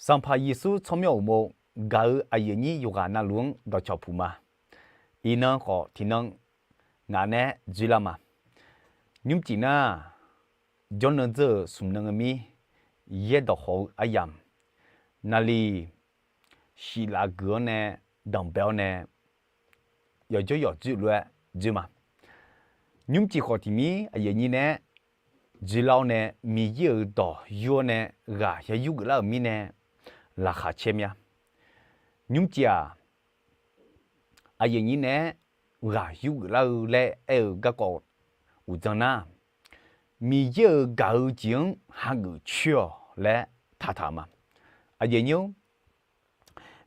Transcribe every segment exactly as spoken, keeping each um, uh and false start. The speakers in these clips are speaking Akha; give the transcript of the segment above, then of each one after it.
Sanqpaq Yeqsur tsawrmyanr uqmov gaq-eu aqyuif aqnyir yawqghaq navluf-anr dawqcawq puq ma. Iqnan khawf tiqnan ngaq nae dzoerlar ma. Nymrcif nar, jawrnan dzeur-euq smq nan-eu mir, yaerdawq hawq-eu aryamq, naqliq shiflaf guiq-awr nae, danqbae-awr nae, yawqjawr yawqdzoer lof-aer dzoer ma. Nymrcif khawf tiq mir aqyuif aqnyir nae-aer dzoerlar-awr nae, Miqyaer-euq dawq yur-awr nae ghaq ya yur geuflar-euq mirnae laqkhaq caer mya. Nymrcif-aq, aqyuif aqnyir nae-aer ghaq yur geuflar-eu laer aer-eu garkawv uqdzan nar, Miqyaer-euq gaq-eu jeq-anr hageuf coer-awq laer taqtaq-euq ma. Aqyuif aqnyir-or,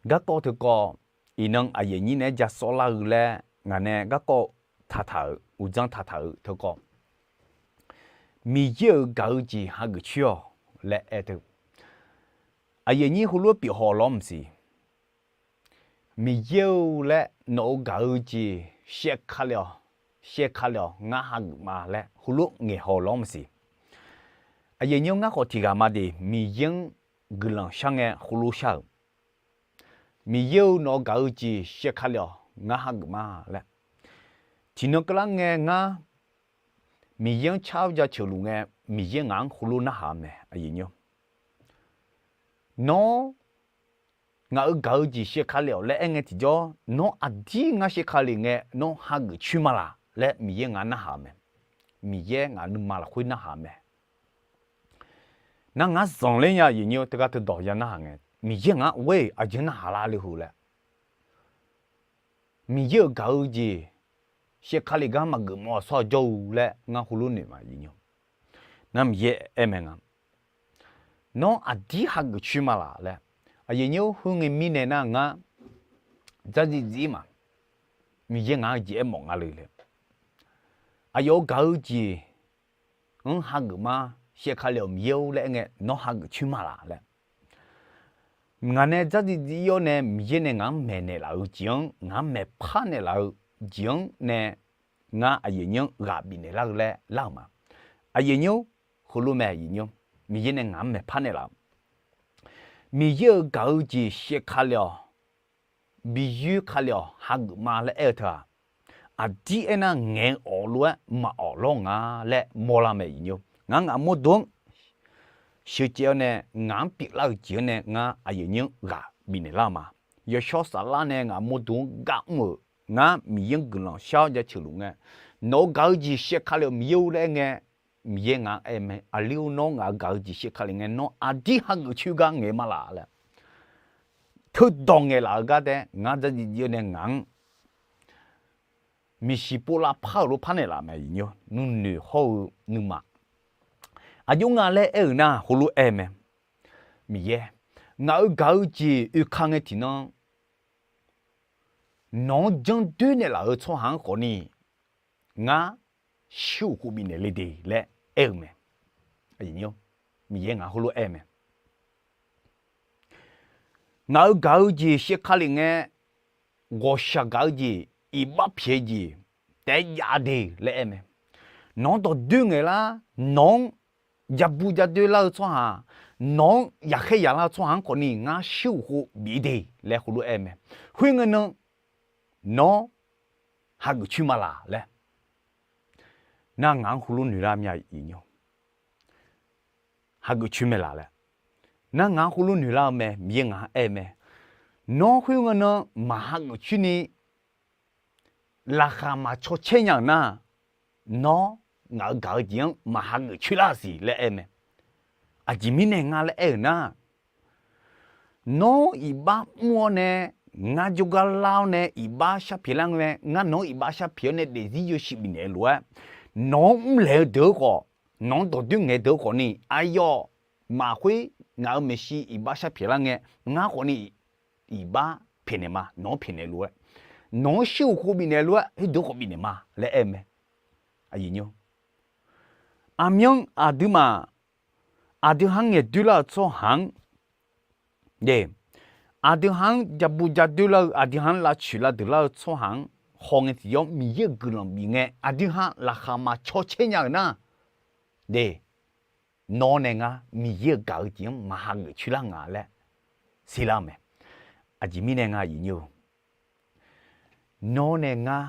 garkawv teukawv iqnan aqyuif aqnyir nae-aer ja sawrlar-eu laer ngaq nae garkawv taqtaq-euq uqdzan taqtaq-euq teukawv, Miqyaer-euq gaq-eu jeq hageuf coer-awq laer aer teu. Aqyuif aqnyir heulof-aer pyeuf haw lawr maqsiq. Miqyaer-eu laer nawq-euq gaq-eu jeq shaevka le-awq, shaevka le-awq, ngar hageuf ma laer heulof ngaeq haw lawr maqsiq. Aqyuif aqnyir-or, ngar khawf tiq ghaq ma de, Miqyaer-anr guiqlanq shar ngae heulof shar-euq. Miqyaer-eu nawq-eu gaq-eu jeq shaevka le-awq, ngar hageuf ma laer. Tiqnan keuvlar ngae ngar Miqyaer-anr car jaceuq luf ngae, Miqyaer ngaq-anr heulof narhaq-eu mae, aqyuif aqnyir-or. Nawr ngaq-euq gaq-eu jeq shaevka le-awq laer aer ngae tiqjawr, nawr aqdir ngar shaevka le ngae nawr hageuf coer ma laq laer Miqyaer ngaq-anr narhaq-eu mae. Miqyaer ngaq nuima lafkhoer narhaq-eu mae. Nar ngar zanqler nya, aqyuif aqnyir-or, teugar teudawq ya narhaq ngae, Miqyaer ngaq-anr ghoer-iq aqjeq narhaq lar le heu laer. Miqyaer-euq gaq-eu jeq shaevka le gar maqgeuf mawf-awq sawr-eu jawr-eu laer ngar heulof noeq ma, aqyuif aqnyir-or. Ngar Miqyaer aer mae nga, nawr aqdir hageuf coer ma laq laer. Aqyuif aqnyir-or, khoerngae mirnae nar ngar dzardziv dziv-ir ma. Miqyaer ngaq-anr jeq aermawf nga le laer. Aqyawf-euq gaq-eu jeq anr hageuf ma, shaevka le-awq Miqyaer-or laer aer ngae nawr hageuf coer ma laq laer. Ngaq nae dzardziv dziv-ir-awr nae Miqyaer nae ngaq-anr maeqnaeq laf-eu jeq-anr, ngaq-anr maeqpar naeqlaf-eu jeq-anr nae ngar aqyuif aqnyir-anr ghaq bifnaeq lar-eu laer lar-euq ma. Aqyuif aqnyir-or, heulof mae, aqyuif aqnyir-or, Miqyaer nae ngaq-anr maeqpar naeqlaf-euq Miqyaer-euq gaq-eu jeq shaevka le-awq, bi yoer ka le-awq, hageuf ma laer aer-eu teu-aq, aqdir aernar ngaeq-eu awq lof-aer maqawf lawr nga laer mawrlar mae, aqyuif aqnyir-or. Ngar ngaq mawrdo-anr sheucaev-awr nae ngaq-anr pyeuflar-eu jeq-anr nae ngar aqyuif aqnyir-anr ghaq bifnaeq lar-eu ma. Yawshawr saflar nae ngaq mawrdo-anr gar mr-euq ngar Miqyaer-anr guiqlanq shar-awr jaceuq luf ngae, nawq-euq gaq-eu jeq shaevka le-awq Miqyaer-or laer aer ngae, Miqyaer ngaq-anr aer mae, aqli-or nawr ngaq-euq gaq-eu jeq shaevka le ngae nawr aqdir hageuf coer gar ngaeq ma laq laer. Teudawq ngaeqlaf-eu gar taef ngar dzardziv dziv-awr nae ngaq-anr miqsiq pov lavpar-euq lof par naeqlaf mae, aqyuif aqnyir-or, nuinoeq hawr-eu nuima. Aqjox nga laer aer-euq nar heulof aer mae, Miqyaer, ngaq-euq gaq-eu jeq oeka ngae tiqnan nawq-anr janr doer naeqlaf-eu tsawrhaq-anr khawfni ngar shuir uqkhov bifnaeq le de laer aer-eu mae. Miqyaer ngaq heulof aer mae, ngaq-euq gaq-eu jeq shaevka le ngae, ghawqshaq gaq-eu jeq, iqbax pyaeq-eu jeq taef-aer jav de laer aer mae. Nawq-anr dawqdoer ngaeqlar, nawq-anr jabu jadoer lar-eu tsawrhaq, nawq-anr yaqkhaer yaqlar-eu tsawrhaq-anr khawfni ngar shuir uqkhov bif de laer heulof aer mae. Khoerngae nan nawr hageuf coer ma laq laer nar ngaq-anr heulof noeqlar mya, aqyuif aqnyir-or. Hageuf coer mae laq laer nar ngaq-anr heulof noeqlar-eu mae, Miqyaer ngaq-anr aer mae. Nawr khoerngae nan maq hageuf coer ni laqkhaq maq caw caer nya-euq nar, nawr ngaq-euq gaq-eu jeq-anr maq hageuf coer lar-eu siq laer aer mae. Aqjeq mirnae nga laer aer-euq nar, nawr iqbax mr-awr nae, ngar jawrgar lar-awr nae iqbax shar pyaeq lar ngae, ngar nawq-anr iqbax shar pyaeq-awr nae daefzir yawshuif bifnaeq-eu lof-aer, nawq-anr mrlaeq-eu deuq-eu khawf, nawq-anr dawqdoer ngaeq-eu deuq-eu khawfni aqyawf maqkhoer ngaq-euq maeqshi iqbax shar pyaeq lar ngae, ngar khawfni iqbax pyaeqnaeq ma, nawq-anr pyaeqnaeq lof-aer, nawq-anr shuir uqkhov bifnaeq lof-aer, khoerdeuq khawf bifnaeq ma laer aer-eu mae. Aqmyanr aqduimaf, aqdui ha-anr ngaeqdoer lar-eu tsawrhaq-anr, aqdui ha-anr jabu jadoer lar-eu, aqdui ha-anr lavcoeq lavdeuq lar-eu tsawrhaq-anr hawngae tiqyawr Miqyaer-euq guiqlanq bif ngae, aqdui ha laqkhaq maq caw caer nya-euq nar, nawr nae ngar Miqyaer-euq gaq-eu jeq-anr maq hageuf coer lar nga laer siqlar-eu mae. Aqjeq mirnae nga aqyuif nyir-eu, nawr nae ngar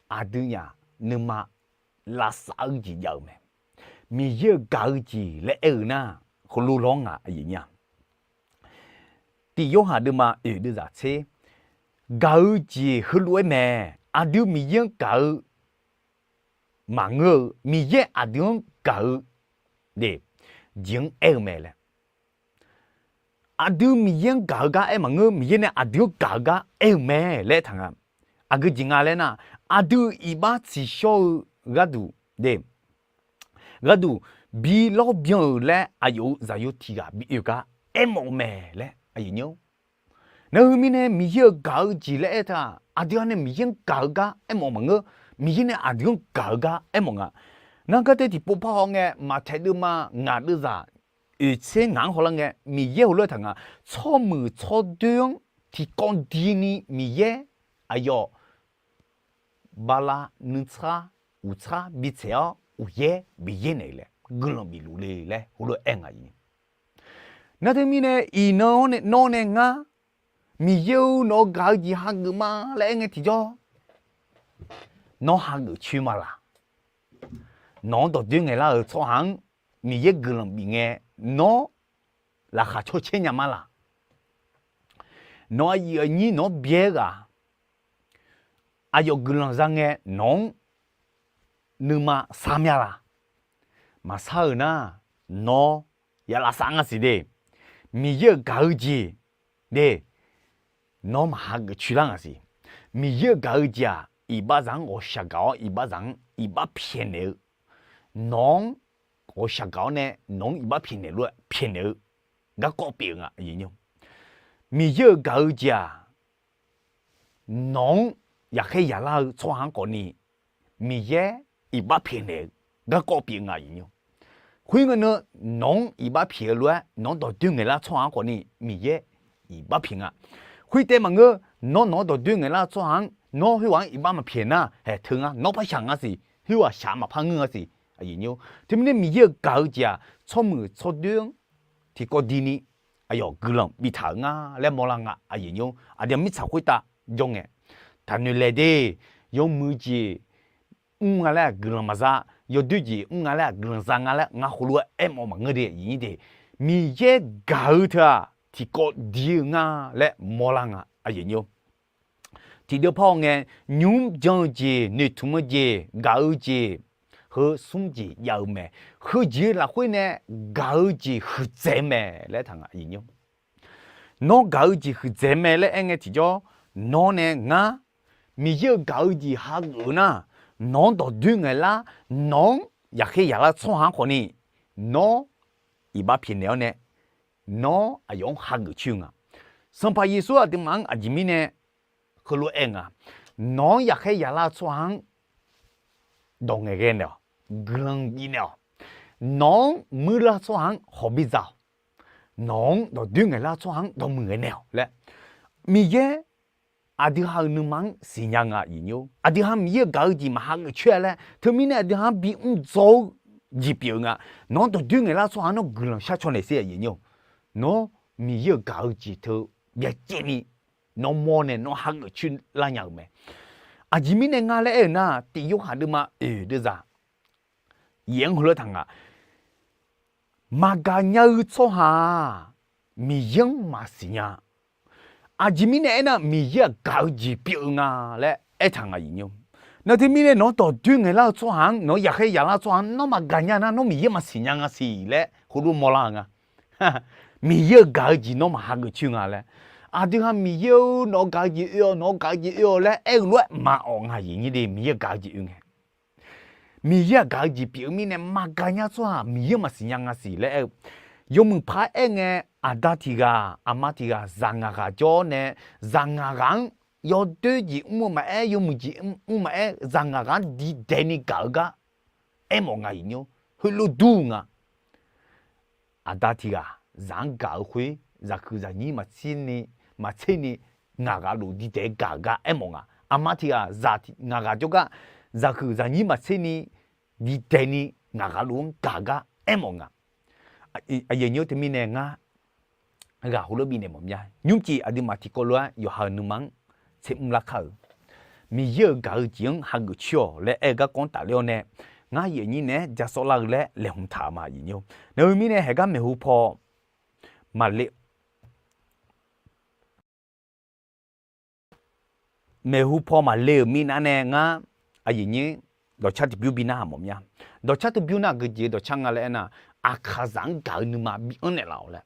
aqdui nyaf nuima lavsav-eu jeq jav-eu mae. Miqyaer-euq gaq-eu jeq laer aer-eu nar, heulof lawr ngaq aqyuif nyir-a. Tiq Yorhaq deuvma oeq deuvzaq tser, gaq-eu jeq heulof-aer mae. Aqdui Miqyaer-anr gaq-eu maqngeur-eu, Miqyaer aqdui-anr gaq-eu de, jeq-anr aer-eu mae laer. Aqdui Miqyaer-anr gaq-eu gar aer maqngeur, Miqyaer nae aqdui-anr gaq-eu gar aer-eu mae laer aertaq nga. Aqgeu jeq nga laer nar, aqdui iqbax tsiqshawr-eu gharduq de, gharduq bi lawrbyan-euq laer aqyawf-euq zaqyo tiq ghaq bi oe gar aermawf-eu mae laer aqyuif nyir-or. Nar heu mirnae Miqyaer-euq gaq-eu jeq laer aertaq, aqdui-anr nae Miqyaer-anr gaq-eu gar aermawf maqngeur, Miqyaer nae aqdui-anr gaq-eu gar aermawf nga. Nar gartae tiqpov par hawngae, Maqtaeq deuvma ngaq deuvzaq oeq tser ngaq-anr hawlar ngae, Miqyaer heulof-aer taq nga, tsawrmuiq tsawrdoer-anr tiqkawv dini Miqyaer aqyawf bala nuitsar uqtsar bitsaeq-awr uqyaer bi yaer naeq-eu laer guiqlanq bif luf le laer heulof-aer aer nga. Nar teumirnae iqnan-awr nae nawr nae ngar, Miqyaer-or, nawq-eu gaq-eu jeq hageuf ma laer aer ngae tiqjawr, nawr hageuf coer ma laq? Nawq-anr dawqdoer ngaeqlar-euq tsawrhaq-anr Miqyaer guiqlanq bif ngae, nawr laqkhaq cawcaer nya ma laq? Nawq-eu aqyuif aqnyir nawq-anr byaer ghaq aqyawf guiqlanq za ngae nawq-anr nuima sar mya laq? Maqsar-euq nar, nawr ya lavsav nga siq de. Miqyaer-euq gaq-eu jeq de, nawr maq hageuf coer lar nga siq. Miqyaer-euq gaq-eu jeq-aq, iqbaxzaq-anr ghawqshaq gaq-awr iqbaxzaq-anr iqbax pyaeqnaeq-eu, nawq-anr ghawqshaq gaq-awr nae nawq-anr iqbax pyaeqnaeq lof-aer pyaeqnaeq-eu garkawv pyeuf-eu nga. Miqyaer-euq gaq-eu jeq-aq, nawq-anr yaqkhaer yaqlar-eu tsawrhaq-anr khawfni Miqyaer iqbax pyaeqnaeq-eu garkawv pyeuf nga. Khoerngae nan, nawq-anr iqbax pyaeq-eu lof-aer nawq-anr dawqdoer ngaeqlar tsawrhaq-anr khawfni Miqyaer iqbax pyaeq nga. Khoertaef maqngeur, nawr nawq-anr dawqdoer ngaeqlar-eu tsawrhaq-anr nawr khoerghaq-anr iqbax maqpyaeq nar, haeq teu ngar nawr par shaq nga siq, khoerghaq shaq maqpar ngeur nga siq. Teumirnae Miqyaer-euq gaq-eu jeq-aq, tsawrmuiq tsawrdoer-anr tiqkawv dini aqyawf guiqlanq biftaq-euq nga laer mawrlar nga. Aqdui-aq mirtsaq khoertav jawr ngae, taqnoeq laeq de, yawmuiq jeq mr nga laer-aq guiqlanq maqza, yawdoer jeq mr nga laer-aq guiqlanq za nga laer ngar heulof-aer aermawf maqngeur de, aqyuif nyir de. Miqyaer gaq-eu teu-aq tiqkawv dir-eu nga laer mawrlar nga. Tiqdeuv par-awr ngae, nymr jan-eu jeq, noeqtmq-eu jeq, gaq-eu jeq, heu smr jeq jav-eu mae. Heujeq-eu lafkhoer nae gaq-eu jeq huiqdzaeq mae laer aertaq nga. Nawr gaq-eu jeq huiqdzaeq mae laer aer ngae tiqjawr, nawr nae ngar, Miqyaer-euq gaq-eu jeq hageuf-eu nar, nawq-anr dawqdoer ngaeqlar, nawq-anr yaqkhaer yaqlar tsawrhaq-anr khawfni, nawr iqbax pyaeqnaeq-awr nae, nawr aqyawf-anr hageuf coer-eu nga. Sanqpaq Yeqsur aqduimaf-anr aqjeq mirnae heulof-aer nga, nawq-anr yaqkhaer yaqlar-eu tsawrhaq-anr dawq ngaeqghae naeq-awq, guiqlanq bifnaeq-awq. Nawq-anr muirlar tsawrhaq-anr hawq bidzaq-awq. Nawq-anr dawqdoer ngaeqlar tsawrhaq-anr dawqmuiq ngaeqnaeq-awq laer, Miqyaer aqdui ha-euq nuima-anr siqnya nga. Aqdui ha Miqyaer-euq gaq-eu jeq maqhageuf coer-a laer, teumirnae aqdui ha-anr bimr dzaw-eu jeq pyeuf-eu nga. Nawq-anr dawqdoer ngaeqlar tsawrhaq-anr nawr guiqlanq shar caw naeq sher. Nawr Miqyaer-euq gaq-eu jeq teu byacaevni nawr mawr nae nawr hageuf coer lar nya-euq mae. Aqjeq mirnae nga laer aer-euq nar, tiq Yorhaq deuvma oeq deuvzaq yaef-anr heulof-aer taq nga, maqgaq nya-eu tsawrhaq-aq, Miqyaer-anr maqsiq nya. Aqjeq mirnae aernar, Miqyaer-aq gaq-eu jeq pyeuf-eu nga laer aertaq nga. Nar teumirnae nawq-anr dawqdoer ngaeqlar-eu tsawrhaq-anr, nawq-anr yaqkhaer yaqlar-eu tsawrhaq-anr nawr maqgaq nya nar, nawr Miqyaer maqsiq nya nga siq laer heulof mawrlar-eu nga. Miqyaer-euq gaq-eu jeq nawr maqhageuf coer nga laer. Aqdui ha Miqyaer-or, nawq-eu gaq-eu jeq oe-awq, nawq-eu gaq-eu jeq oe-awq laer aer-eu lof-aer maqawq nga. Aqyuif nyir de, Miqyaer-euq gaq-eu jeq oe ngae, Miqyaer-aq gaq-eu jeq pyeuf-eu mirnae maqgaq nya tsawrhaq Miqyaer maqsiq nya nga siq laer aer-eu. Yawmuiq par aer ngae, aqda tiq ghaq aqma tiq ghaq zaq ngaq ghaq jawr-awr nae, zaq ngaq ghaq-anr yawdoer jeq mr-eu maqaer, yawmuiq jeq mr maqaer, zaq ngaq ghaq-anr diqdaeq ni gaq-eu gar aermawf nga. Aqyuif nyir-or, heulof dur nga. Aqda tiq ghaq zaq-anr gaq-eu khoer, zaqhuiq zaqnyir maqtser ni, maqtser ni ngaq ghaq lof diqdaeq gaq-eu gar aermawf nga. Aqma tiq ghaq zaq ngaq ghaq jawrgar, zaqhuiq zaqnyir maqtser ni diqdaeq ni ngaq ghaq lof-anr gaq-eu gar aermawf nga. Aqyuif nyir-or, teumirnae ngar ghaq heulof bifnaeq mawf mya. Nymrcif aqduimaf tiqkawv lof-aer yawqha-euq nuima-anr tser mrlar kar-euq, Miqyaer-euq gaq-eu jeq-anr hageuf coer-awq laer aer-eu garkawv-anr tafler-awr nae, ngar yaeq nyir naeq-aer ja sawvlar-eu laer laeqhmq taq-euq ma, aqyuif nyir-or. Nae-eu mirnae haeqgar maeqhu paw maqle maeqhu paw maqle-euq mirnae nae ngar, aqyuif nyir, dawqcar tiqbymr bi narhaq mawf mya. Dawqcar tiqbymr nar aqgeujeq dawqcar nga laer aernar, aqkaqzaq-anr gaq-eu nuima bi anr naeqlaf-awq laer,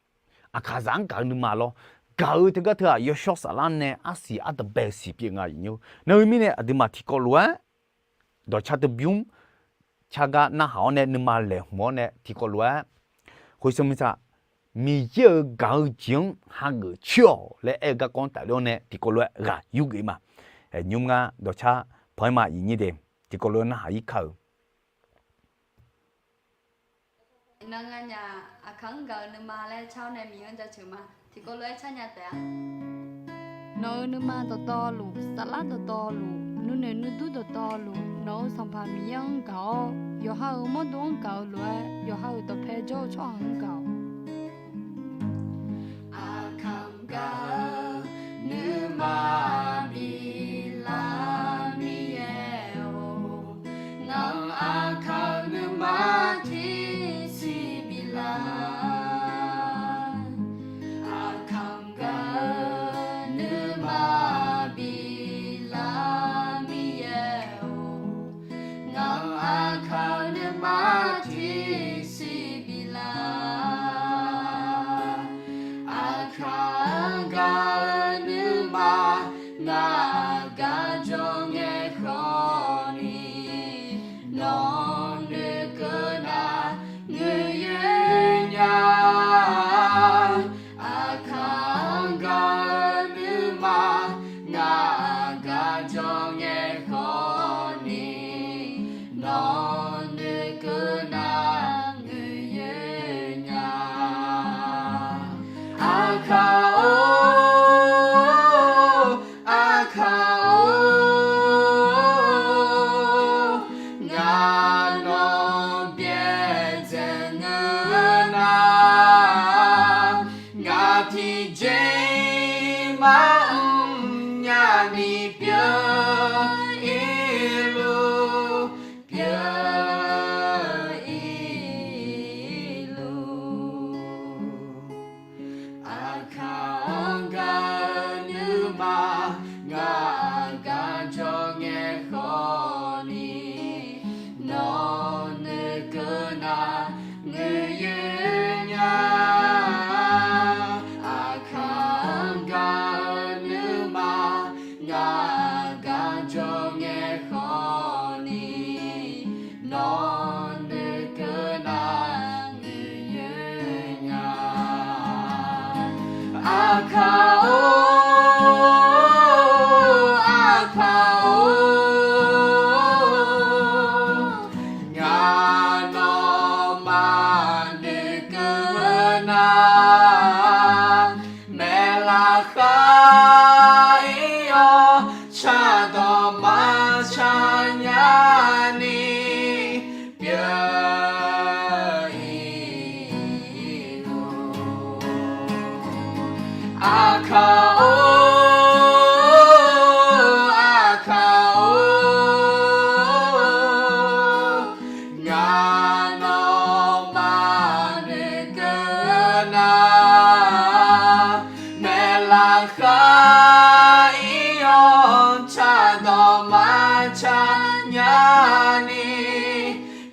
aqkaqzaq-anr gaq-eu nuima lawr, gaq-eu teugar teu-aq yawshawr saflar nae arsiq ardanqbae-eu siq pyeuf nga, aqyuif nyir-or. Nae-eu mirnae aqduimaf tiqkawv lof-aer dawqcar tiqbymr cargar narhaq-awr nae nuima laeqhmq-awr nae tiqkawv lof-aer, khoeqsmq miqsaq, Miqyaer-euq gaq-eu jeq-anr hageuf coer-awq laer aer-eu garkawv-anr tafler-awr nae tiqkawv lof-aer ghaq yurgeuf ma. Nymr ngar dawqcar pan-aer ma, aqyuif nyir de, tiqkawv lof-aer narhaq-ir kar-euq. Iqnan nganyaf aqkaq-anr gaq-eu nuima laer car-awr nae Miqyaer-anr jaceuq ma. Tiqkawv lof-aer car nya taef-a. Nawq-euq nuima dawqtawvluf, saflar dawqtawvluf, nuinoeq nuidur dawqtawvluf, nawq-euq Sanqpaq Miqyaer-anr gaq-awr, yawqha-euq mawrdo-anr gaq-eu lof-aer, yawqha-euq dawqpae jawr-eu tsawrhaq-anr gaq-awq. Aqkaq-anr gaq-eu nuima biflar Miqyaer-or, ngaq-anr aqkaq-eu nuima tiqsiq biflar. Aqkaq-anr gaq-eu nuima biflar Miqyaer-or, ngaq-anr aqkaq-eu nuima tiqsiq biflar. Aqkaq-anr gaq-eu nuima ngaq aqgar jawr ngae khawfni, nawq noeqkeuv nar ngeur yoer nya. Aqkaq-anr gaq-eu nuima ngaq aqgar jawr ngae khawfni, nawq noeqkeuv nar ngeur yoer nya. Aqkaq-or, Aqkaq-or, ngaq nawq byaerdzae ngeur nar, ngaq tiqjeq maqmr nyani pyeuf-ir luf, pyeuf-ir luf. Aqkaq-anr gaq-eu nuima ngaq aqgar jawr ngae khawfni, nawq noeqkeuv nar ngeur yoer nya. Aqkaq-anr gaq-eu nuima ngaq aqgar jawr ngae khawfni, nawq noeqkeuv nar ngeur yoer nya. Aqkaq-or, Aqkaq-or, ngaq nawmaf noeqkeuv nar, maeqlaf khar-ir-awr cardawq maqcar nyani pyeuf-ir luf. Aqkaq-or, Aqkaq-or, ngaq nawmaf noeqkeuv nar, maeqlaf khar-ir-awr cardawq maqcar nyani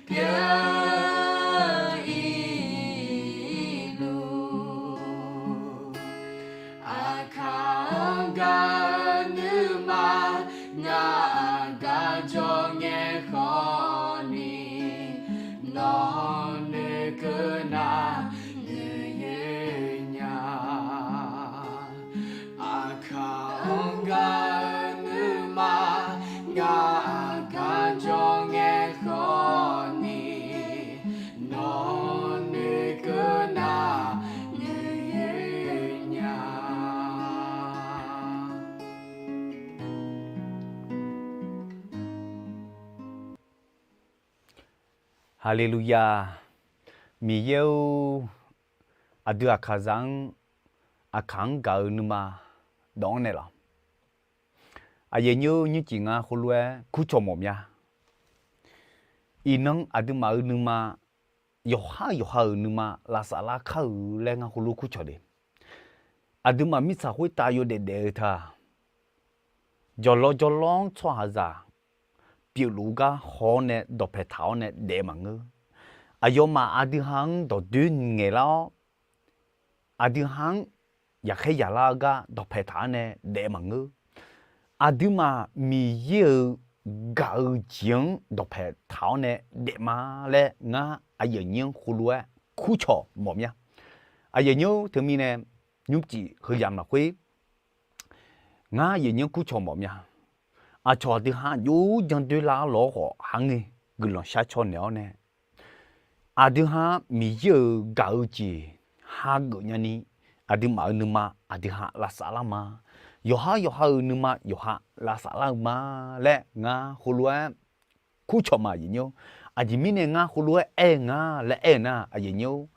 pyeuf-ir luf. Aqkaq-anr gaq-eu nuima ngaq aqgar jawr ngae khawfni, nawq noeqkeuv nar ngeur yoer nya. Aqkaq-anr gaq-eu nuima ngaq aqgar jawr ngae khawfni, nawq noeqkeuv nar ngeur yoer nya. Haleluya! Miqyaer-or, aqdui aqkaqzaq-anr aqkaq-anr gaq-eu nuima dawq-anr naeqlaf-awq. Aqyuif aqnyir-or, nymrcif ngar khoerlof-aer kurcawq mawf mya. Iqnan aqduimaf-euq nuima, yawqhar yawqha-euq nuima lavsaf lar kar-euq laer ngar khoerlof kurcawq le. Aqduimaf mirtsaq khoertav yawdaef daef-eu taq, jawrlawr jawrlawr-anr tsawrhaqzaq pyeufluf-eu gar haw-awr nae dawqpaeq taq-awr nae daef maqngeur. Aqyawfmaf aqdui ha-anr dawqdoer ngaeqlar-awr, aqdui ha-anr yaqkhaer yaqlar-eu gar dawqpaeq taq-awr nae daef maqngeur. Aqduimaf Miqyaer-euq gaq-eu jeq-anr dawqpaeq taq-awr nae daef ma laer ngar aqyuif aqnyir-anr khoerlof-aer kurcawq mawf mya. Aqyuif aqnyir-or, teumirnae nymrcif heuyamq lafkhoer ngar aqyuif aqnyir-anr kurcawq mawf mya. Aqcawq aqdui ha aqjox jandoer lar-awr lawr khawf, ha ngae guiqlanq shar caw naeq-awr nae, aqdui ha Miqyaer-euq gaq-eu jeq hageuf nyani, aqduimaf-euq nuima aqdui ha lavsaf lar ma. Yawqhar yawqha-euq nuima yawqha lavsaf lar-eu ma laer ngar khoerlof-aer kurcawq ma, aqyuif aqnyir-or. Aqjeq mirnae ngar khoerlof-aer aer-eu nga laer aer-eu nar, aqyuif aqnyir-or,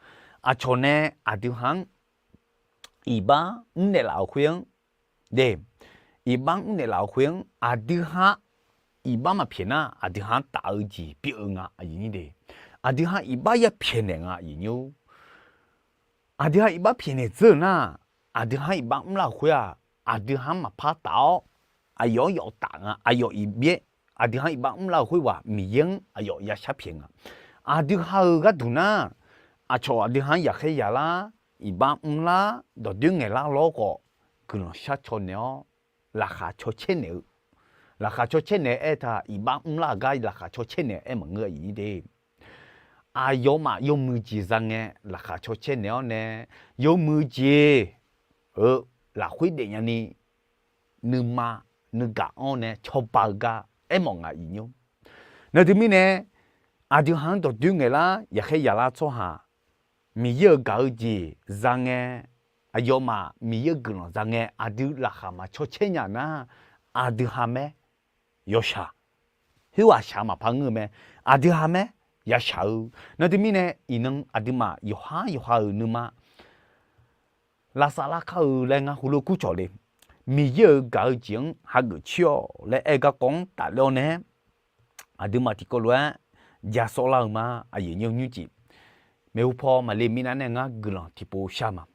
aqcawq nae aqdui ha-anr iqbax mrnaeq laf-euq khoer-anr, de, iqbax mrnaeq laf-euq khoer-anr aqdui ha iqbax maqpyaeq nar, aqdui ha-anr taf-eu jeq pyeuf-eu nga, aqyuif aqnyir de. Aqdui ha iqbax ya pyaeqnaeq nga, aqyuif aqnyir-or. Aqdui ha iqbax pyaeqnaeq dzeur-euq nar, aqdui ha-anr iqbax mrlar-euq khoer-aq, aqdui ha-anr maqpar taf-awr, aqyawf-anr yawf taf nga. Aqyawf iqbax, aqdui ha-anr iqbax mrlar-euq khoerghaq Miqyaer-anr aqyawf ya shar pyaeq nga. Aqdui ha-euq gharduq nar, aqcawq aqdui ha-anr yaqkhaer yaqlar, iqbax mrlar, dawqdoer ngaeqlar lawr khawf, guiqlanq shar caw naeq-awr, laqkhaq caw caer naeq-eu, laqkhaq caw caer naeq-eu aertaq, iqbax mrlar-euq gar laqkhaq caw caer naeq-eu aer maqngeur, aqyuif aqnyir de. Aqyawfmaf yawmuiq jeq za ngae laqkhaq caw caer naeq-awr nae, yawmuiq jeq-euq lafkhoer daef nyani, nuima nuigaq-anr nae cawba-eu gar aermawf nga, aqyuif aqnyir-or. Nar teumirnae, aqdui ha-anr dawqdoer ngaeqlar yaqkhaer yaqlar tsawrhaq, Miqyaer-euq gaq-eu jeq za ngae, aqyawfmaf Miqyaer-euq guiqlanq za ngae, aqdui laqkhaq maqcaw caer nya nar, aqdui ha mae yawshaq, khoerghaq shaq maqpar ngeur-eu mae, aqdui ha mae yashaq-eu. Nar teumirnae, iqnan aqduimaf yawqhar yawqha-euq nuima lavsav lar kar-eu laer ngar heulof kurcawq le. Miqyaer-euq gaq-eu jeq-anr hageuf coer-awq laer aer-eu garkawv-anr tafler-awr nae, aqduimaf tiqkawv lof-aer ja sawvlar-eu ma, aqyuif aqnyir-or, nymrcif maeqhu paw maqle mirnav nae ngar guiqlanq tiqpov shar ma.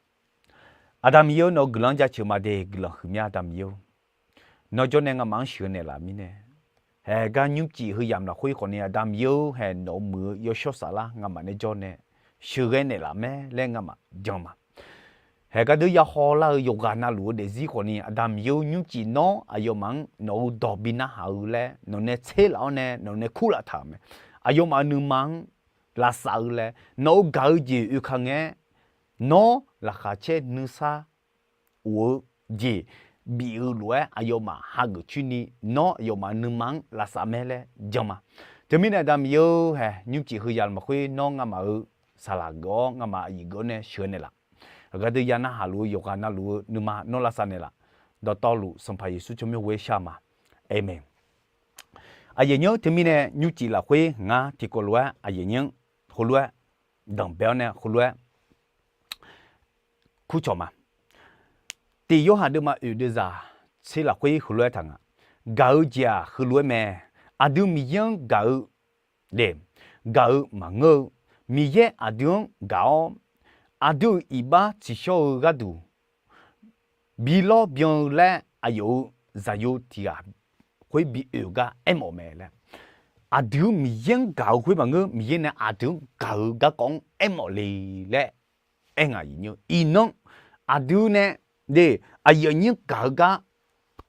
Aqda Miqyaer-or, nawq-eu guiqlanq-anr jaceuq ma de. Guiqlanq huiqmya Aqda Miqyaer-or, nawr jawr nae nga'maf-anr sheuqghae naeqlaf mirnae, haeq gar nymrcif heuyamq lafkhoer khawfni Aqda Miqyaer-or, haeq nawq-euq muiq-eu yawshawr saflar nga'maf nae jawr nae sheuqghae naeqlaf mae laer nga'maf jan ma. Haeq gar deuq ya hawlar-eu yawqghaq navluf-eu daefzir khawfni Aqda Miqyaer-or, nymrcif nawr aqyawfmaf-anr nawq-euq dawq bi narhaq-eu laer nawq nae tser laf-awr nae nawq nae kurlaf taq-euq mae. Aqyawfmaf-euq nuima-anr lavsav-eu laer nawq-euq gaq-eu jeq oeka ngae-aer, nawr laqkhaq caer nuisar of-eu jeq bif-eu lof-aer aqyawfmaf hageuf coer ni, nawr aqyawfmaf-euq nuima-anr lavsav mae laer jan ma. Teumirnae Aqda Miqyaer-or, haeq nymrcif heuyamq lafkhoer nawr nga'maf-euq saqlaq geuf-awr nga'maf aqyuif geuf-awr nae sheuqghae naeqlaf. Aqgar deuq ya narhaq luf-eu yawqghaq navluf-eu nuima nawr lavsav naeqlaf. Dawqtawvluf Sanqpaq Yeqsur tsawrmyanr ghoer shar ma. Aqmeq. Aqyuif aqnyir-or, teumirnae nymrcif lafkhoer ngar tiqkawv lof-aer aqyuif aqnyir-anr heulof-aer danqbae-awr nae heulof-aer kurcawq ma. Tiq Yorhaq deuvma oeq deuvzaq tser lafkhoer heulof-aer taq nga. Gaq-eu jeq-aq heulof-aer mae. Aqdui Miqyaer-anr gaq-eu de, gaq-eu maqngeur-eu, Miqyaer aqdui-anr gaq-awr, aqdui-euq iqbax tsiqshawr-eu gharduq bi lawr byan-eu laer aqyawf-euq zaqyo tiq ghaq khoer bi oe-eu gar aermawf mae laer. Aqdui-anr Miqyaer-anr gaq-eu khoer maqngeur, Miqyaer nae aqdui-anr gaq-eu garkawv-anr aermawf le laer aer nga, aqyuif aqnyir-or. Iqnan aqdui nae de, aqyuif aqnyir gaq-eu gar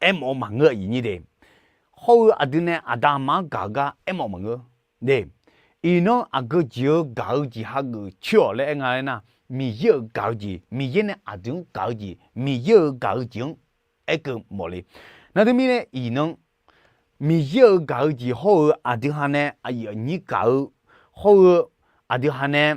aermawf-eu maqngeur, aqyuif aqnyir de. Hawr-eu aqdui nae aqda aqma-anr gaq-eu gar aermawf maqngeur de. Iqnan aqgeu jeq-eu gaq-eu jeq hageuf coer-awq laer aer nga laer nar, Miqyaer-euq gaq-eu jeq, Miqyaer nae aqdui-anr gaq-eu jeq, Miqyaer-euq gaq-eu jeq-anr aerkeuv mawf le. Nar teumirnae iqnan Miqyaer-euq gaq-eu jeq hawr-eu aqdui ha nae aqyuif aqnyir gaq-eu hawr-eu aqdui ha nae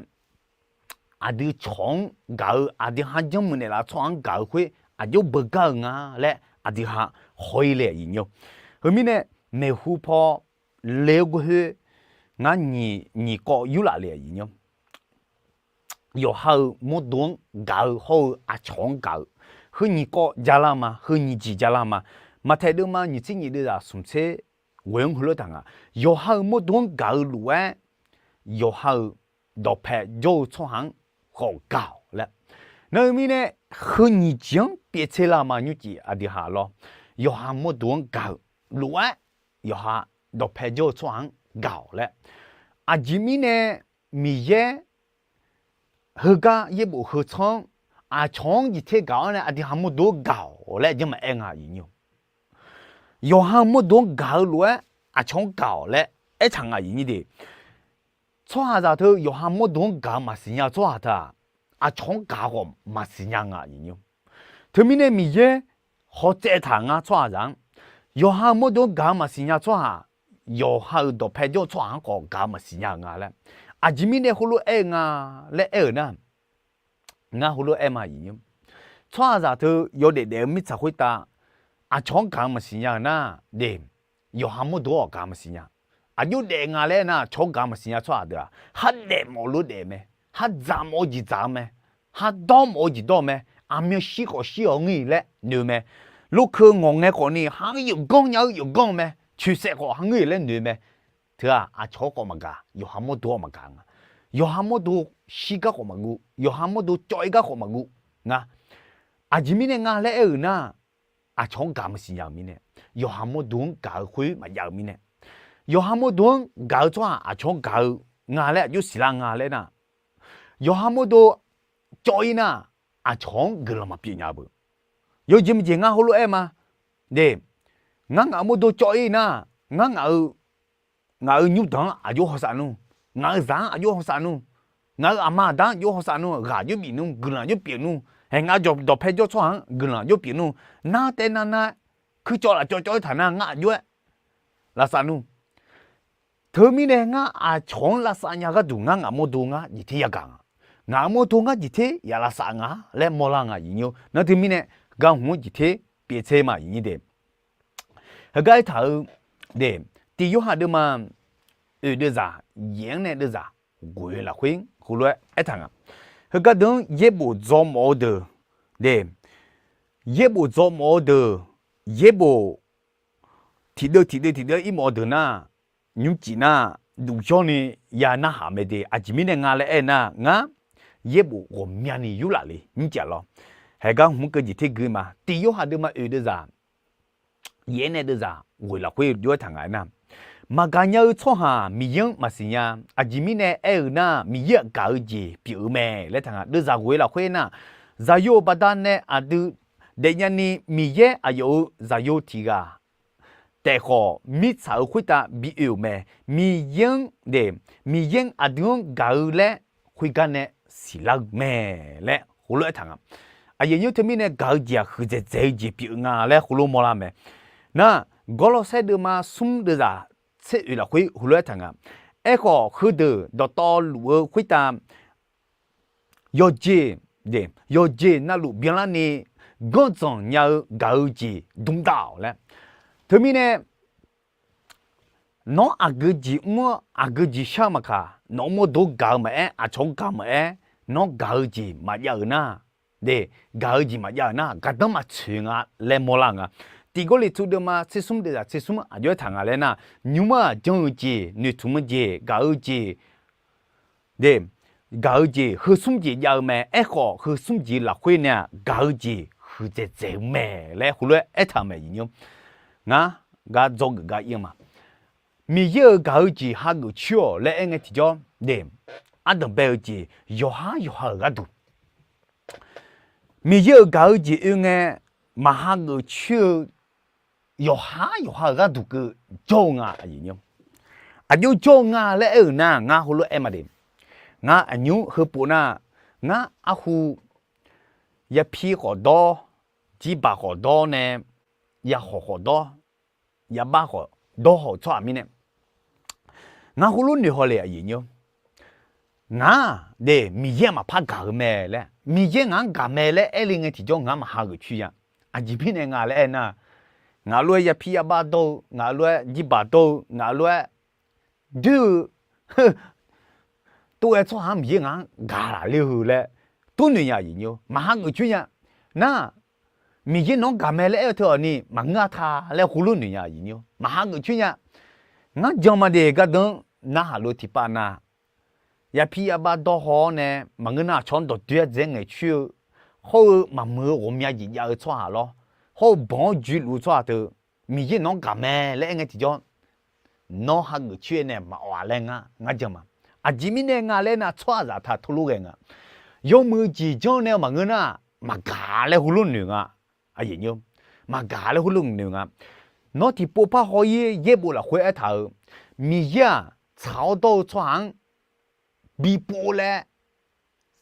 aqdui cawq-anr gaq-eu, aqdui ha janrmuiq naeqlaf tsawrhaq-anr gaq-eu khoer aqjox beugar-eu nga laer aqdui ha haw-ir le, aqyuif aqnyir-or. Heumirnae maeqhu paw le-eu ghoer khoer ngar nyiq kawv yurlaf le, aqyuif aqnyir-or. Yawqha-euq mawrdo-anr gaq-eu hawr-eu aqcawq-anr gaq-eu, heu nyiq kawv jalar ma, heu nyiq jeq jalar ma. Maqtaeq deuvma nyiq tser nyiq deuvzaq smq tser ghoe-anr heulof taq nga. Yawqha-euq mawrdo-anr gaq-eu lof-aer, yawqha-euq dawqpae jawr-eu tsawrhaq-anr khawf gaq-awq laer. Nar-eu mirnae, heu nyiq jeq-anr pyeuf tser lar ma nymrcif aqdui haq lawr. Yawqha mawrdo-anr gaq-eu lof-aer, yawqha dawqpae jawr-eu tsawrhaq-anr gaq-awq laer. Aqjeq mirnae Miqyaer heugar yaerbof heu tsanr-anr aqcawq-anr jeq ter gaq-awr nae aqdui haq mawrdo-anr gaq-awq laer janr maqaer nga aqyuif nyir-or. Yawqha mawrdo-anr gaq-eu lof-aer aqcawq-anr gaq-awq laer aertaq nga aqyuif nyir de. Tsawrhaqzaq teu yawqha mawrdo-anr gaq-eu maqsiq nya-eu tsawrhaq teu-aq, aqcawq-anr gaq-eu khawf maqsiq nya nga aqyuif nyir-or. Teumirnae Miqyaer hawtsaev taq ngar tsawrhaqzaq-anr, yawqha mawrdo-anr gaq-eu maqsiq nya tsawrhaq, yawqha-euq dawqpae jawr-eu tsawrhaq-anr khawf gaq-eu maqsiq nya-euq nga laer. Aqjeq mirnae heulof-aer-eu nga laer aer-euq nar, ngar heulof-aer ma aqyuif nyir-or. Tsawrhaqzaq teu yawdaef daef-eu mirtsaq khoertav aqcawq-anr gaq-eu maqsiq nya-euq nar, de, yawqha mawrdo-anr awq gaq-eu maqsiq nya. Aqjox daef nga laer aernar, aqcawq-anr gaq-eu maqsiq nya tsawrhaq deuq-aq, har daefmawf-eu lof daef mae, har dzaqmawf-eu jeq dzaq-eu mae, har dawrmawf-eu jeq dawr-eu mae, aqmyan shir khawf shir-awr ngir laer noeq-eu mae. Lokeu ngawq ngae khawfni har yawqganr nya-eu yawqganr-eu mae, coeqsaef khawf har ngir laer noeq-eu mae. Teu-aq aqcawq-anr khawf maqgaq, yawqha mawrdo-anr maqgaq nga. Yawqha mawrdo shir gar khawf maqguv, yawqha mawrdo cawv-ir gar khawf maqguv nga. Aqjeq mirnae nga laer aer-euq nar, aqcawq-anr gaq maqsiq nya-euq mirnae, yawqha mawrdo-anr gaq-eu khoer maqjav-euq mirnae, yawqha mawrdo-anr gaq-eu tsawrhaq aqcawq-anr gaq-eu nga laer aqjox siqlar nga laer nar, yawqha mawrdo cawv-ir nar, aqcawq-anr guiqlanq maqpyeuf nya-eu beu. Yawjeq maqjeq ngar heulof-aer ma. De, ngar ngaq-euq mawrdo cawv-ir nar, ngar ngaq-eu, ngaq-euq nymrdanq-anr aqjox hawsav nmr, ngaq-euq zaq-anr aqjox hawsav nmr, ngaq-euq aqma aqda-anr aqjox hawsav nmr, ghaq aqjox bif nmr, guiqlanq aqjox pyeuf nmr, haeq ngaq-eu dawqpae jawr tsawrhaq-anr guiqlanq aqjox pyeuf nmr, nar taev nar nar, kuircawv lafcawv cawv-ir taq nar ngar aqjox-aer lavsav nmr. Teumirnae ngar aqcawq-anr lavsav nya gharduq ngar ngaq mawrdo ngar jeq ter yagaq nga. Ngaq-euq mawrdo ngar jeq ter ya lavsav nga laer mawrlar nga aqyuif nyir-or. Nar teumirnae, gar hmq-anr jeq ter pyeuf tser ma aqyuif nyir de. Heugar aertaq-eu de, tiq yorhaq deuvma oeq deuvzaq yaef-anr nae deuvzaq ghoeq lafkhoer heulof-aer aertaq nga. Heugar deuq-anr yaerbof dzaw mawf-eu deuq de, yaerbof dzaw mawf-eu deuq, yaerbof tiqdeuv tiqdeuv tiqdeuv ir mawf-eu deuq nar, nymrcif nar, duf yawrni ya narhaq mae de. Aqjeq mirnae nga laer aer nar, ngar yaerbof ghawqmyani yurlaf le nymrcif lawr. Haeq gar hmq keuv jeq ter gui ma. Tiq yorhaq deuvma oeq deuvzaq yaef-anr nae deuvzaq ghoeq lafkhoer jov-aer taq nga aernar, maqgaq nya-eu tsawrhaq Miqyaer-anr maqsiq nya. Aqjeq mirnae aer-eu nar, Miqyaer-aq gaq-eu jeq pyeuf-eu mae laer taq nga. Deuvzaq ghoeq lafkhoer nar, zaqyo-euq baqda nae aqdui daefnya ni Miqyaer aqyawf-euq zaqyo tiq ghaq taef khawf mirtsaq-euq khoertav bi oe-euq mae. Miqyaer-anr de, Miqyaer-anr aqdui-anr gaq-eu laer khoergar nae siqlar-eu mae laer heulof-aer taq nga. Aqyuif nyir-or, teumirnae gaq-eu jeq-aq huiqdzaeq dzaeq-eu jeq pyeuf nga laer heulof mawrlar mae. Nar, Gawrlawrsaer deuvma smr deuvzaq tser oeq lafkhoer heulof-aer taq nga. Aerkhawf, heudeuq dawqtawvluf-eu khoertav yawqjeq, yawqjeq navluf byanlarni ganrdzanq nya-eu gaq-eu jeq dmdav-awq laer. Teumirnae, nawr aqgeu jeq mr-awr aqgeu jeq shar-eu maqkaq, nawq-euq mawrdo gaq-eu maqaer, aqcawq-anr gaq maqaer, nawr gaq-eu jeq maqjav-euq nar, de, gaq-eu jeq maqjav-euq nar, gardanr maqtsoeq nga laer mawrlar nga. Tiq Gawrliqtu deuvma tser smr deuvzaq tser smr aqjox-aer taq nga laer nar, nymr-aq janr-eu jeq, noeqtmq-eu jeq, gaq-eu jeq, de, gaq-eu jeq heu smr jeq jav-eu mae. Aerkhawf, heu smr jeq lafkhoer nae-aq, gaq-eu jeq huiqdzaeq dzaeq-eu mae laer heulof-aer aertaq-euq mae. Ngar gar dzawgeuf gar ir-eu ma. Miqyaer-euq gaq-eu jeq hageuf coer-awq laer aer ngae tiqjawr, de, ardanq bae-eu jeq yawqhar yawqha-euq gharduq, Miqyaer-euq gaq-eu jeq oe ngae maqhageuf coer-eu yawqhar yawqha-euq gharduq keuv jawr-eu nga. Aqjox jawr-eu nga laer aer-euq nar, ngar heulof-aer ma de. Ngar aqnymr heupov nar, ngar arhu yapir khawf dawr, jirbaq khawf dawr nae, yahawq khawf dawr, yabar khawf dawr haw-eu tsawrhaq mirnae, ngar heulof noeq haw le. Aqyuif nyir-or, ngaq-aq de, Miqyaer-aq maqpar gaq-eu mae laer, Miqyaer ngaq-anr gaq mae laer aer le ngae tiqjawr ngar maqhageuf coer ya. Aqjeq mirnae nga laer aer nar, ngaq lof-aer yapir yabar dawr-eu, ngaq lof-aer jirbaq dawr-eu, ngaq lof-aer doer-eu, tov-aer tsawrhaq-anr Miqyaer ngaq-anr gaq laf ler-eu laer tov noeq nya. Aqyuif nyir-or, maqhageuf coer ya. Nar, Miqyaer nawq-anr gaq mae laer aer-eu teu-awq ni maqngeur-a ta laer heulof noeq nya aqyuif nyir-or. Maqhageuf coer nya. Ngar jan ma de gardanr narhaq lof tiqpav na, yapir yabar dawr haw-awr nae maqngeur nar aqcawq-anr dawqdoer-aer dzaeq ngaeq coer-eu, hawr-eu maqmuiq-eu ghawqmya jeq jav-eu tsawrhaq lawr, hawr-eu banq-awr joe luf-eu tsawrhaq teu, Miqyaer nawq-anr gaq mae laer aer ngae tiqjawr, nawr hageuf coer-eu nae maqawf-a laer ngar, ngar jan ma. Aqjeq mirnae nga laer nar, tsawrhaqzaq taq teulof ghae nga. Yawmuiq-eu jeq janr nae maqngeur nar, maqgaq laer heulof noeq nga. Maqgaq laer heulof noeq nga. Nawr tiqpov par haw-ir yaerbof lafkhoer aertaq-euq, Miqyaer-aq tsaq-awr dawr-eu tsawrhaq-anr bi pov laer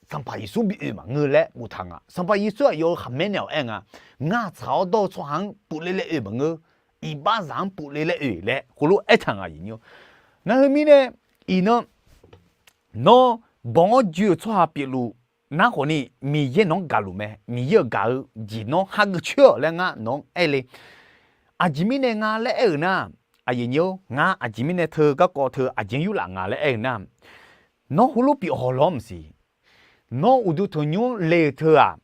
Sanqpaq Yeqsur bi oe maqngeur laer boftaq nga. Sanqpaq Yeqsur aqyawf-euq khaqmae naeq-awq aer nga. Ngar-aq tsaq-awr dawr-eu tsawrhaq-anr pov le laer oe maqngeur, iqbaxzaq-anr pov le laer oe laer heulof aertaq nga aqyuif nyir-or. Nar heu mirnae, iqnan nawr banq-awr joe-euq tsawrhaq pyeufluf nar khawfni, Miqyaer nawq-anr gaqluf mae. Miqyaer-euq gaq-eu jeq nawr hageuf coer-awq laer ngar nawq-anr aer le. Aqjeq mirnae nga laer aer-euq nar, aqyuif nyir-or, ngar aqjeq mirnae teu garkawv teu aqjeq yurlaf nga laer aer-euq nar, nawr heulof pyeuf haw lawr maqsiq. Nawr uqduq tanqnymr le-euq teu-aq,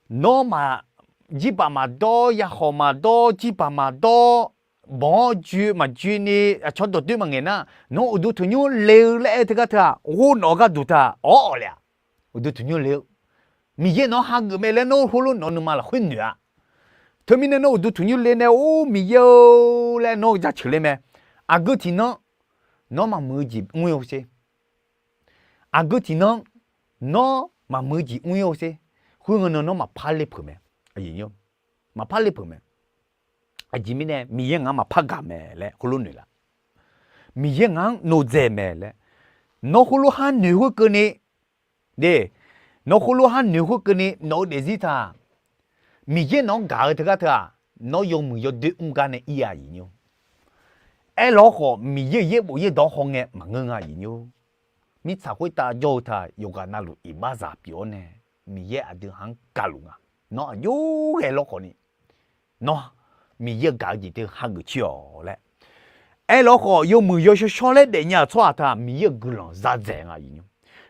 nawr maq, jirbaq maqdawr, yakhawq maqdawr, jirbaq maqdawr, banq-awr joe maqjoeni, aqcawq dawqdoer maqngaeq nar, nawr uqduq tanqnymr le-eu laer aer-eu teugar teu-aq, ghov nawq-eu gharduq teu-aq awr-awq le-aq. Uqduq tanqnymr le-eu, Miqyaer nawq-anr hageuf mae laer nawr heulof nawq-eu nuima lafkhoer noeq-a. Teumirnae nawr uqduq tanqnymr le nae or Miqyaer-eu laer nawr jaceuq le mae. Aqgeu tiqnan nawr maqmuiq-eu jeq mr-eu sher. Aqgeu tiqnan nawr maqmuiq-eu jeq mr-eu sher. Khoerngae nan nawr maqpar ler peuq mae. Maqpar ler peuq mae. Aqjeq mirnae Miqyaer ngaq-anr maqpar gaq mae laer heulof noeq laf. Miqyaer ngaq-anr noeqdzaeq mae laer nawr heulof har noeq khoerkeuvni, de, nawr heulof har noeq khoerkeuvni nawq-eu daefzir taq, Miqyaer nawq-anr gaq-eu teugar teu-aq, nawr yawmuiq yawdoer mr gar nae ir-a aqyuif nyir-or. Aerlawr khawf Miqyaer-euq yaerbof yaerdawq haw ngae maqngeur nga aqyuif nyir-or. Mirtsaq khoertav jawr-eu taq yawqghaq navluf iqbaxzaq pyeuf-awr nae, Miqyaer aqdui haq-anr gaqluf nga. Nawr aqjox ghae lawr khawfni, nawr Miqyaer-eu gaq-eu jeq teu hageuf coer-awq laer aerlawr khawf, yawmuiq yawshawr shawr laer daefnya-euq tsawrhaq taq Miqyaer-euq guiqlanq za dzaeq nga aqyuif nyir.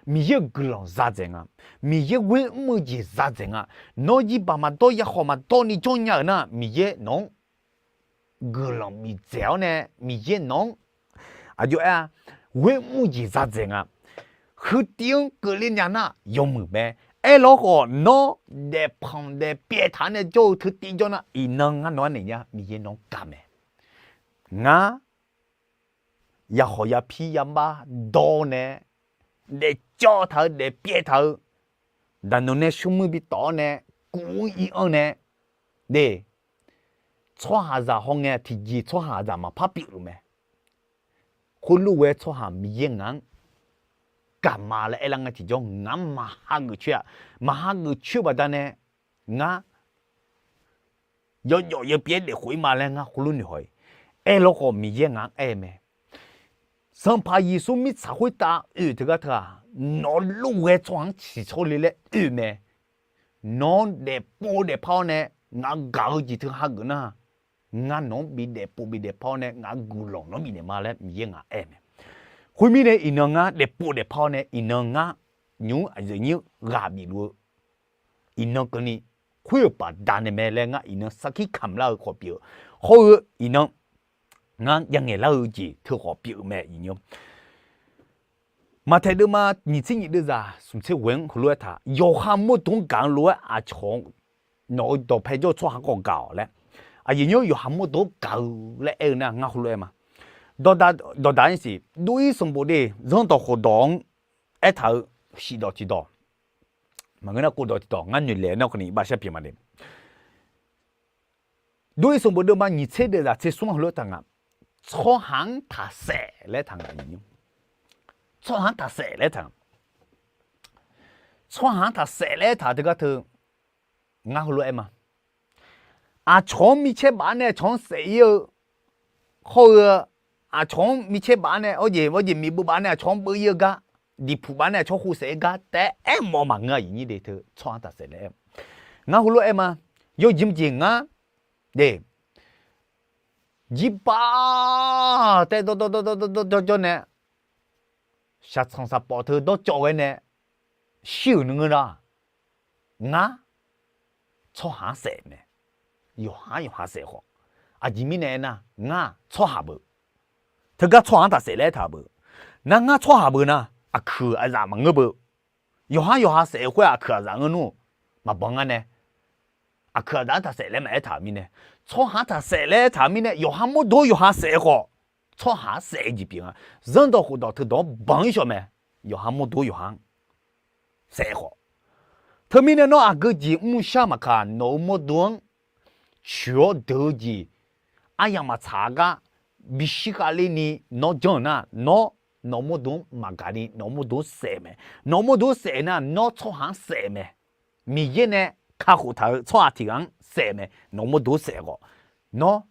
Miqyaer-euq guiqlanq za dzaeq nga. Miqyaer ghoer mr-eu jeq za dzaeq nga. Nawr jirbaq maqdawr, yakhawq maqdawr ni jawrnya-euq nar, Miqyaer nawq-anr guiqlanq bif dzaeq-awr nae, Miqyaer nawq-anr aqjox aer-a, ghoer mr-eu jeq za dzaeq nga. Huiqtiv-anr keuvle nya nar yawmuiq mae. Aerlawr khawf, nawr daefpanq daefpyaev taq-awr nae jawr-eu teu tiv jawr nar, iqnan ngar nawq-anr naeq nya, Miqyaer nawq-anr gaq mae. Ngar yakhawq yapir yabar dawr nae, daefcawv taq-eu daefpyaev taq-eu, daqnoeq nae shawrmuir bi tawf-awr nae, kuv-anr ir-anr nae, de, tsawrhaqzaq hawngae tiqjeq tsawrhaqzaq maqpar pyeufluf mae. Khoerlof-aer tsawrhaq Miqyaer ngaq-anr gaq ma laer aerlar ngae tiqjawr ngaq-anr maqhageuf coer-a. Maqhageuf coer-eu baqdanae ngar yawjawf yawpyaer daefkhof-ir ma laer ngar khoerlof noeq haw-ir. Aerlawr khawf Miqyaer ngaq-anr aer mae. Sanqpaq Yeqsur mirtsaq khoertav oe-euq teugar teu-aq, nawq lof ghae tsawrhaq-anr ciqcawr le laer oe mae. Nawr daefpov daefpar-awr nae ngaq gaq-eu jeq teu hageuf nar, ngar nawq-anr bi daefpov bi daefpar-awr nae ngaq guiqlanq nawr bifnaeq ma laer Miqyaer ngaq aer mae. Khoermirnae iqnan ngar daefpov daefpar-awr nae iqnan ngar nymq-mr aqyuif aqnyir ghaq bifluf-eu iqnan keuvni khoer-euq baqdanae mae laer ngar iqnan sarkir kamq lar-eu khawf pyeuf-eu, hawr-eu iqnan ngar jangaeq lar-eu jeq teu khawf pyeuf-eu mae iqnan. Maqtaeq deuvma nyiq tser nyiq deuvzaq smq tser ghoeq-anr heulof-aer taq, yawqha mawrdo-anr gaq-eu lof-aer aqcawq nawq-eu dawqpae jawr-eu tsawrhaq-anr khawf gaq-awq laer, aqyuif nyir-or, yawqha mawrdo-anr gaq-eu laer aer-eu nar ngar heulof-aer ma. Dawqdaq, dawqdaq-anr siq, Doq-ir sanqbof de zanrdawq khofdawq-anr aertaq-eu shifdawq tiqdawq, maqngeur nar kovdawq tiqdawq ngar noeqlaeq nar khawfni iqbax shar pyeuf ma de. Doq-ir sanqbof deuvma nyiq tser deuvzaq tser smr-anr heulof-aer taq nga. Tsawrhaq-anr taqsaef laer taq nga. Tsawrhaq-anr taqsaef laer taq nga. Tsawrhaq-anr taqsaef laer taq teugar teu ngar heulof-aer ma. Aqcawq-anr micaer baf-awr nae aqcawq-anr saef-ir-eu, hawr-eu aqcawq-anr micaer baf-awr nae, arjeq arjeq miqbeuv baf-awr nae aqcawq-anr beuv-ir-eu gar, diqpuq baf-awr nae aqcawq-anr khofsaef-ir gar taef-aer aermawf maqngeur aqyuif nyir de teu tsawrhaq-anr taqsaef laer aer. Ngar heulof-aer ma. Yawjeq jeq ngar de, jirbaq taef dawrdawr dawrdawr dawrdawr jawr nae, shaqtsanq saqpawf teu dawrcawv ghae nae shir-euq ngeur nar, ngar tsawrhaq-anr saef mae. yawqha-anr yawqha saef khawf. Aqjeq mirnae aernar, ngar tsawrhaq beu. Teugar tsawrhaq-anr taqsaef laer aertaq beu. Nar ngar tsawrhaq beu nar, aqkuiq aqzaf maqngeur beu. Yawqha-anr yawqha saef-eu khoer aqkuiq aqzaf ngeur nmr-eu maqbanq ngar nae, aqkuiq aqzaf-anr taqsaef laer maqaer taq-euq mirnae, tsawrhaq-anr taqsaef laer aer taq-euq mirnae, yawqha mawrdo yawqha saef khawf, tsawrhaq-anr saef-eu jeq pyeuf nga. Zanrdawq khofdawq teudawq-anr banq-ir shawq mae. Yawqha mawrdo yawqha-anr saef khawf. Teumirnae nawr aqgeu jeq mrshar maqkaq, nawq-euq mawrdo-anr coeq-awr deuq-eu jeq aryamq maqtsaq-a gar bishir khavler ni nawr janr-euq nar, nawr nawq-euq mawrdo-anr maqgaq ni nawq-euq mawrdo-anr saef mae. Nawq-euq mawrdo-anr saef nar, nawr tsawrhaq-anr saef mae. Miqyaer nae kakhof taq-euq tsawrhaq tiq ghaq-anr saef mae. Nawq-euq mawrdo-anr saef khawf, nawr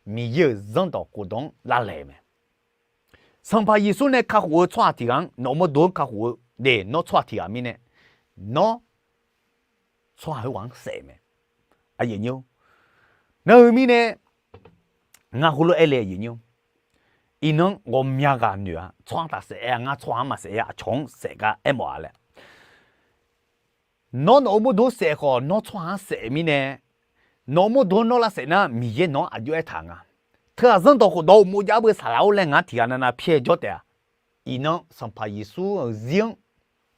Miqyaer-euq zanrdawq khofdawq-anr lavlaeq mae. Sanqpaq Yeqsur nae kakhof-eu tsawrhaq tiq ghaq-anr nawq-euq mawrdo-anr kakhof-eu de, nawr tsawrhaq tiq ghaq mirnae, nawr tsawrhaq khoerghaq-anr saef mae. Nar-eu mirnae, ngar heulof-aer le, iqnan ghawqmya ghaq noeq-a, tsawrhaq taqsaef-aer-a, ngar tsawrhaq-anr maqsaef-aer aqcawq-anr saef gar aermawf-a laer. Nawr nawq-euq mawrdo saef khawf, nawr tsawrhaq-anr saef mirnae, nawq-euq mawrdo-anr nawr lavsaef nar, Miqyaer nawq-anr aqjox aertaq nga. Teu-aq zanrdawq khofdawq uqmov jav beu saqlaq-or laer ngar tiq ghaq navnav pyaer jawr taef-a. Iqnan Sanqpaq Yeqsur-euq zir-anr,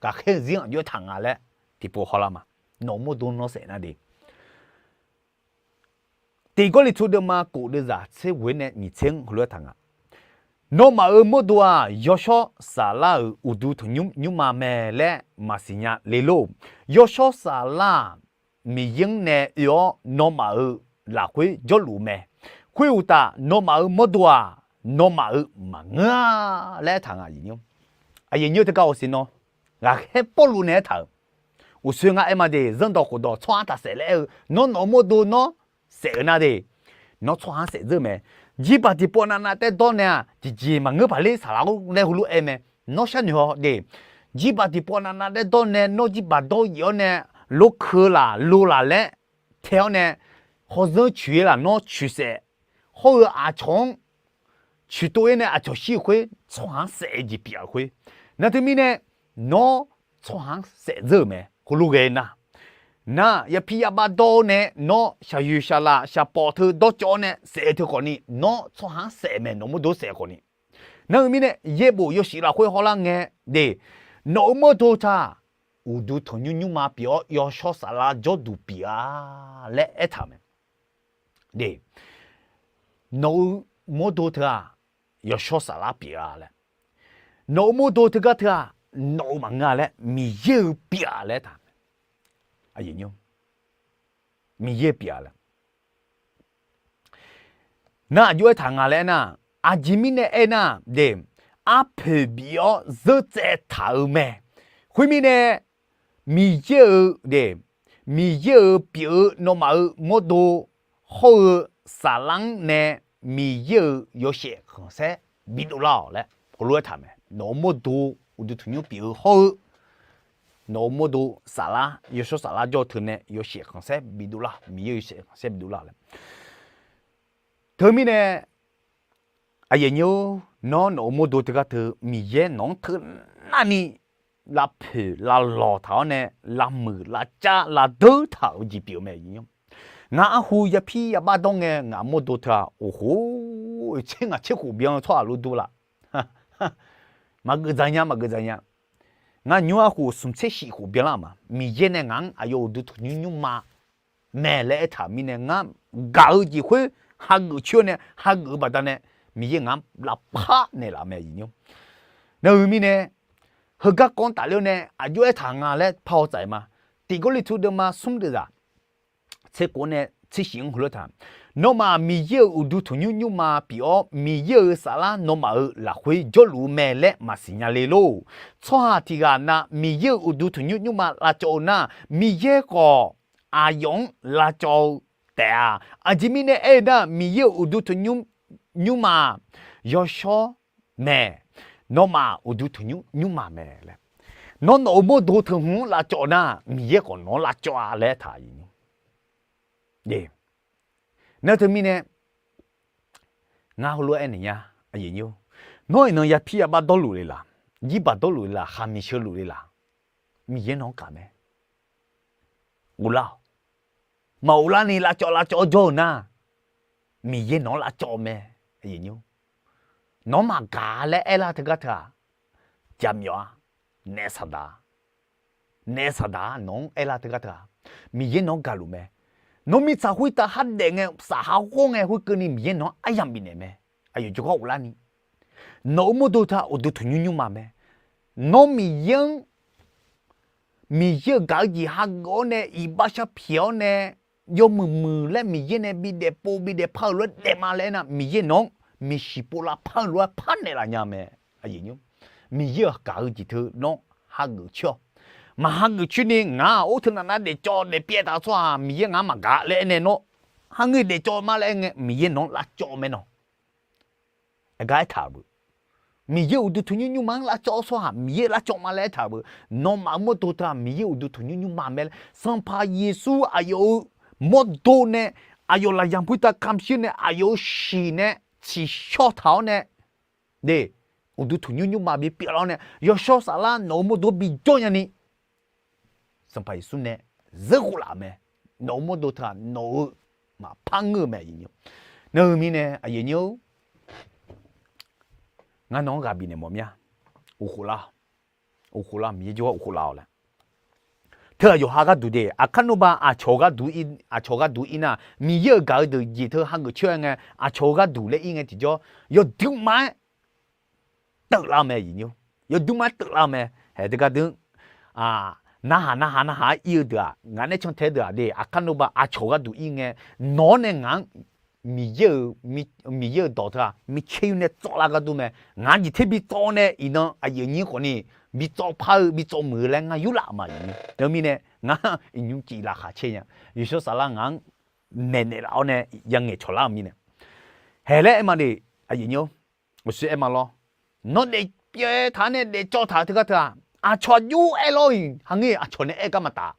ghaqkhaer-eu zir-anr aqjox aertaq nga laer tiqpov hawlar ma. Nawq-euq mawrdo nawr saef nar de. Tiq Gawrliqtu deuvma kof deuvzaq tser ghoe nae nyiq tser-anr heulof-aer taq nga. Nawmaf-euq mawrdo-aq, yawshawr saflar-euq uqduq tanqnymr nymrma mae laer maqsiq nya le lor. Yawshawr saflar-aq, Miqyaer-anr nae oe-awr nawmaf-euq lafkhoer jawrluf mae. Khoeruqtaf, nawmaf-euq mawrdo-aq, nawmaf-euq maqngeur-a laer aertaq nga. Aqyuif aqnyir teugar hawsiq nawr, ghaqkhaer Pawrluv nae aertaq-euq, uqsoer ngar aer ma de, zanrdawq khofdawq tsawrhaq taqsaef laer aer-eu, nawr nawq-euq mawrdo nawr saef-eu nar de, nawr tsawrhaq-anr saef dzeur mae. Jirbaq tiqpawf navnav taerdawr nae-aq, tiqjeq maqngeur paq ler saqlaq-or laer heulof-aer mae. Nawr sharnoeq haw de, jirbaq tiqpawf navnav taerdawr nae nawr jirbaq dawr yaef-awr nae, lorkeuv laq lo laq laer tae-awr nae, hawzanr coeq-ir laf nawr coeqsaef, hawr-eu aqcawq-anr coeqtov-ir nae aqcawq shir-eu khoer, tsawrhaq-anr saef-eu jeq pyeuf-a khoer. Nar teumirnae, nawr tsawrhaq-anr saef dzeur-euq mae. Heulof ghae nar, nar yapir yabav dawr-awr nae nawr shaqyoeq shaqlaf shaqpawf teu dawrcawv-awr nae saef-eu teu khawfni, nawr tsawrhaq-anr saef mae, nawq-euq mawrdo saef khawfni. Nar-eu mirnae, yaerbof yawshuif lafkhoer hawlar ngae de, nawq-euq mawrdo taq uqduq tanqnymr nymrma pyeuf-awr, yawshawr saflar jawrduq pyeuf-a laer aertaq mae. De, nawq-euq mawrdo teu-aq, yawshawr saflar pyeuf-a laer, nawq-euq mawrdo teugar teu-aq, nawq-euq maqngeur-a laer, Miqyaer-euq pyeuf-a laer aertaq mae. Miqyaer pyeuf-a laer. Nar aqjox aertaq nga laer aernar, aqjeq mirnae aernar, de, arpoeq bif-awr zeurtsaev taq-euq mae. Khoermirnae, Miqyaer-euq de, Miqyaer-euq pyeuf-eu nawmaf-euq mawrdo hawr-eu saflar-anr nae Miqyaer-euq yawshaef khanqsaer bidov lar-awq laer heulof-aer taq mae. Nawq-euq mawrdo uqduq tanqnymr pyeuf-eu hawr-eu, nawq-euq mawrdo saflar, yawshawr saflar jawr-eu teu nae yawshaef khanqsaer bidov lar, Miqyaer-euq yawshaef khanqsaer bidov lar laer. Teumirnae, aqyuif aqnyir-or, nawr nawq-euq mawrdo teugar teu Miqyaer nawq-anr teunar ni lavpoeq lavlawq taq-awr nae, lavmuiq lavcav lavdeur taq-euq jeq pyeuf-eu mae. Ngaq arhu yapir yabav dawr ngae, ngaq mawrdo teu-aq, oqhof, tser ngaq tser khof byan-eu tsawrhaq lof dur laf. Maqgeuf dzaq nya, maqgeuf dzaq nya. Ngar nymr arhu smq tser shif khof byanlar-aq ma. Miqyaer nae ngaq-anr aqyawf uqduq tanqnymr nymrma mae laer aertaq mirnae, ngar gaq-eu jeq khoer hageuf coer-awr nae, hageuf-eu baqdanae, Miqyaer ngaq-anr lavpar naeqlaf mae. Nar-eu mirnae, heugar kawv-anr tafler-awr nae aqjox aertaq nga laer par haw tsaf-aer ma. Tiq Gawrliqtu deuvma smr deuvzaq tser kof nae tser shif-anr heulof-aer taq, nawmaf Miqyaer-euq uqduq tanqnymr nymrma pyeuf-awr, Miqyaer-euq saflar nawmaf-euq lafkhoer jawrluf-eu mae laer maqsiq nya le lor. Tsawrhaq tiq ghaq na Miqyaer-euq uqduq tanqnymr nymrma lavcawv-eu nar, Miqyaer khawf aqyawf-anr lavcawv-eu taef-a. Aqjeq mirnae aer-eu nar, Miqyaer-euq uqduq tanqnymr nymrma yawshawr mae. Nawmaf uqduq tanqnymr nymrma mae laer. Nawr nawq-euq mawrdo teu hmq-anr lavcawv nar, Miqyaer khawf nawq-anr lavcawv-a laer aertaq-a. Nar teumirnae, ngar heulof-aer aernaeq nya, nawr iqnan yapir yabav dawrluf le laq, jirbaq dawrluf le laq, khaqmiq sheu luf le laq, Miqyaer nawq-anr kaq mae. Uvlar-awq. maqghoflarni lavcawv lavcawv jawr-eu nar, Miqyaer nawq-anr lavcawv mae. Nawq-anr maqgaq laer aerlar teugar teu-aq, jaqmyawf-a. Naef saqdaq, naef saqdaq nawq-anr aerlar teugar teu-aq, Miqyaer nawq-anr gaqluf mae. Nawr mirtsaq khoertav khardaef ngae, safha ghawr ngae khoerkeuvni Miqyaer nawq-anr aryamq bifnaeq mae. Aqyawf jawrgar ghoflarni, nawq-euq mawrdo teu-aq uqduq tanqnymr nymrma mae. Nawr Miqyaer-anr, Miqyaer-euq gaq-eu jeq hageuf-awr nae, iqbax sharpyaeq-awr nae, yawmuiq muiq laer Miqyaer nae bidaef pov bidaef par-euq lof-aer daef ma laer aernar, Miqyaer nawq-anr maeqshi pov lavpar-eu lof-aer parnaeq laf nya mae. Miqyaer-euq gaq-eu jeq teu nawr hageuf coer-awq. Maq hageuf coer ni ngaq-aq or teunav nav daefcawv daefpyaev taq-eu tsawrhaq Miqyaer ngaq-anr maqgaq laer aernae nawr, harngeur daefcawv ma laer aer ngae Miqyaer nawq-anr lavcawv mae nawq. Aergar aertaq-euq beu, Miqyaer uqduq tanqnymr nymrma-anr lavcawv-awr tsawrhaq Miqyaer lavcawv ma laer aertaq-euq beu, nawmaf-euq mawrdo teu-aq Miqyaer uqduq tanqnymr nymrma mae laer Sanqpaq Yeqsur aqyawf-euq mawrdo nae, aqyawf lafyaq khoertav kamq shir nae aqyawf-euq shiq nae tsiqshawr taq-awr nae, de, uqduq tanqnymr nymrma bipyeuf lar-awr nae yawshawr saflar nawq-euq mawrdo bijawr nyani Sanqpaq Yeqsur nae zeur khof laf-euq mae. Nawq-euq mawrdo teu-aq nawq-eu maqpar ngeur-eu mae. Nar-eu mirnae aqyuif aqnyir-or, ngar nawq-anr ghaq bifnaeq mawf mir-a. Uqkhof lar, uqkhof lar, Miqyaer jawrgar uqkhof laf-awq laer. Teu-aq yawqha gharduq de, aqkar nawr ba aqcawq-eu gharduq, aqcawq-eu gharduq ir nar, Miqyaer-euq gaq-eu deuq jeq teu hageuf coer-aer ngae, aqcawq-eu gharduq laer ir ngae tiqjawr, yawduq ma-aer teuflar-eu mae. Yawduq ma-aer teuflar-eu mae. Hae teugar deuq, narhaq narhaq narhaq-aer ir-eu deuq-aq, ngaq nae cantae deuq-aq de, aqkar nawr ba aqcawq-eu gharduq ir ngae, nawq-anr nae ngaq-anr Miqyaer-euq, Miqyaer-euq dawq teu-aq micaer yur nae tsawv lar gar dur mae. Ngaq-anr jeq ter bi tsawv nae iqnan aqyuif aqnyir khawfni bi tsawv par-eu bi tsawv muiq-eu laer ngar yurlaf ma. Teumirnae ngar iqnymr cif laqkhaq caer nya. Yawshawr saflar ngaq-anr maeqnaeq laf-awr nae yangaeq cawq lar-eu mirnae, hae laer aer ma de. Aqyuif aqnyir-or, uqshoe aer ma lawr. Nawr daefpyaev taq-awr nae daefcawv taq-eu teugar teu-aq, aqcawq aqjox aer lawr-iq, haqngeur aqcawq nae aer gar maqtaf.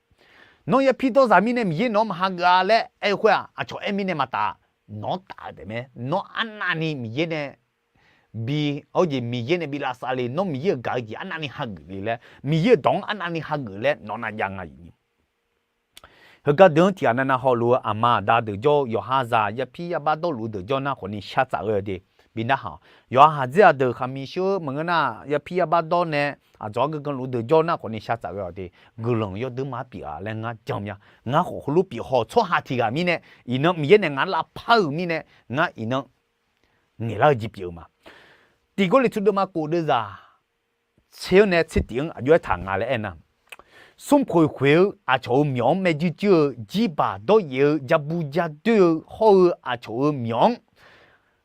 Nawr yapir dawrzaq mirnae Miqyaer nawq-anr maqhageuf-a laer aer-eu khoer-aq, aqcawq aer mirnae maqtaf. Nawq-anr taf-eu taef mae. Nawr arnavni Miqyaer nae bi, hawr jeq Miqyaer nae bi lavsav le, nawr Miqyaer-euq gaq-eu jeq arnavni hageuf le laer, Miqyaer-euq dawq-anr arnavni hageuf laer nawq nav jav nga. Heugar deuq-anr tiq ghaq navnav hawluf-eu aqma aqda deuq jawr-eu yawqha zaq yapir yabar dawrluf-eu deuq jawr nar khawfni shar tsaf ghae-eu de, bi narhaq-awq. Yawqha haqdzer aqdeuq khaqmi shir-eu maqngeur nar, yapir yabar dawr nae aqdzawq-anr ganganluf-eu deuq jawr nar khawfni shar tsaf ghae-awq de. Guiqlanq yawdui ma-aer pyeuf-a laer ngar jan mya. Ngar khawf heulof pyeuf haw-eu tsawrhaq tiq ghaq mirnae, iqnan Miqyaer nae ngaq-anr lavpar-euq mirnae, ngar iqnan ngaeqlar-eu jeq pyeuf-eu ma. Tiq Gawrliqtu deuvma kof deuvzaq tser-anr nae tser tiq-anr aqjox-aer taq nga laer aernar, smrkhoeq khoeq-eu aqcawq-euq myawq-anr maerjuir juir-eu jirbaq dawryaef-eu jabu jadoer-eu hawr-eu aqcawq-euq myawq-anr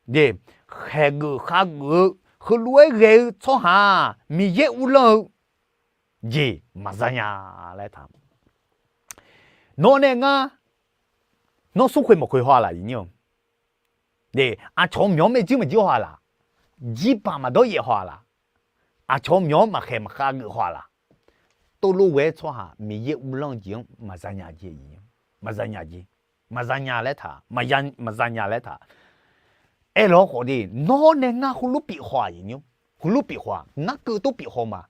de, khaeqgeuf khageuf-eu heulof-aer ghae-eu tsawrhaq-aq, Miqyaer uvlanr-eu jeq maqza nya laer taq. Nawr nae ngar, nawr smrkhoeq mawq khoeq haw-a laq? Aqcawq-euq myawq-anr maerjuir maqjuir haw-a laq? Jirbaq maqdawr yaef haw-a laq? Aqcawq-euq myawq-anr maqkhaeq maqkhav geuf haw-a laq? Tov lof ghae-aer tsawrhaq Miqyaer uvlanr-eu jeq-anr maqza nya jeq, maqza nya jeq, maqza nya laer taq, maqza nya laer taq. Aerlawr khawf de, nawr nae ngar heulof pyeuf haw-aq, heulof pyeuf haw-aq, ngar keuv tov pyeuf haw ma.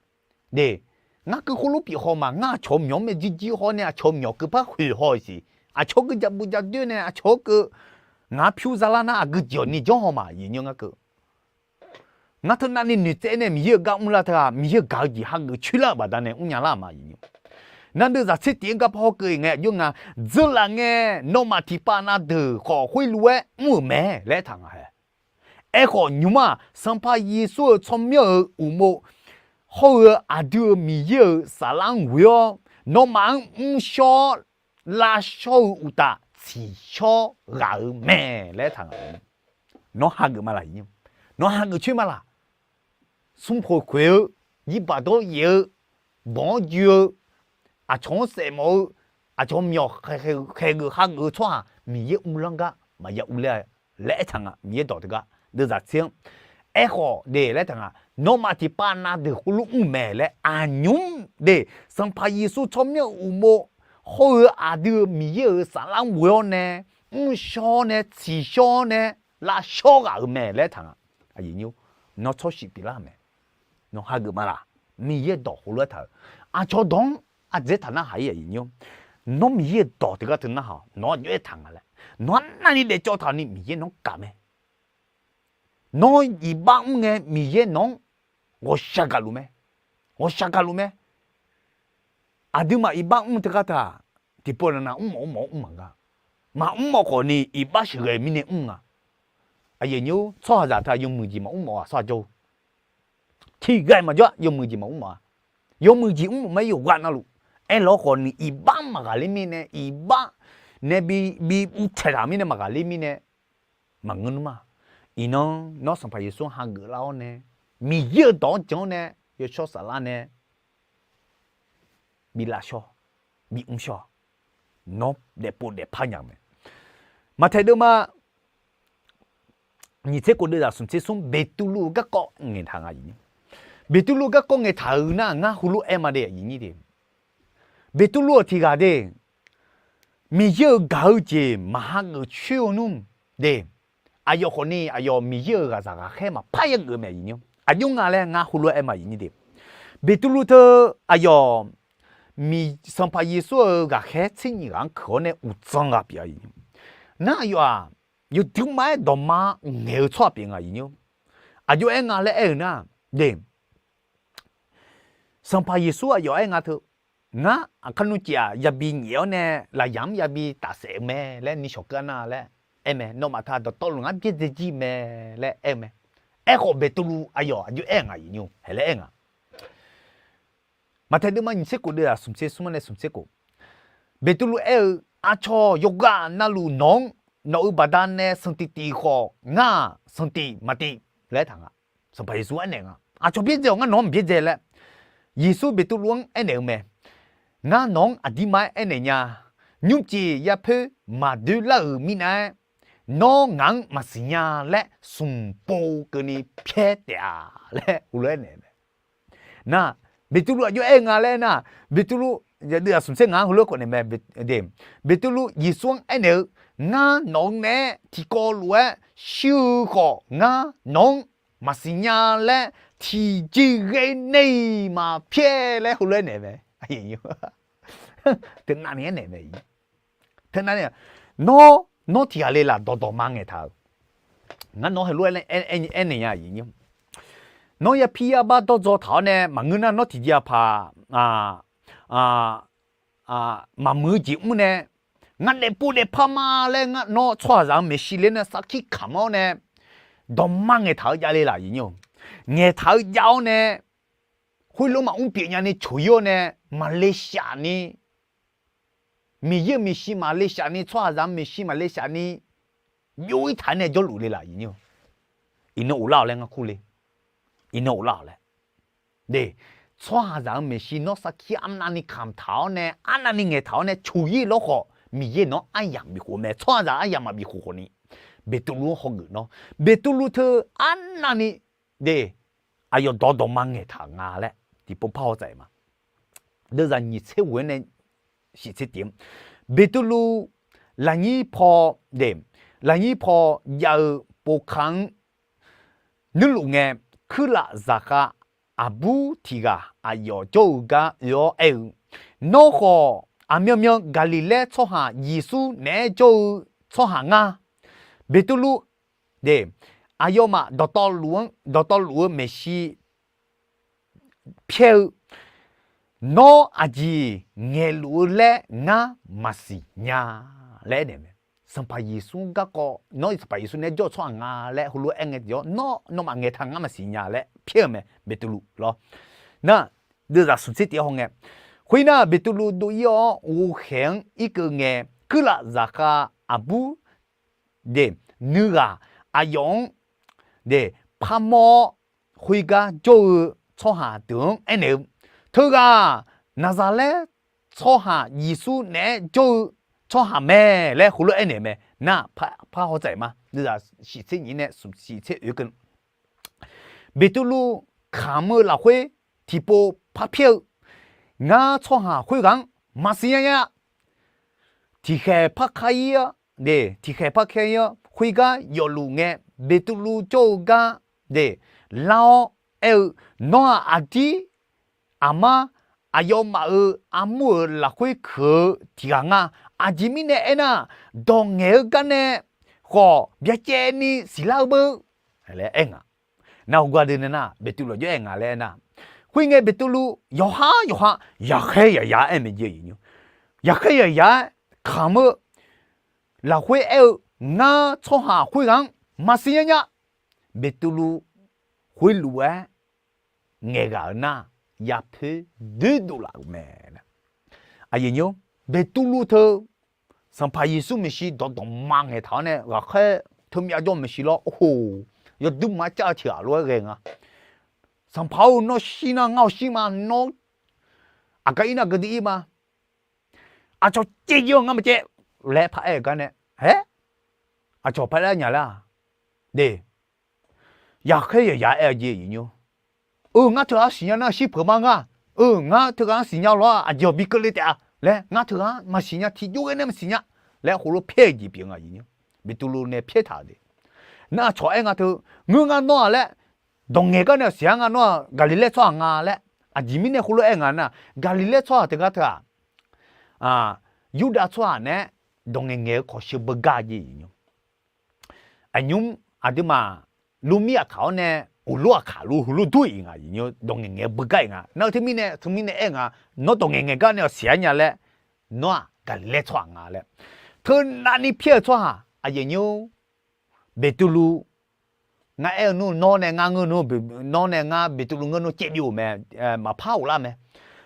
De, ngar keuv heulof pyeuf haw ma. Ngar aqcawq-euq myawq-anr maerjuir juir hawr nae aqcawq-euq myawq keuv par khoeq haw-iq siq. Aqcawq keuv jabu jadoer nae aqcawq-anr keuv ngaq-anr pyur zalar nar aqgeu jeq-awq ni janr haw ma. Ngar keuv, ngar teu navni noeqtsaev nae Miqyaer-euq gar mrlar teu-aq, Miqyaer-euq gaq-eu jeq hageuf coer lar-euq baqdanae mrnya lar ma. Nar deuvzaq tser tiq-anr gar par hawkeuv-iq ngae aqjox nga, dzeurlaf ngae nawmaf tiqpav nav deuq khawf khoerlof-aer mr-euq mae laer aertaq nga hae. Aerkhawf nymq-mr-aq, Sanqpaq Yeqsur-euq tsawrmyanr-euq uqmov hawr-eu aqdui-euq Miqyaer-euq saflar-anr ghoe-awr, nawmaf-anr mrshawr-awr lavshawr-eu uqtaf tsiqshawr ghaq-euq mae laer aertaq nga. Nawr hageuf ma laq? Nawr hageuf coer ma laq? Smrkhoeq khoeq-eu, jirbaq dawryaef-eu, banq-anr joe-eu, aqcawq-anr saefmawf-eu, aqcawq-euq myawq khaeqgeuf khageuf-eu tsawrhaq Miqyaer uvlanr gar maqya uvler-a laer aertaq nga. Miqyaer dawq teugar deuvzaq tser-anr, aerkhawf de laer aertaq nga, nawmaf tiqpav nav deuq khoerlof mr-euq mae laer aqnymr de, Sanqpaq Yeqsur tsawrmyanr-euq uqmov hawr-eu aqdui-euq Miqyaer-euq saflar-anr ghoe-awr nae, mrshawr-awr nae, tsiqshawr-awr nae, lavshawr ghaq-euq mae laer aertaq nga. Nawr tsawrshif pyeuflar-euq mae. Nawr hageuf ma laq? Miqyaer dawq khoerlof-aer taq-euq aqcawq dawq-anr ardzaeq taq narhaq-ir, aqyuif aqnyir-or. Nawr Miqyaer-euq dawq teugar teu narhaq-awq. Nawq-anr aqjox-aer taq nga laer. Nawq-anr arnavni daefcawv taq-awq ni Miqyaer nawq-anr gaq mae. Nawr iqbax mr ngae Miqyaer nawq-anr ghawqshaq gaqluf mae. Ghawqshaq gaqluf mae. Aqduimaf iqbax mr teugar taq, tiqpov navnav mrmawf mrmawf-anr mr maqnga. Maqmr mawf khawf ni iqbax sheuqghae mirnae mr nga. Aqyuif aqnyir-or, tsawrhaqzaq teu yawmuiq jeq maqmr mawf-aq sawr-aq jawr-eu. Tiqghaq maqjawr-a, yawmuiq jeq maqmr mawf-a. Yawmuiq jeq mr mawf ma-aer yawqghaq navluf. Aerlawr khawf ni iqbax maqghaqler mirnae, iqbax nae bi, bi uvtaeq taq mirnae maqghaqler mirnae, maqngeur nmr-a. Iqnan nawr Sanqpaq Yeqsur-anr hageuf lar-awr nae, Miqyaer-euq dawq-anr jan-awr nae, yawshawr saflar nae bi lavshawr, bi mrshawr, nawr daefpov daefpar nya-eu mae. Maqtaeq deuvma nyiq tser khof deuvzaq smq tser smr Beqtuvluv-eu garkawv ngaeqtaq nga. Beqtuvluv-eu garkawv ngaeqtaq-eu nar ngar heulof-aer ma de, aqyuif aqnyir de. Beqtuvluv-aq tiqghaq de, Miqyaer-euq gaq-eu jeq maqhageuf coer-eu nmr de, aqyawf khawf ni aqyawf Miqyaer-euq ghaqzaq ghaqkhaer maqpar yageuf mae, aqyuif aqnyir. Aqjox nga laer ngar heulof-aer ma, aqyuif aqnyir de. Beqtuvluv teu aqyawf Sanqpaq Yeqsur-euq ghaqkhaer tser nyiq ghaq-anr keuq-awr nae uqdzan ghaq pyeuf-a. Nar aqyawf-aq, yawduima-aer dawqma ngaeq-eu tsawrhaq pyeuf nga, aqyuif aqnyir. Aqjox aer nga laer aer-euq nar, de, Sanqpaq Yeqsur aqyawf aer nga teu, ngar aqkar nmr cif-aq yabi nyaef-awr nae lafyaq-anr yabi tafsaef-eu mae laer nishawq keuv-a nar laer aer mae. Nawmaf taq dawqtawvluf ngar byaerdzae jir mae laer aer-eu mae. Aerkhawf Beqtuvluv aqyawf aqjox aer-eu nga, aqyuif aqnyir, haeq laer aer nga. Maqtaeq deuvma nyiq tser khof deuvzaq smq tser smr-anr nae smq tser khof, Beqtuvluv aer-eu, Aqcawq yawqghaq navluf nawq-anr nawq-euq baqdanae sanqtiq tiq khawf, ngar-aq sanqtiq maqtiq laer aertaq nga. Sanqpaq Yeqsur aernaeq nga, Aqcawq byaerdzae-awq, ngar nawq-anr maqbyaerdzae laer. Yeqsur Beqtuvluv-anr aernaeq-eu mae, Ngar nawq-anr aqdirma-aer aernaeq nya, nymrcif yapoer maqdoer lar-euq mirnav-aer, nawr ngaq-anr maqsiq nya laer smq pov keuvni pyaer taef-a laer heulof-aer naeq mae. Nar, Beqtuvluv aqjox aer-eu nga laer nar, Beqtuvluv, yaqdui aqsmq tser ngaq-anr heulof-aer khawf naeq mae, Beqtuvluv Yeqsur-anr aernaeq-eu, Ngar nawq-eu naeq-aer tiqkawv lof-aer shir-eu khawf, ngar nawq-anr maqsiq nya laer tiqjeq ghae nae-iq maqpyaer laer heulof-aer naeq mae. Teunav ni aernaeq mae. Teunav ni, nawr, nawr tiqghaq le laf dawqdawq ma ngaeqtaq-euq. Ngar nawr heulof-aer aernaeq nya, nawr yapir yabar dawrdzaw taq-awr nae maqngeur nar, nawr tiqjeq aqpaq maqmuiq-eu jeq mr nae, ngar daefpov daefpar ma laer nawr tsawrhaqzaq-anr maeqshi ler nae sarkir kamq-awr nae, dawqma ngaeqtaq-eu jav le laf, ngaeqtaq-eu jav-awr nae, khoerlof maqmr pyeuf nya ni coq-ir-awr nae, maqle shaf ni, Miqyaer-euq maeqshi maqle shaf ni, tsawrhaqzaq-anr maeqshi maqle shaf ni, byov-ir taq-aer nae jawrluf le laf, iqnan ghoflar-awq laer ngar kur le. Iqnan ghoflar-awq laer. De, tsawrhaqzaq-euq maeqshi nawr sarkir arnavni kamq taq-awr nae, arnavni ngaeqtaq-awr nae coq-ir lawr khawf, Miqyaer nawq-anr aryamq bifkhof mae. Tsawrhaqzaq aryamq maqbif khof khawf ni, Beqtuvluv-anr hawgeuf nawr, Beqtuvluv teu arnavni, de, aqyawf dawqdawq ma ngaeqtaq nga laer tiqpov par haw tsaef ma. Deuvzaq nyiq tser ghof-aer nae shif tser tif-anr, Beqtuvluv lafnyir paw, de, lafnyir paw jav-eu povka-anr nuirluf ngae, kuirlaf zaqkhav aqbur tiq ghaq aqyawf jawr-eu gar oe-awr aer-eu, Nawr khawf aqmyanmyan Gaqliqlaer tsawrhaq Yeqsur naeq-aer jawr-eu tsawrhaq ngar. Beqtuvluv, de, aqyawfmaf dawqtawvluf-anr, dawqtawvluf-eu maeqshi pyaer-eu, Nawr aqjeq ngaeqluf-eu laer ngar maqsiq nya laer aernaeq mae. Sanqpaq Yeqsur garkawv, Nawr Sanqpaq Yeqsur naeq-aer jawr-eu tsawrhaq nga laer heulof-aer aer ngae tiqjawr, Nawr nawmaf ngaeqtaq ngar maqsiq nya laer pyaer-eu mae, Beqtuvluv lawr. Nar, deuvzaq smq tser tif-anr haw ngae, khoernar, Beqtuvluv dov-ir-awr ghovkhaeq-anr irkeuv ngae, kuirlaf zaqkhav aqbur, de, nuighaq aqyawf-anr, de, parmawr-awr, khoergar jawr-eu tsawrhaq deuq-anr aernaeq-eu, Teughaq Naqzaqlaer tsawrhaq Yeqsur naeq-aer jawr-eu tsawrhaq mae laer heulof-aer aernaeq mae. Nar, par haw tsaef ma. Deuvzaq shif tser nyiq nae shif tser oe keuv Beqtuvluv kamq-eu lafkhoer tiqpov par pyaer-eu, Ngar tsawrhaq khoerghaq-anr maqsiq nya-a. Tiqkhaeq par kar-ir-awr, de, tiqkhaeq par kar-ir-awr, khoergar yawfluf ngae, Beqtuvluv jawr-eu gar, de, lar-awr aer-eu, Nawr-aq aqdir aqmar aqyawfmaf-euq armur-euq lafkhoer kuiq-eu tiq ghaq nga. Aqjeq mirnae aernar, dawq ngaeq-eu gar nae khawf byacaevni siqlar-eu beu laer aer nga. Nar heugar deuq nae nar, Beqtuvluv jawr aer nga laer aernar, khoerngae Beqtuvluv yawqha yawqha yaqkhaer yaqya-aer aer mae jeq nymr, yaqkhaer yaqya-aer kamq-eu lafkhoer aer-eu, ngar tsawrhaq khoerghaq-anr maqsiq nya nya. Beqtuvluv khoerlof-aer ngaeqghaq-eu nar, yapoer doer dovlaf-euq mae. Aqyuif nymr, Beqtuvluv teu Sanqpaq Yeqsur maeqshi dawqdawq ma ngaeqtaq-awr nae ghaqkhaer teumyav jawr maeqshi lawr, ohoq, yawduir ma-aer cav-eu tiq ghaq lof-aer ghae nga. Sanqpaq-or, nawr shir nar ngar-awq shir ma, nawr aqgaf ir nar gaqdui ir ma. Aqcawq caev jir-awq ngar maqcaev laer paraer-euq gar nae, aer, aqcawq paraer nya laer-aq, de, yaqkhaer yaqya aer-eu jeq nymr, eu, ngar teughaq-anr siqnya nar shir peuq ma nga. Eu, ngar teughaq-anr siqnya lawr-aq, aqjeq-awq bi keuvle taef-a laer, ngar teughaq-anr maqsiq nya, tiqjov ghae nae maqsiq nya laer khoerlof pyaer-eu jeq pyeuf nga nymr. Beqtuvluv nae pyaer taq-euq de. Nar aqcawq aer nga teu, ngeur ngar nawr-aq laer, dawq ngaeq gar nae-awq siq-ar nga nawr-aq, Gaqliqlaer tsawrhaq nga laer. Aqjeq mirnae khoerlof aer nga nar, Gaqliqlaer tsawrhaq teugar teu-aq, Yurdav tsawrhaq naeq-aer dawq ngaeq ngaeq-eu kawq sheu beugar jeq nymr. Aqnymr aqduimaf Lurmir aqkaq-awr nae, Uqlur aqkaq lof heulof dur-iq nga nymr, dawq ngaeq ngaeq-eu beugar-iq nga. Nar-eu teumirnae teumirnae aer nga, nawr dawq ngaeq ngaeq gar nae-awq siq-ar nya laer, nawr-aq Gaqliqlaer tsawrhaq nga laer. Teunavni pyaer-eu tsawrhaq aqyuif nymr, Beqtuvluv, ngar aer-eu nmr, nawr nae ngar ngeur nmr, nawr nae ngar Beqtuvluv ngeur nmr caev byov-euq mae, maqpar ghoflar mae.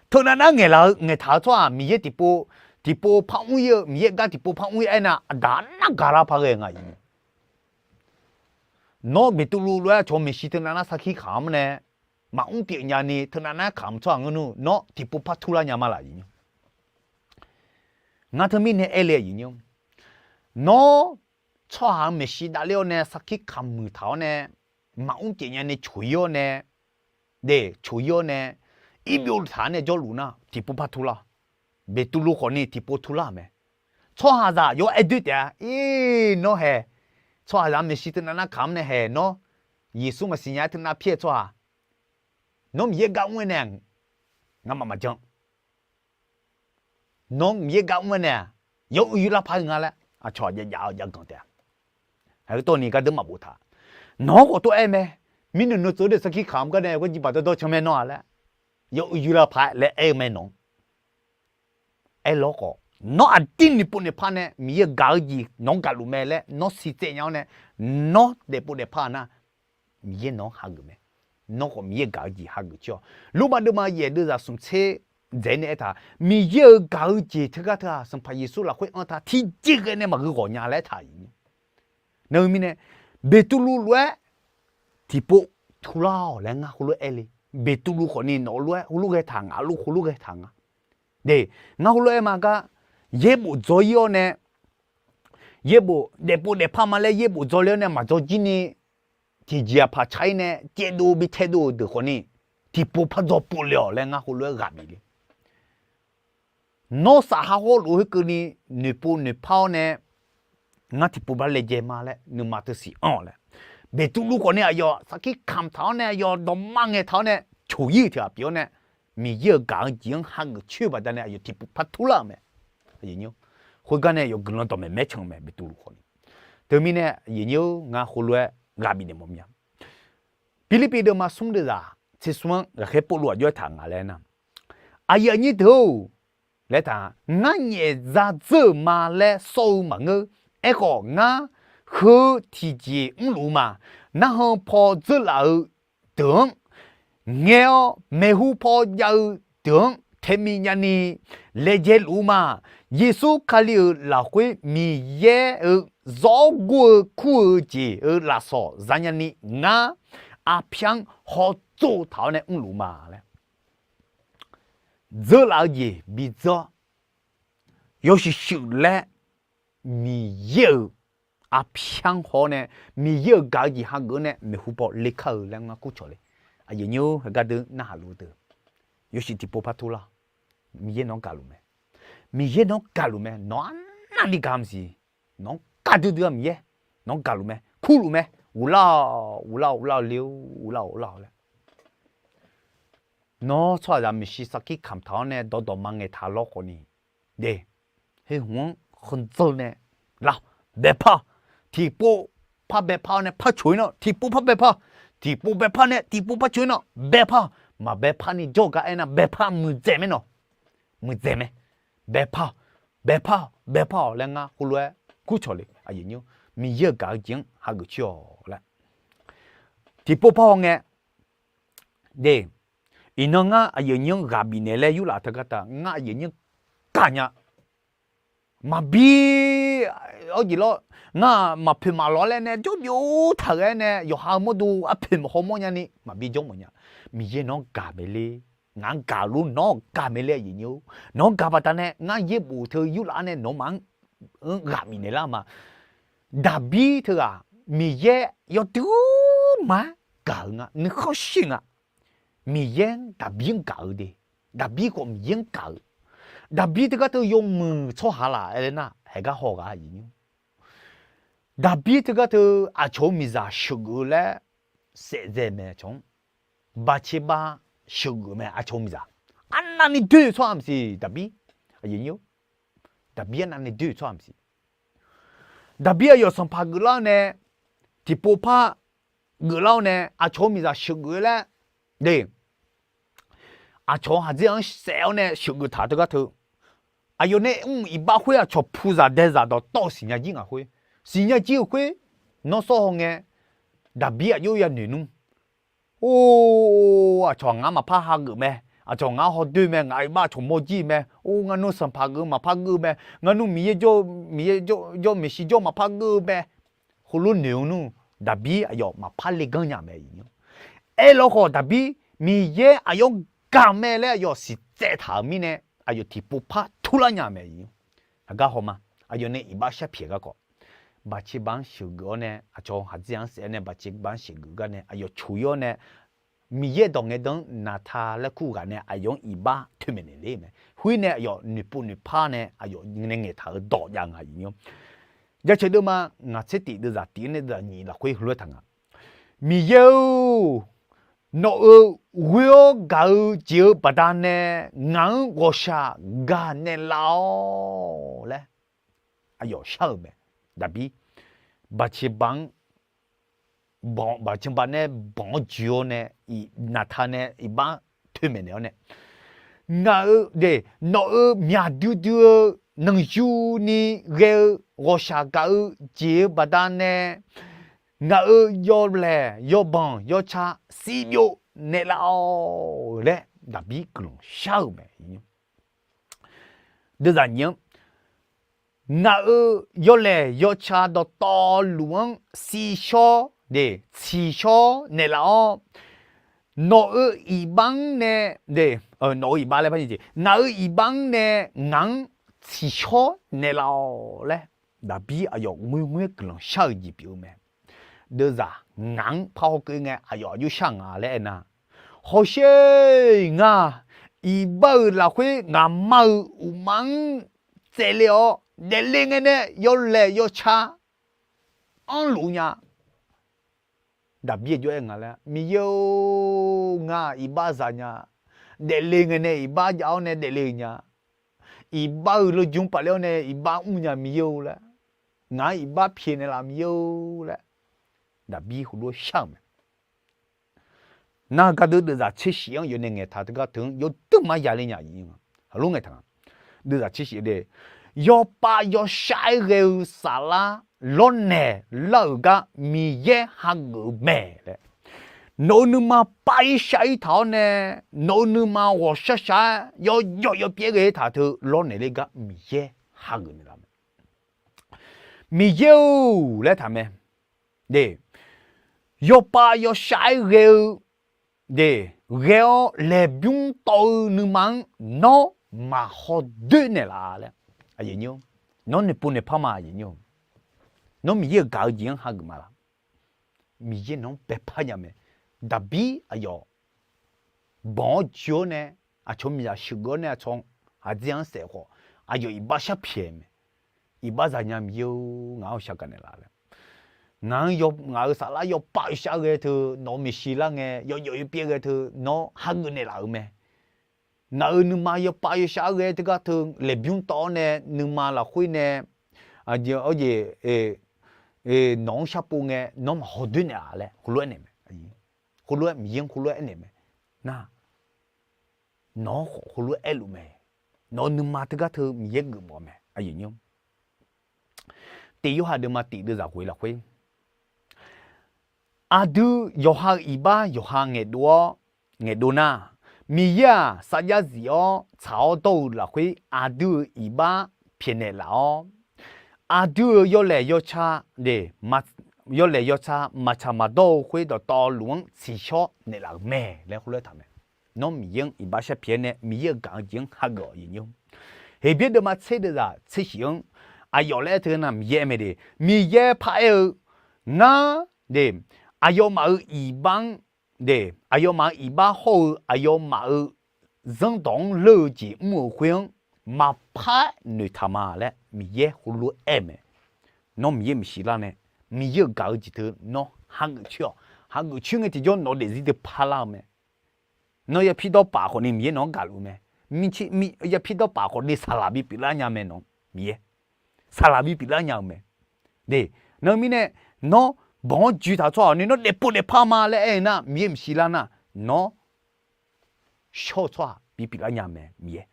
Teunav nar ngaeqlaf-eu ngaeqtaq-eu tsawrhaq Miqyaer tiqpov, tiqpov par mr ir-eu, Miqyaer gar tiqpov par mr ir aernar, aqdaq nar gaqlar par ghae nga nymr. Nawr Beqtuvluv lof-aer aqcawq maeqshi teunav nar sarkir kamq-anr nae maqmr pyeuf nyani teunav nar kamq tsawrhaq ngeur nmr, nawr tiqpov par turlar nya ma laf nymr. Ngar teumirnae aer le nymr, nawr tsawrhaq-euq maeqshi davler-awr nae sarkir kamq muiq taq-awr nae, maqmr pyeuf nyani coq ir-awr nae, de, coq ir-awr nae, irbyov taq-awr nae jawrluf nar tiqpov par turlar. Beqtuvluv khawfni tiqpov turlar-euq mae. Tsawrhaqzaq yawr aer doer taef-a, ir, nawr hae, tsawrhaqzaq maeqshi teunav nar kamq-anr nae hae nawr, Yeqsur maqsiq nya-aer teunav pyaer-eu tsawrhaq, nawr Miqyaer gar mr-aer nae ngamaf maqjan. Nawr Miqyaer gar mr-aer nae-aq, yawr uiq yur lar par-eu nga laer aqcawq jav jav-eu jav ganq taef-a. Aqtawvni gardeur maqbof taq. Nawq-anr khawf tov aer mae. Mirnae nuinoeq tsov-eu de sarkir kamq gar nae gawr jirbaq dawrdawr can mae nawr-a laer, yawr uiq yur lar par-aer laer aer-eu mae nawq-anr. Aerlawr khawf, nawr aqdir noeqpov noeqpar nae Miqyaer-euq gaq-eu jeq nawq-anr gaqluf mae laer nawr siqtsaev nya-awr nae, nawr daefpov daefpar-eu nar, Miqyaer nawq-anr hageuf mae. Nawr khawf Miqyaer gaq-eu jeq hageuf cir-awq. Lormav deuvma yaef deuvzaq smq tser dzaeq nae aertaq, Miqyaer-euq gaq-eu jeq teugar teu-aq, Sanqpaq Yeqsur lafkhoer anr ta tiqjeq ghae nae maqgui ghawq nya laer aertaq-iq. Nar-eu mirnae, Beqtuvluv lof-aer tiqpov turlar-awq laer ngar heulof-aer aer le. Beqtuvluv khawfni nawq-eu lof-aer heulof ghae taq, ngaq lof heulof ghae taq nga. De, ngar heulof-aer ma gar, yaerbof dzaw ir-awr nae, yaerbof daefpov daefpar ma laer yaerbof dzaw le-awr nae maqdzaw jir ni, tiqjeq-aq paqca ir nae caevdov bi taedov-euq deuq khawfni, tiqpov par dzaw pov le-awq laer ngar heulof-aer ghaq bif le. Nawr safha hawr lof-eu khoerkeuvni noeqpov noeqpar-awr nae, ngar tiqpov bar laejae ma laer nuima teu siq anr-awq laer. Beqtuvluv khawfni aqyawf sarkir kamq taq-awr nae, aqyawf dawqma ngaeq taq-awr nae, coq ir-eu tiq ghaq pyeuf-awr nae, Miqyaer-euq gaq-eu jeq-anr hageuf coer-eu baqdanae aqyawf tiqpov par turlar-euq mae. Khoergar nae yawf guiqlanq dawqmaeq maer can-eu mae Beqtuvluv khawfni. Teumirnae aqyuif nyir-eu ngar heulof-aer ghaq bifnaeq mawf mya. Pirlirpiv deuvma smr deuvzaq tser smr-anr ghaqkhaer Pawrluv aqjox-aer taq nga laer nar, aqyuif aqnyir deuq-or laer taq, ngar nyaef za dzeur-euq ma laer sawr-eu maqngeur. Aerkhawf, ngar heu tiqjeq mrluf-eu ma. Narhan paw dzeurlaf-eu deuq-anr ngae-awr, maeqhu paw jav-eu deuq-anr taemir nyani laejae luf-eu ma. Yeqsur Kali-euq lafkhoer Miqyaer-euq zawr gur-eu kur-eu jeq-euq lafsawq zanya ni ngar arpyar-anr hawtsov taq-awr nae mrluf-eu ma laer. Dzeurlaf-eu jeq bidzeur-awr, yawshuif shuif laer Miqyaer-euq arpyar-anr haw-awr nae, Miqyaer-euq gaq-eu jeq hageuf-awr nae maeqhu paw lekar-eu laer ngar kurcawq le. Aqyuif nyir-or, heugar deuq narhaq luf-eu deuq, yawshuif tiqpov par turlar-awq. Miqyaer nawq-anr gaqluf mae. Miqyaer nawq-anr gaqluf mae. Nawq arnavni gaq maqsiq. Nawq-anr gaq duidui-a Miqyaer. Nawq-anr gaqluf mae. Kurluf mae. Uvlar-awq, uvlar-awq, uvlar-awq le-or, uvlar-awq, uvlar-awq laer. Nawr tsawrhaqzaq maeqshi sarkir kamq taq-awr nae dawqdawq ma ngaeqtaq lawr khawfni, de, heu hmq-anr khanqdzanr nae lar, baepar, tiqpov par baepar-awr nae par coq-ir nar tiqpov par baepar, tiqpov baepar nae tiqpov par coq-ir nar baepar, maqbaepar ni jawr gar aernar baepar muiqdzaeq mae nawq, muiqdzaeq mae, baepar, baepar, baepar-awq laer ngar khoerlof-aer kurcawq le. Miqyaer-euq gaq-eu jeq-anr hageuf coer-awq laer tiqpov par hawngae, de, iqnan ngar aqyuif aqnyir-anr ghaq bifnaeq laer yurlaf teugar taq ngar aqyuif aqnyir-anr gaq nya. Maqbi, awr jeq lawr, ngar-aq maqpoeq maqlawq laer nae jawr byov taq ghae-aer nae yawqha-eu mawrdo arpoeq maqhaw mawr nyani maqbi jawr mawf nya. Miqyaer nawq-anr gaq mae ler, ngaq-anr gaq lor nawq-anr gaq mae ler aqyuif aqnyir-or. Nawq-anr gaq baqdanae ngar yaerbof teu yurlaf-awr nae nawmaf-anr ghaq bifnaeq lar ma. Daqbir teughaq Miqyaer yawdui ma-aer gaq-eu nga, nuikhanr shir nga. Miqyaer-anr Daqbir-anr gaq-eu de. Daqbir khawf Miqyaer-anr gaq-eu. Daqbir teugar teu yawmuiq tsawrhaq laf aer nar haeq gar haw ghaq aqyuif aqnyir-or. Daqbir teugar teu aqcawq-eu miqzaq sheuqgeuf-eu laer saef dzae mae aqcawq-anr. Baqceqba sheuqgeuf mae aqcawq-eu miqzaq. Arnavni doe-eu tsawrhaq maqsiq Daqbir. Aqyuif aqnyir-or, Daqbir arnavni doe-eu tsawrhaq maqsiq. Daqbir aqyawf sanqpaq geuflar-awr nae, tiqpov par geuflar-awr nae aqcawq-eu miqzaq sheuqgeuf-eu laer, de, aqcawq-eu haqdzer-anr saef-awr nae sheuqgeuf taq teugar teu, aqyawf nae mr iqbax khoer aqcawq puzaq daezaq dawqtawv-eu siqnya jir ngaq khoer, siqnya jir-eu khoer, nawr sawr hawngae, Daqbir aqjox yanoeq nmr. Or, aqcawq ngar maqpar hageuf mae, aqcawq ngar hawdoer mae, ngaq iqbax aqcawq mawr jir mae. Or, ngar nmr sanqpaq geuf maqpar geuf mae, ngar nmr Miqyaer jawr, Miqyaer jawr, jawr maeqshi jawr maqpar geuf mae. Heulof noeq-eu nmr, Daqbir aqyawf maqpar leganr nya mae. Aerlawkhawf Daqbir Miqyaer aqyawf-anr gaq mae laer aqyawf siqtsaev taq-euq mirnae, aqyawf tiqpov par turlar nya mae. Aqgar hawma, aqyawf nae iqbax sharpyaeq garkawv, Baqceqba-anr sheuqgeuf-awr nae aqcawq haqdzer-anr saef-awr nae Baqceqba-anr sheuqgeuf gar nae aqyawf coq-ir-awr nae, Miqyaer dawq ngae dan-anr Naqtaq laer kur ghaq nae aqyawf-anr iqbax toeqmaeq naeq ler mae. Khoer nae aqyawf noeqpov noeqpar nae aqyawf nae ngaeqtaq-euq dawq jav nga aqyuif aqnyir-or. Jaceuq deuvma ngaq tser tif deuvzaq tif-anr nae deuvzaq nyiq lafkhoer heulof-aer taq nga. Miqyaer-or, nawq-euq ghoe-awr gaq-eu jeq-eu baqdanae ngaq-anr ghawqshaq gaq naeqlaf-awq laer aqyawf shar-euq mae. Daqbir Baqceqba-anr, Baqceqba nae banq-awr joe-awr nae, Naqtaq nae iqbax toeqmaeq naeq-awr nae, ngaq-euq de, nawq-euq myaq duidui-eu nanqyuni ghae-eu ghawqshaq gaq-eu jeq-eu baqdanae ngaq-euq yawlaeq yawbanq yawca sivbyov naeqlaf-awq laer Daqbir guiqlanq shar-euq mae. Deuvzaq nyiq-anr, ngaq-euq yawlaeq yawca dawqtawvluf-anr sivshawr de, tsiqshawr naeqlaf-awr, nawq-euq iqbax-anr nae, nawq-euq iqbax laer par jeq, ngaq-euq iqbax-anr nae ngaq-anr tsiqshawr naeqlaf-awq laer, Daqbir aqyawf ngoerngoer guiqlanq shar-euq jeq pyeuf-eu mae. Deuvzaq ngaq-anr par hawkeuv ngae aqyawf aqjox shar nga laer aernar, hawsher-eq, ngar iqbax-euq lafkhoer ngaqma-euq uqma-anr tsaevle-awr daefle ngae nae yawlaeq yawca anrluf nya. Daqbir aqjox aer nga laer, Miqyaer-or, ngar iqbax zaq nya. Daefle ngae nae iqbax jav-awr nae daefle-eu nya. Iqbax-euq lojmr pafler-awr nae iqbax mr nya Miqyaer-or laer, ngaq-anr iqbax pyaeqnaeq laf Miqyaer-or laer, Daqbir heulof-aer shar-euq mae. Nar gardeuv deuvzaq tser shif-anr yawf nae ngaeqtaq teugar teu-anr yawduq mar yale nya. Heulof ngaeqtaq nga. Deuvzaq tser shif de, yawpav yawshar-aer ghae-eu saflar lawrnaeq lar-euq gar Miqyaer hageuf-eu mae laer, nawq-euq nuima pav-ir shar-ir taq-awr nae, nawq-euq nuima ghawqshar shar-aer yawjawf yawpyaev ghae-ir taq teu lawrnaeq ler gar Miqyaer hageuf naeqlaf mae. Miqyaer-or laer taq mae. De, yawpav yawshar-aer ghae-eu, de, ghae-awr laeqbymr tawv-eu nuima-anr nawr maqhaw doer naeqlaf laer, nawr noeqpov noeqpar ma. Nawr Miqyaer-euq gaq-eu jeq-anr hageuf ma laf? Miqyaer nawq-anr baepar nya mae. Daqbir aqyawf banq-awr joe-awr nae, aqcawq miqzaq sheuqgeuf-awr nae aqcawq haqdzer-anr saef khawf, aqyawf iqbax shar pyaeq mae. Iqbax zaq nya Miqyaer-or, ngaq-anr ghawqshaq gaq naeqlaf laer. Ngaq-anr, ngaq-euq saflar yawpav yawshar ghae teu nawq-eu maeqshi lar ngae, yawjawf yawpyaev ghae teu nawr hageuf naeqlaf-euq mae. Ngaq-euq nuima yawpav yawshar ghae teugar teu laeqbymr tawv-awr nae nuima lafkhoer nae, aqjeq, nawq-anr sharpov ngae nawr maqhaw doer naeqlaf laer heulof-aer naeq mae. Heulof-aer Miqyaer-anr heulof-aer aernaeq mae. Nar, nawq-anr khawf heulof-aer aerluf mae. Nawq-eu nuima teugar teu Miqyaer geufmawf mae. Tiq Yorhaq deuvma tiq deuvzaq ghoeq lafkhoer, aqdui yawqha-euq iqbax yawqha ngaeqdov-awr, ngaeqdov nar, Miqyaer-aq sarjax zif-awr tsaq-awr dawr-eu lafkhoer aqdui-euq iqbax pyaeqnaeq laf-awr, aqdui-euq yawlaeq yawca, yawlaeq yawca maqtsaq maqdawr-eu khoer dawqtawvluf-anr tsiqshawr naeqlaf-euq mae laer heulof-aer taq mae. Nawr Miqyaer-anr iqbax sharpyaeq-aer nae Miqyaer-euq gaq-eu jeq-anr hageuf-awq. Heqbyaer deuvma tser deuvzaq tser shif-anr aqyawf laer aer teu nar Miqyaer aer mae de, Miqyaer par aer-eu, ngar de, aqyawfmaf-euq iqbax-anr de, aqyawfmaf-euq iqbax hawr-eu aqyawfmaf-euq zanrdawq-anr leur-eu jeq mr-euq khoer-anr maqpar noeqtaq ma laer Miqyaer heulof-aer aer mae. Nawr Miqyaer maeqshi lar nae, Miqyaer-euq gaq-eu jeq teu nawr hageuf coer-awq. Hageuf coer ngae tiqjawr nawq-eu daefzir teu parlar-eu mae. Nawr yapir dawrpaf khawfni Miqyaer nawq-anr gaqluf mae. Yapir dawrpaf khawfni saqlaq bipyeuf lar nya mae nawq, Miqyaer. Saqlaq bipyeuf lar nya-eu mae. De, nar mirnae, nawr banq-anr joeqtaq-eu tsawrhaq ni nawr daefpov daefpar ma laer aer-eu nar Miqyaer maeqshi lar nar, nawr shawr-eu tsawrhaq bipyeuf lar nya mae Miqyaer.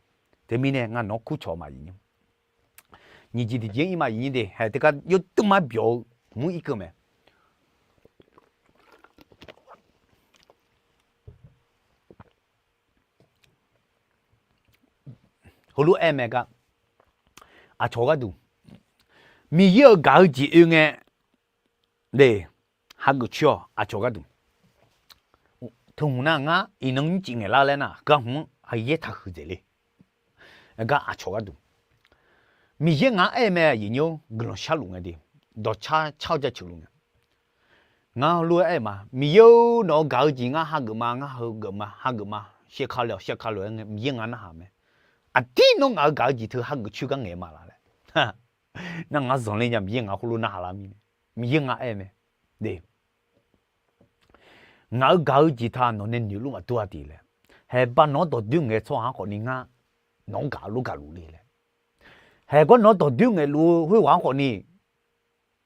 Teumirnae ngar nawq-anr kurcawq ma. Nyiq jeq tiqjeq-anr ir ma. Nyiq jeq de haeq teugar yawdui mar byawq-eu mur irkeuv mae. Heulof-aer mae gar, aqcawq gharduq Miqyaer-euq gaq-eu jeq oe ngae, de, hageuf coer-awq aqcawq gharduq. Teuhmq nar ngar iqnan nymrcif ngaeqlar laer nar, gar hmq-anr aqyaer taqhuiq dzaeq le. Gar aqcawq gharduq Miqyaer ngaq-anr aer mae aqyuif nyir-or, guiqlanq sharluf ngae de, dawqcar car-eu jaceuq luf ngae. Ngar lof-aer aer ma, Miqyaer-or, nawq-eu gaq-eu jeq ngar hageuf ma, ngar heugeuf ma, hageuf ma, shaevka lof-aer, shaevka lof-aer ngae Miqyaer ngar narhaq mae. Aqdir nawr ngaq-eu gaq-eu jeq teu hageuf coer gar ngaeq ma laf laer. Nar ngaq-anr zanqler nya Miqyaer ngaq khoerlof narhaq lar mirnae, Miqyaer ngar aer mae. De, ngaq-eu gaq-eu jeq taq nawq nae noeqluf maqdur-a de laer. Haeqba nawq-anr dawqdoer ngaeq-eu tsawrhaq-anr khawfni ngar nawq-anr gaq-eu lof gaqluf le laer. Haeqgawr nawq-anr dawqdoer ngaeqluf-eu khoerghaq-anr khawfni,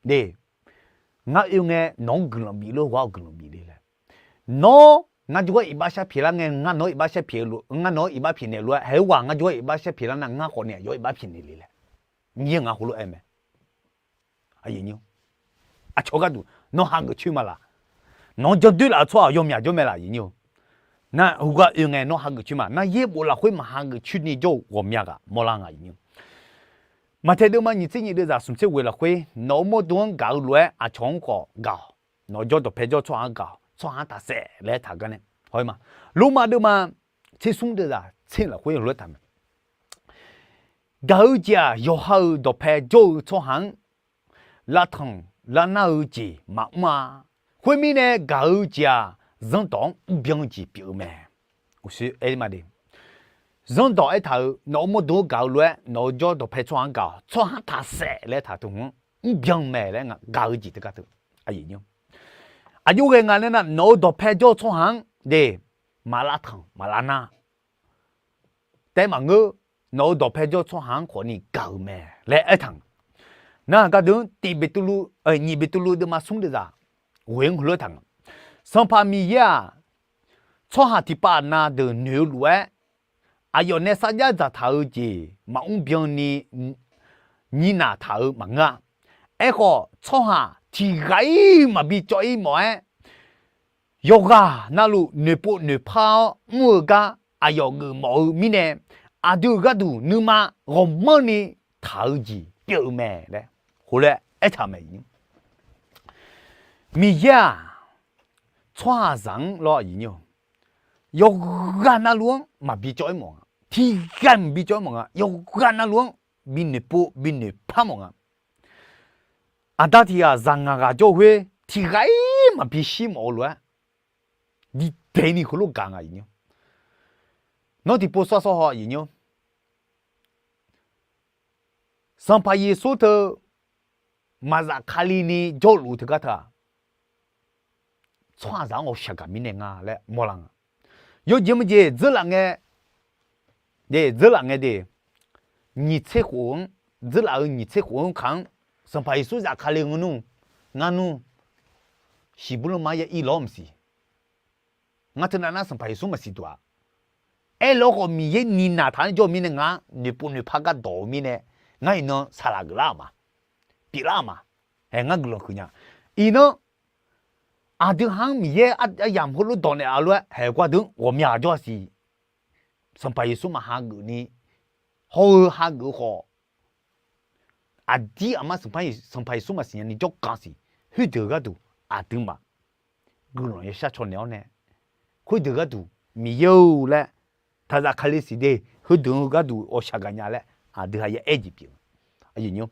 de, ngar oe ngae nawq-anr guiqlanq bif lof ghaq-awr guiqlanq bif le laer. Nawr ngar jawrgar iqbax shar pyaeq lar ngae, ngar nawq-anr iqbax shar pyaeq-eu lof, ngar nawq-anr iqbax pyaeqnaeq lof-aer, haeq-aer ghaq ngar jawrgar iqbax shar pyaeq lar nar ngar khawfni aqyawf iqbax pyaeqnaeq le laer. Ngar ngaq khoerlof-aer mae. Aqcawq gharduq nawr hageuf coer ma laf. Nawq-anr jandoer laf-eu tsawrhaq yawmyaq jawr mae laf, aqyuif nyir-or. Nar heugar oe ngae nawr hageuf coer ma. Nar yaerbof lafkhoer maqhageuf coer ni jawr-eu ghawqmya ghaq mawrlar nga, aqyuif nyir-or. Maqtaeq deuvma nyiq tser nyiq deuvzaq smq tser ghoeq lafkhoer, nawq-euq mawrdo-anr gaq-eu lof-aer aqcawq-anr khawf gaq-awq. Nawq-eu jawr dawqpae jawr-eu tsawrhaq-anr gaq-awq. Tsawrhaq-anr taqsaef laer taq gar nae haw-ir ma. Lormav deuvma tser smr deuvzaq tser lafkhoer heulof-aer taq mae. Gaq-eu jeq-aq, yawqha-euq dawqpae jawr-eu tsawrhaq-anr lavtanq lavnar-eu jeq maqmr-a. Khoermirnae, gaq-eu jeq-aq, zanrdawq-anr mrbyan-eu jeq pyeuf-eu mae. Uqshoe aer ma de, zanrdawq aertaq-euq nawq-euq mawrdo-anr gaq-eu lof-aer nawq-eu jawr dawqpae tsawrhaq-anr gaq-awq. Tsawrhaq-anr taqsaef laer taq teu hmq-anr mrbyan mae laer gaq-eu jeq teugar teu, aqyuif nyir-or. Aqjox ghae nga laer nar, nawq-euq dawqpae jawr-eu tsawrhaq-anr de, maq lavtanq maq lavnar taef-aer maqngeur. Nawq-euq dawqpae jawr-eu tsawrhaq-anr khawfni gaq-euq mae laer aertaq-euq. Nar gardeuq-anr tiq Beqtuvluv, nyiq Beqtuvluv deuvma smr deuvzaq ghoeq-anr heulof-aer taq nga. Sanqpaq Miqyaer-aq, tsawrhaq tiqpav na deuq noeq-eu lof-aer, aqyawf nae sarjax dzaqtaq-eu jeq maqmr byan ni nyinaq taq-euq maqngeur-a. Aerkhawf, tsawrhaq tiqghaq-ir maqbi cawv-ir mawf-aer, yawqghaq navluf noeqpov noeqpar-awr mr-eu gar aqyawf geufmawf-eu mirnae, aqdui-euq gharduq nuima ghawqmanrni taq-eu jeq pyeuf-eu mae laer heulof-aer aertaq mae. Miqyaer-aq, tsawrhaqzaq-anr lawr, aqyuif nyir-or, yawqghaq navluf-anr maqbi cawv-ir mawf nga. Tiqghaq maqbi cawv-ir mawf nga. Yawqghaq navluf-anr bi noeqpov bi noeqpar mawf nga. Aqda tiq ghaq zaq ngaq ghaq jawr-eu khoer tiqghaq-ir maqbi shir mawf-eu lof-aer, diqdaeq ni heulof gaq nga, aqyuif nyir-or. Nawr tiqpov sawr sawr haw, aqyuif nyir-or. Sanqpaq Yeqsur teu maqzaf Kali ni jawrluf-eu teugar teu-aq, tsawrhaqzaq-anr ghawqshaq gaq mirnae nga laer mawrlar nga. Yawjeq maqjeq dzeurlaf ngae, de, dzeurlaf ngae de, nyiq tser khof-anr, dzeurlaf-euq nyiq tser khof-anr kaq-anr, Sanqpaq Yeqsur zafkale ngeur nmr, ngar nmr, shiqbur lanma ya ir lawr maqsiq. Ngar teunav nar Sanqpaq Yeqsur maqsiq duq-aq. Aerlawr khawf Miqyaer ni naq taq-anr jawr-eu mirnae ngar noeqpov noeqpar gardawq-eu mirnae, ngar iqnan saqlaq geuflar-euq ma, pyeuflar-euq ma. Hae, ngar guiqlanq huiq nya. Iqnan aqdui ha-anr Miqyaer aryamq heulof dawq naeq-a lof-aer haeq gar deuq-anr ghawqmya jawr-a siq. Sanqpaq Yeqsur maq hageuf ni, hawr-eu hageuf-eu khawf, aqdir aqma Sanqpaq Yeqsur maqsiq nya ni jawrkaq siq. Khoerdeuq gharduq aqduimaf guiqlanq yashar caw naeq-awr nae, khoerdeuq gharduq Miqyaer-or laer, taqzaf Kali siq de, heudeuq-eu gharduq ghawqshaq gaq nya laer aqdui ha ya aer jeq pyeuf-eu.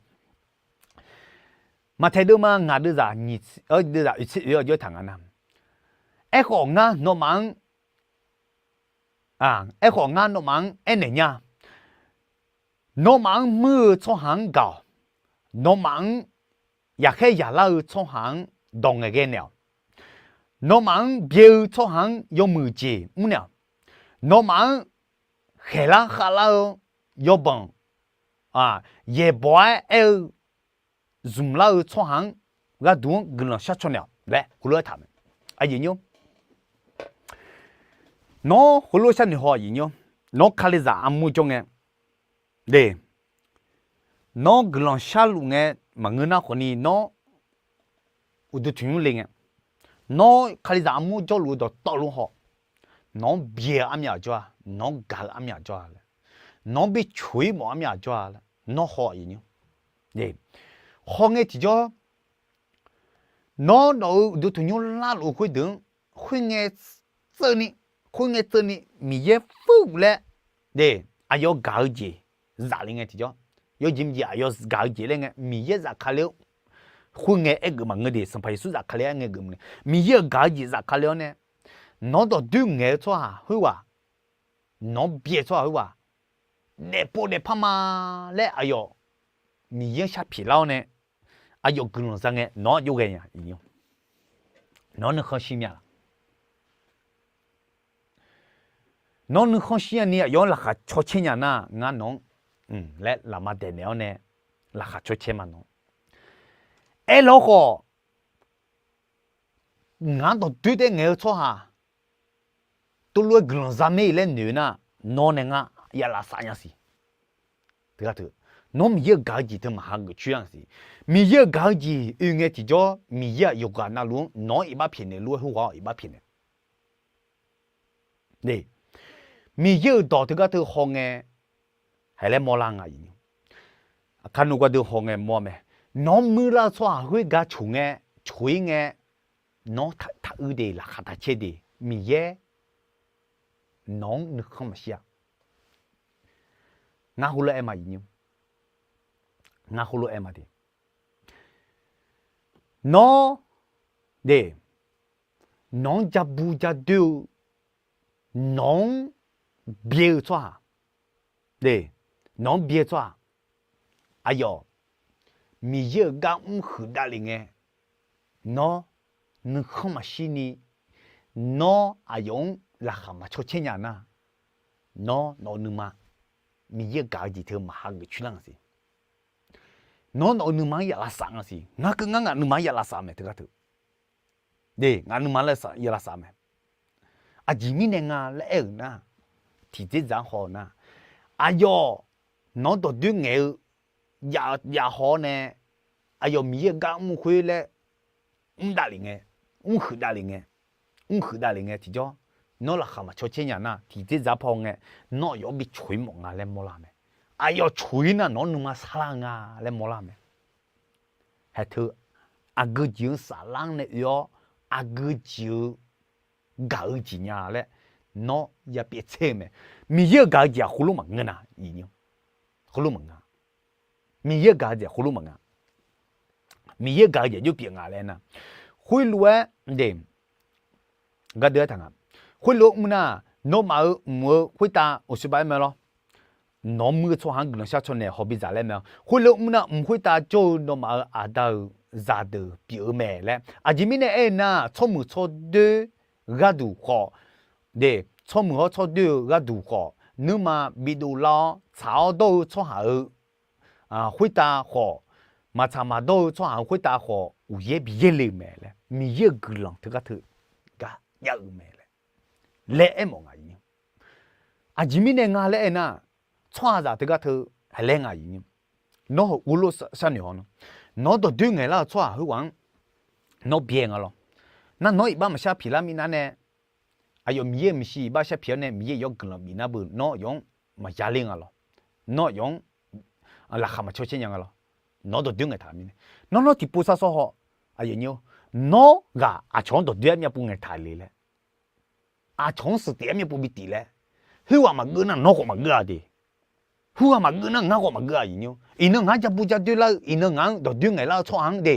Maqtaeq deuvma ngaq deuvzaq nyiq, deuvzaq oeq tser oeq-awr jawr taq nga nar, aerkhawf ngar nawmaf-anr, aerkhawf ngar nawmaf-anr aernaeq nya, nawmaf-anr muir-eu tsawrhaq-anr gaq-awq. Nawmaf-anr yaqkhaer yaqlar-eu tsawrhaq-anr dawq ngaeqghae naeq-awq. Nawmaf-anr byae-eu tsawrhaq-anr yawmuiq jeq mrnaeq-awq. Nawmaf-anr khaeqlar khavlar-eu yawbanq, yaeqbawq-aer aer-eu zmqlar-eu tsawrhaq-anr gharduq-anr guiqlanq shar caw naeq-awq laer heulof-aer taq mae. Nawr heulof sharnoeq haw aqyuif nymr, nawr Kalizaq armur jawr ngae, de, nawr guiqlanq sharluf ngae maqngeur nar khawfni nawr uqduq tanqnymr le ngae, nawr Kalizaq armur jawrluf-eu dawqtawvluf haw, nawq-anr byae-eu armyaf jawr-a, nawq-anr gaq-eu armyaf jawr-a laer, nawq-anr bi coq-ir mawf armyaf jawr-a laer nawr haw aqyuif nymr. Hawngae tiqjawr, nawr nawq-euq uqduq tanqnymr larluf-eu khoerdeuq-anr khoerngae tseuvni, khoerngae tseuvni Miqyaer fur-eu laer, de, aqyawf gaq-eu jeq zaf le ngae tiqjawr, yawjeq maqjeq aqyawf gaq-eu jeq laer ngae Miqyaer zafkale-awr khoerngae aergeuf maqngeur de, Sanqpaq Yeqsur zafkale-awr aerngae geuf maqngeur. Miqyaer-euq gaq-eu jeq zafkale-awr nae, nawq-anr dawqdoer ngaeq-eu tsawrhaq khoerghaq, nawq-anr byae tsawrhaq khoerghaq, daefpov daefpar ma laer aqyawf Miqyaer-anr sharpyeuf lar-awr nae, aqyawf guiqlanq za ngae nawq-anr aqjox ghae nya. Nawr nuikhanr shir mya laq? Nawr nuikhanr shir nyani aqyawf-anr laqkhaq caw caer nya nar, ngar nawq-anr laer lafma daeqnaeq-awr nae laqkhaq caw caer ma nawr. Aerlawr khawf, ngaq-anr dawqdoer taef ngaeq-eu tsawrhaq teulof-aer guiqlanq za mae laer noeq nar, nawr nae ngar ya lavsav nya siq. Nawr Miqyaer-euq gaq-eu jeq teu maqha geuf coer-a siq. Miqyaer-euq gaq-eu jeq oe ngae tiqjawr, Miqyaer-aq yawqghaq navluf-anr nawq-anr iqbax pyaeqnaeq lof-aer khoerghaq-awr iqbax pyaeqnaeq. Miqyaer-euq dawq teugar teu hawngae, haeq laer mawrlar nga. Aqkar nmr gar deuq hawngae mawr mae. Nawq-anr muirlar-eu tsawrhaq khoergar coq ngae, coq-ir ngae, nawr taq uir de, laqkhaq taq caer de, Miqyaer nawq-anr nuikhanr maqshir-a. Ngar heulof-aer ma, ngar heulof-aer ma de. Nawr de, nawq-anr ja bu ja doer-eu, nawq-anr byae-eu tsawrhaq, nawq-anr byae-eu tsawrhaq, aqyawf Miqyaer-euq gar mrhuiq davlef ngae, nawr nuikhanr maqshir ni, nawr aqyawf-anr laqkhaq maqcaw caer nya nar, nawr nawq-eu nuima Miqyaer-euq gaq-eu jeq teu maqha geuf coer lar nga siq. Nawr nawq-eu nuima-anr ya lavsav nga siq. Ngar keuv ngar ngaq nuima-anr ya lavsav mae teugar teu. De, ngaq nuima ya lavsav mae. Aqjeq mirnae nga laer aer-euq nar, tiqdzerdzaq-anr haw-eu nar, aqyawf nawq-anr dawqdoer ngaeq-eu jav haw-awr nae, aqyawf Miqyaer-euq gar mr khoer laer mr davlef ngae, mrhuiq davlef ngae, mrhuiq davlef ngae tiqjawr, nawr laqkhaq maqcaw caer nya nar, tiqdzerdzaq paw ngae, nawr aqyawf-anr bi coq-ir mawf nga laer mawrlar mae. Aqyawf coq-ir nar nawq-anr nuima sarlar nga laer mawrlar mae. Haeq teu, aqgeu jeq-anr saflar-anr nae oe-awr, aqgeu jeq-eu gaq-eu jeq nya laer nawr ya pyaev tser-eu mae. Miqyaer-euq gaq-eu jeq-aq heulof maqngeur nar, heulof maqngeur. Miqyaer-euq gaq-eu jeq heulof maqngeur. Miqyaer-euq gaq-eu jeq jawr pyeuf nga laer nar, khoerlof-aer de, gardeuv aertaq nga. Khoerlof-aer mr nar, nawmaf-euq mq-eu khoertav uqshoe bav-aer mae lawr. nawq-anr muir-eu tsawrhaq-anr guiqlanq shar caw naeq haw bidzaq laer mae-awr, khoerlof mr nar mq khoertav jawr-eu nawmaf-euq aqda-euq zaqdeuq pyeuf-eu mae laer. Aqjeq mirnae aer-eu nar, tsawrmuiq tsawrdoer gharduq khawf, de, tsawrmuiq-awr tsawrdoer-eu gharduq khawf, nuima bidov lar-awr tsaq-awr dawr-eu tsawrhaq-euq khoertav khawf, maqtsaq maqdawr-eu tsawrhaq-euq khoertav khawf, uqyaer bi yaerle-eu mae laer, Miqyaer-euq guiqlanq teugar teu gar jav-eu mae laer, laer aermawf nga ir. Aqjeq mirnae nga laer aer nar, tsawrhaqzaq teugar teu haiq laer nga ir. Nawr heulof sharnoeq haw nar, nawr dawqdoer ngaeqlar-eu tsawrhaq khoerghaq-anr nawr byae nga lawr. Nar nawr iqbax maqshar piqlar mirnae nae, aqyawf Miqyaer-euq maeqshi iqbax shar piq-awr nae Miqyaer yawr guiqlanq bif nar beu nawr yawf-anr maqya ler nga lawr. Nawr yawf-anr laqkhaq maqcaw caer nya nga lawr. Nawr dawqdoer ngaeqtaq mirnae, nawr nawr tiqpov sar sawr haw. Nawr ghaq aqcawq-anr dawqdoer-aer myavpov ngaeqtaq le laer, aqcawq-anr suiq tif-aer myavpov bi tif laer, khoerghaq maqgeur nar nawr khawf maqgeur-a de. Khoerghaq maqgeur nar ngar khawf maqgeur-a ir nymr. Iqnan ngaq-anr ja bu ja doer lar-eu, iqnan ngaq-anr dawqdoer ngaeqlar-eu tsawrhaq-anr de,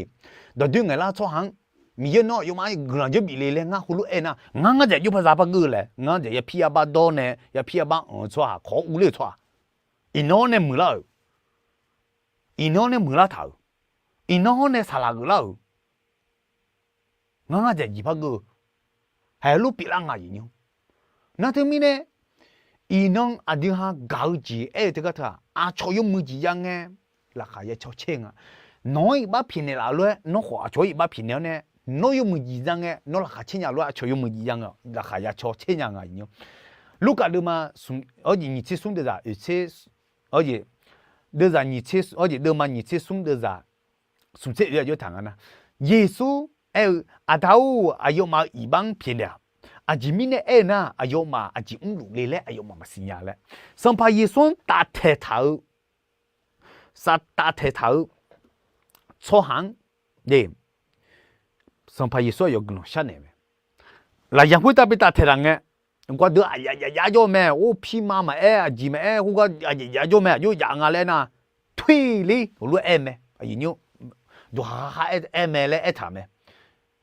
dawqdoer ngaeqlar-eu tsawrhaq-anr Miqyaer nawr yawfmaf-anr guiqlanq jawr bif le laer ngar heulof aer nar, ngar ngar dzaeq jov paqzaq par geur-eu laer, ngar dzaeq yapir yabar dawr nae yapir yabar anq-eu tsawrhaq, kawq-awr urler-eu tsawrhaq, iqnan-awr nae muiqlar-euq, iqnan-awr nae muiqlar taq-euq, iqnan-awr nae saqlaq geuflar-euq, ngar ngar dzaeq jeq par geur-eu, haiq lof pyeuflar nga ir nymr. Nar teumirnae, iqnan aqdui ha gaq-eu jeq aer-eu teugar teu-aq, aqcawq yawmuiq jeq ya ngae laqkhaq ya caw caer nga. Nawq-anr iqbax pyaeqnaeq laf lof-aer nawr khawf aqcawq-anr iqbax pyaeqnaeq-awr nae, nawr yawmuiq jeq ya ngae nawr laqkhaq caer nya lof-aer aqcawq yawmuiq jeq ya ngae laqkhaq ya caw caer nya nga ir nymr. Lurkaf deuvma nyiq tser smr deuvzaq oeq tser, deuvzaq nyiq tser, deuvma nyiq tser smr deuvzaq smq tser oeq-aer jawr taq nga nar, Yeqsur aer-eu, Aqda-or, aqyawfmaf-euq iqbax-anr pyaeqnaeq-aq. Aqjeq mirnae aer-eu nar, aqyawfmaf aqjeq mrluf le laer aqyawfmaf maqsiq nya laer, Sanqpaq Yeqsur-anr taftaeq taq-eu, saf taftaeq taq-eu tsawrhaq-anr, Sanqpaq Yeqsur aqyawf guiqlanq sharnaeq mae. Lafyaq khoertav bi taftaeq taq ngae, gawqdeuq aqyaf yaf yaf jawr mae, or pirma maqaer, aqjeq maqaer, khoergar aqyaf yaf jawr mae, aqjox yaf nga laer nar, toer ler heulof-aer aer mae. Duqhaq ha ha aer mae laer aertaq mae.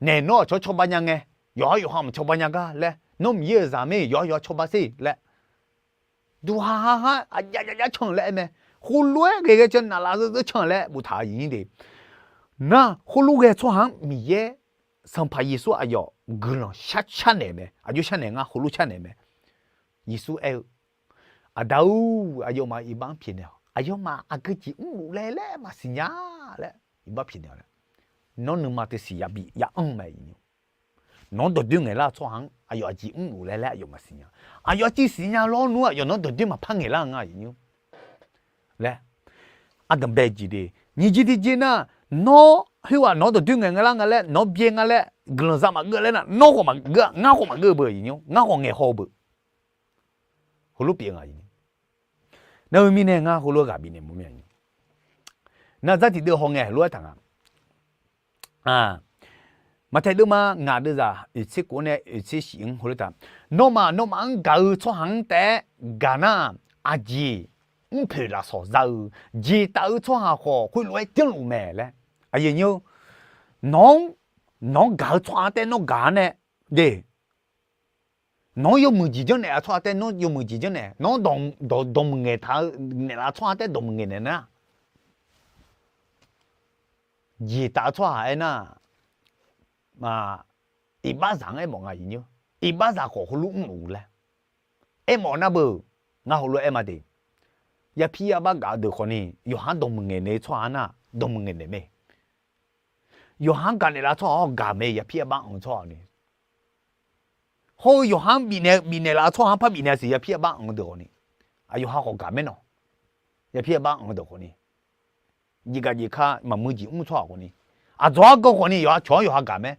Naeq nawr aqcawq-anr cawba nya ngae, yawqha yawqha maqcawba nya gar laer, nawr Miqyaer-euq zaq mae, yawqha yawqha cawba sher laer, duqhaq ha ha aqyaf yaf yaf can laer aer mae. Khoerlof-aer ghae ghae can naflaf zeur zeur can laer boftaq-a ir nymr de. Nar khoerlof ghae tsawrhaq-anr Miqyaer Sanqpaq Yeqsur aqyawf guiqlanq shar sharnaeq mae, aqjox sharnaeq ngar heulof sharnaeq mae. Yeqsur aer-eu, Aqda-or, aqyawfmaf iqbax-anr pyaeqnaeq-awq. Aqyawfmaf aqgeu jeq mrluf laer laer maqsiq nya laer iqbax pyaeqnaeq-awq laer, nawr nuima teu siq yabi ya anr mae ir nymr. Nawq-anr dawqdoer ngaeqlar-eu tsawrhaq-anr aqyawf aqjeq mrluf laer laer aqyawf maqsiq nya. Aqyawf aqjeq siq nya lawr nmr aqyawf nawq-anr dawqdoer maqpar ngaeqlar nga ir nymr laer, ardanqbae jeq de. Nyiq jeq tiqjeq nar, nawr khoerghaq nawq-anr dawqdoer ngaeq ngaeqlar nga laer nawq-anr byae nga laer guiqlanq za maqgeur laer nar, nawr khawf maqgeur-a, ngar khawf maqgeur-eu beu ir nymr, ngar khawf ngaeq haw-eu beu. Heulof pyeuf nga ir nymr. Nar-eu mirnae ngar heulof-aer ghaq bifnaeq mawf mir-a. Nar zar tiqdeuv hawngae lof-aer taq nga. Maqtaeq deuvma ngaq deuvzaq oeqtser kof nae oeqtser shif-anr heulof taq, Nawmaf nawmaf-anr gaq-eu tsawrhaq-anr taef-aer gaq nar, aqjeq mrpoeq lafsawq za-eu jeq taf-eu tsawrhaq khawf khoerlof-aer janrluf mae laer. Aqyuif aqnyir-or, nawq-anr, nawq-anr gaq-eu tsawrhaq taef-aer nawr gaq-a nae, de, nawq-anr yawmuiq jeq janrnaeq-a tsawrhaq taef-aer nawr yawmuiq jeq janrnaeq, nawq-anr dawq, dawq, dawqmuiq ngaeqtaq-eu naeqlaf tsawrhaq taef-aer dawqmuiq ngaeqnaeq nar, jeq taf-eu tsawrhaq aernar, iqbaxzaq-anr aermawf nga ir nymr. Iqbaxzaq khawf heulof mrluf laer aermawf nar beu, ngar heulof-aer ma de. Yapir yabar gaq-eu deuq khawfni yawqha-anr dawqmuiq ngaeqnaeq-eu tsawrhaq nar dawqmuiq ngaeqnaeq mae. Yawqha-anr gaqnaeq laf-eu tsawrhaq-awr gaq mae, yapir yabar anq-eu tsawrhaq ni. Hawr-eu yawqha-anr bifnaeq, bifnaeq laf-eu tsawrhaq-anr par bifnaeq-a siq, yapir yabar anq-eu deuq khawfni, aqyawf ha khawf gaq mae nawq. Yapir yabar anq-eu deuq khawfni, jeqgaq jeqka maqmuiq jeq mr tsawrhaq khawfni, aqdzawq-anr gan khawfni yawqha cawq-anr yawqha gaq mae.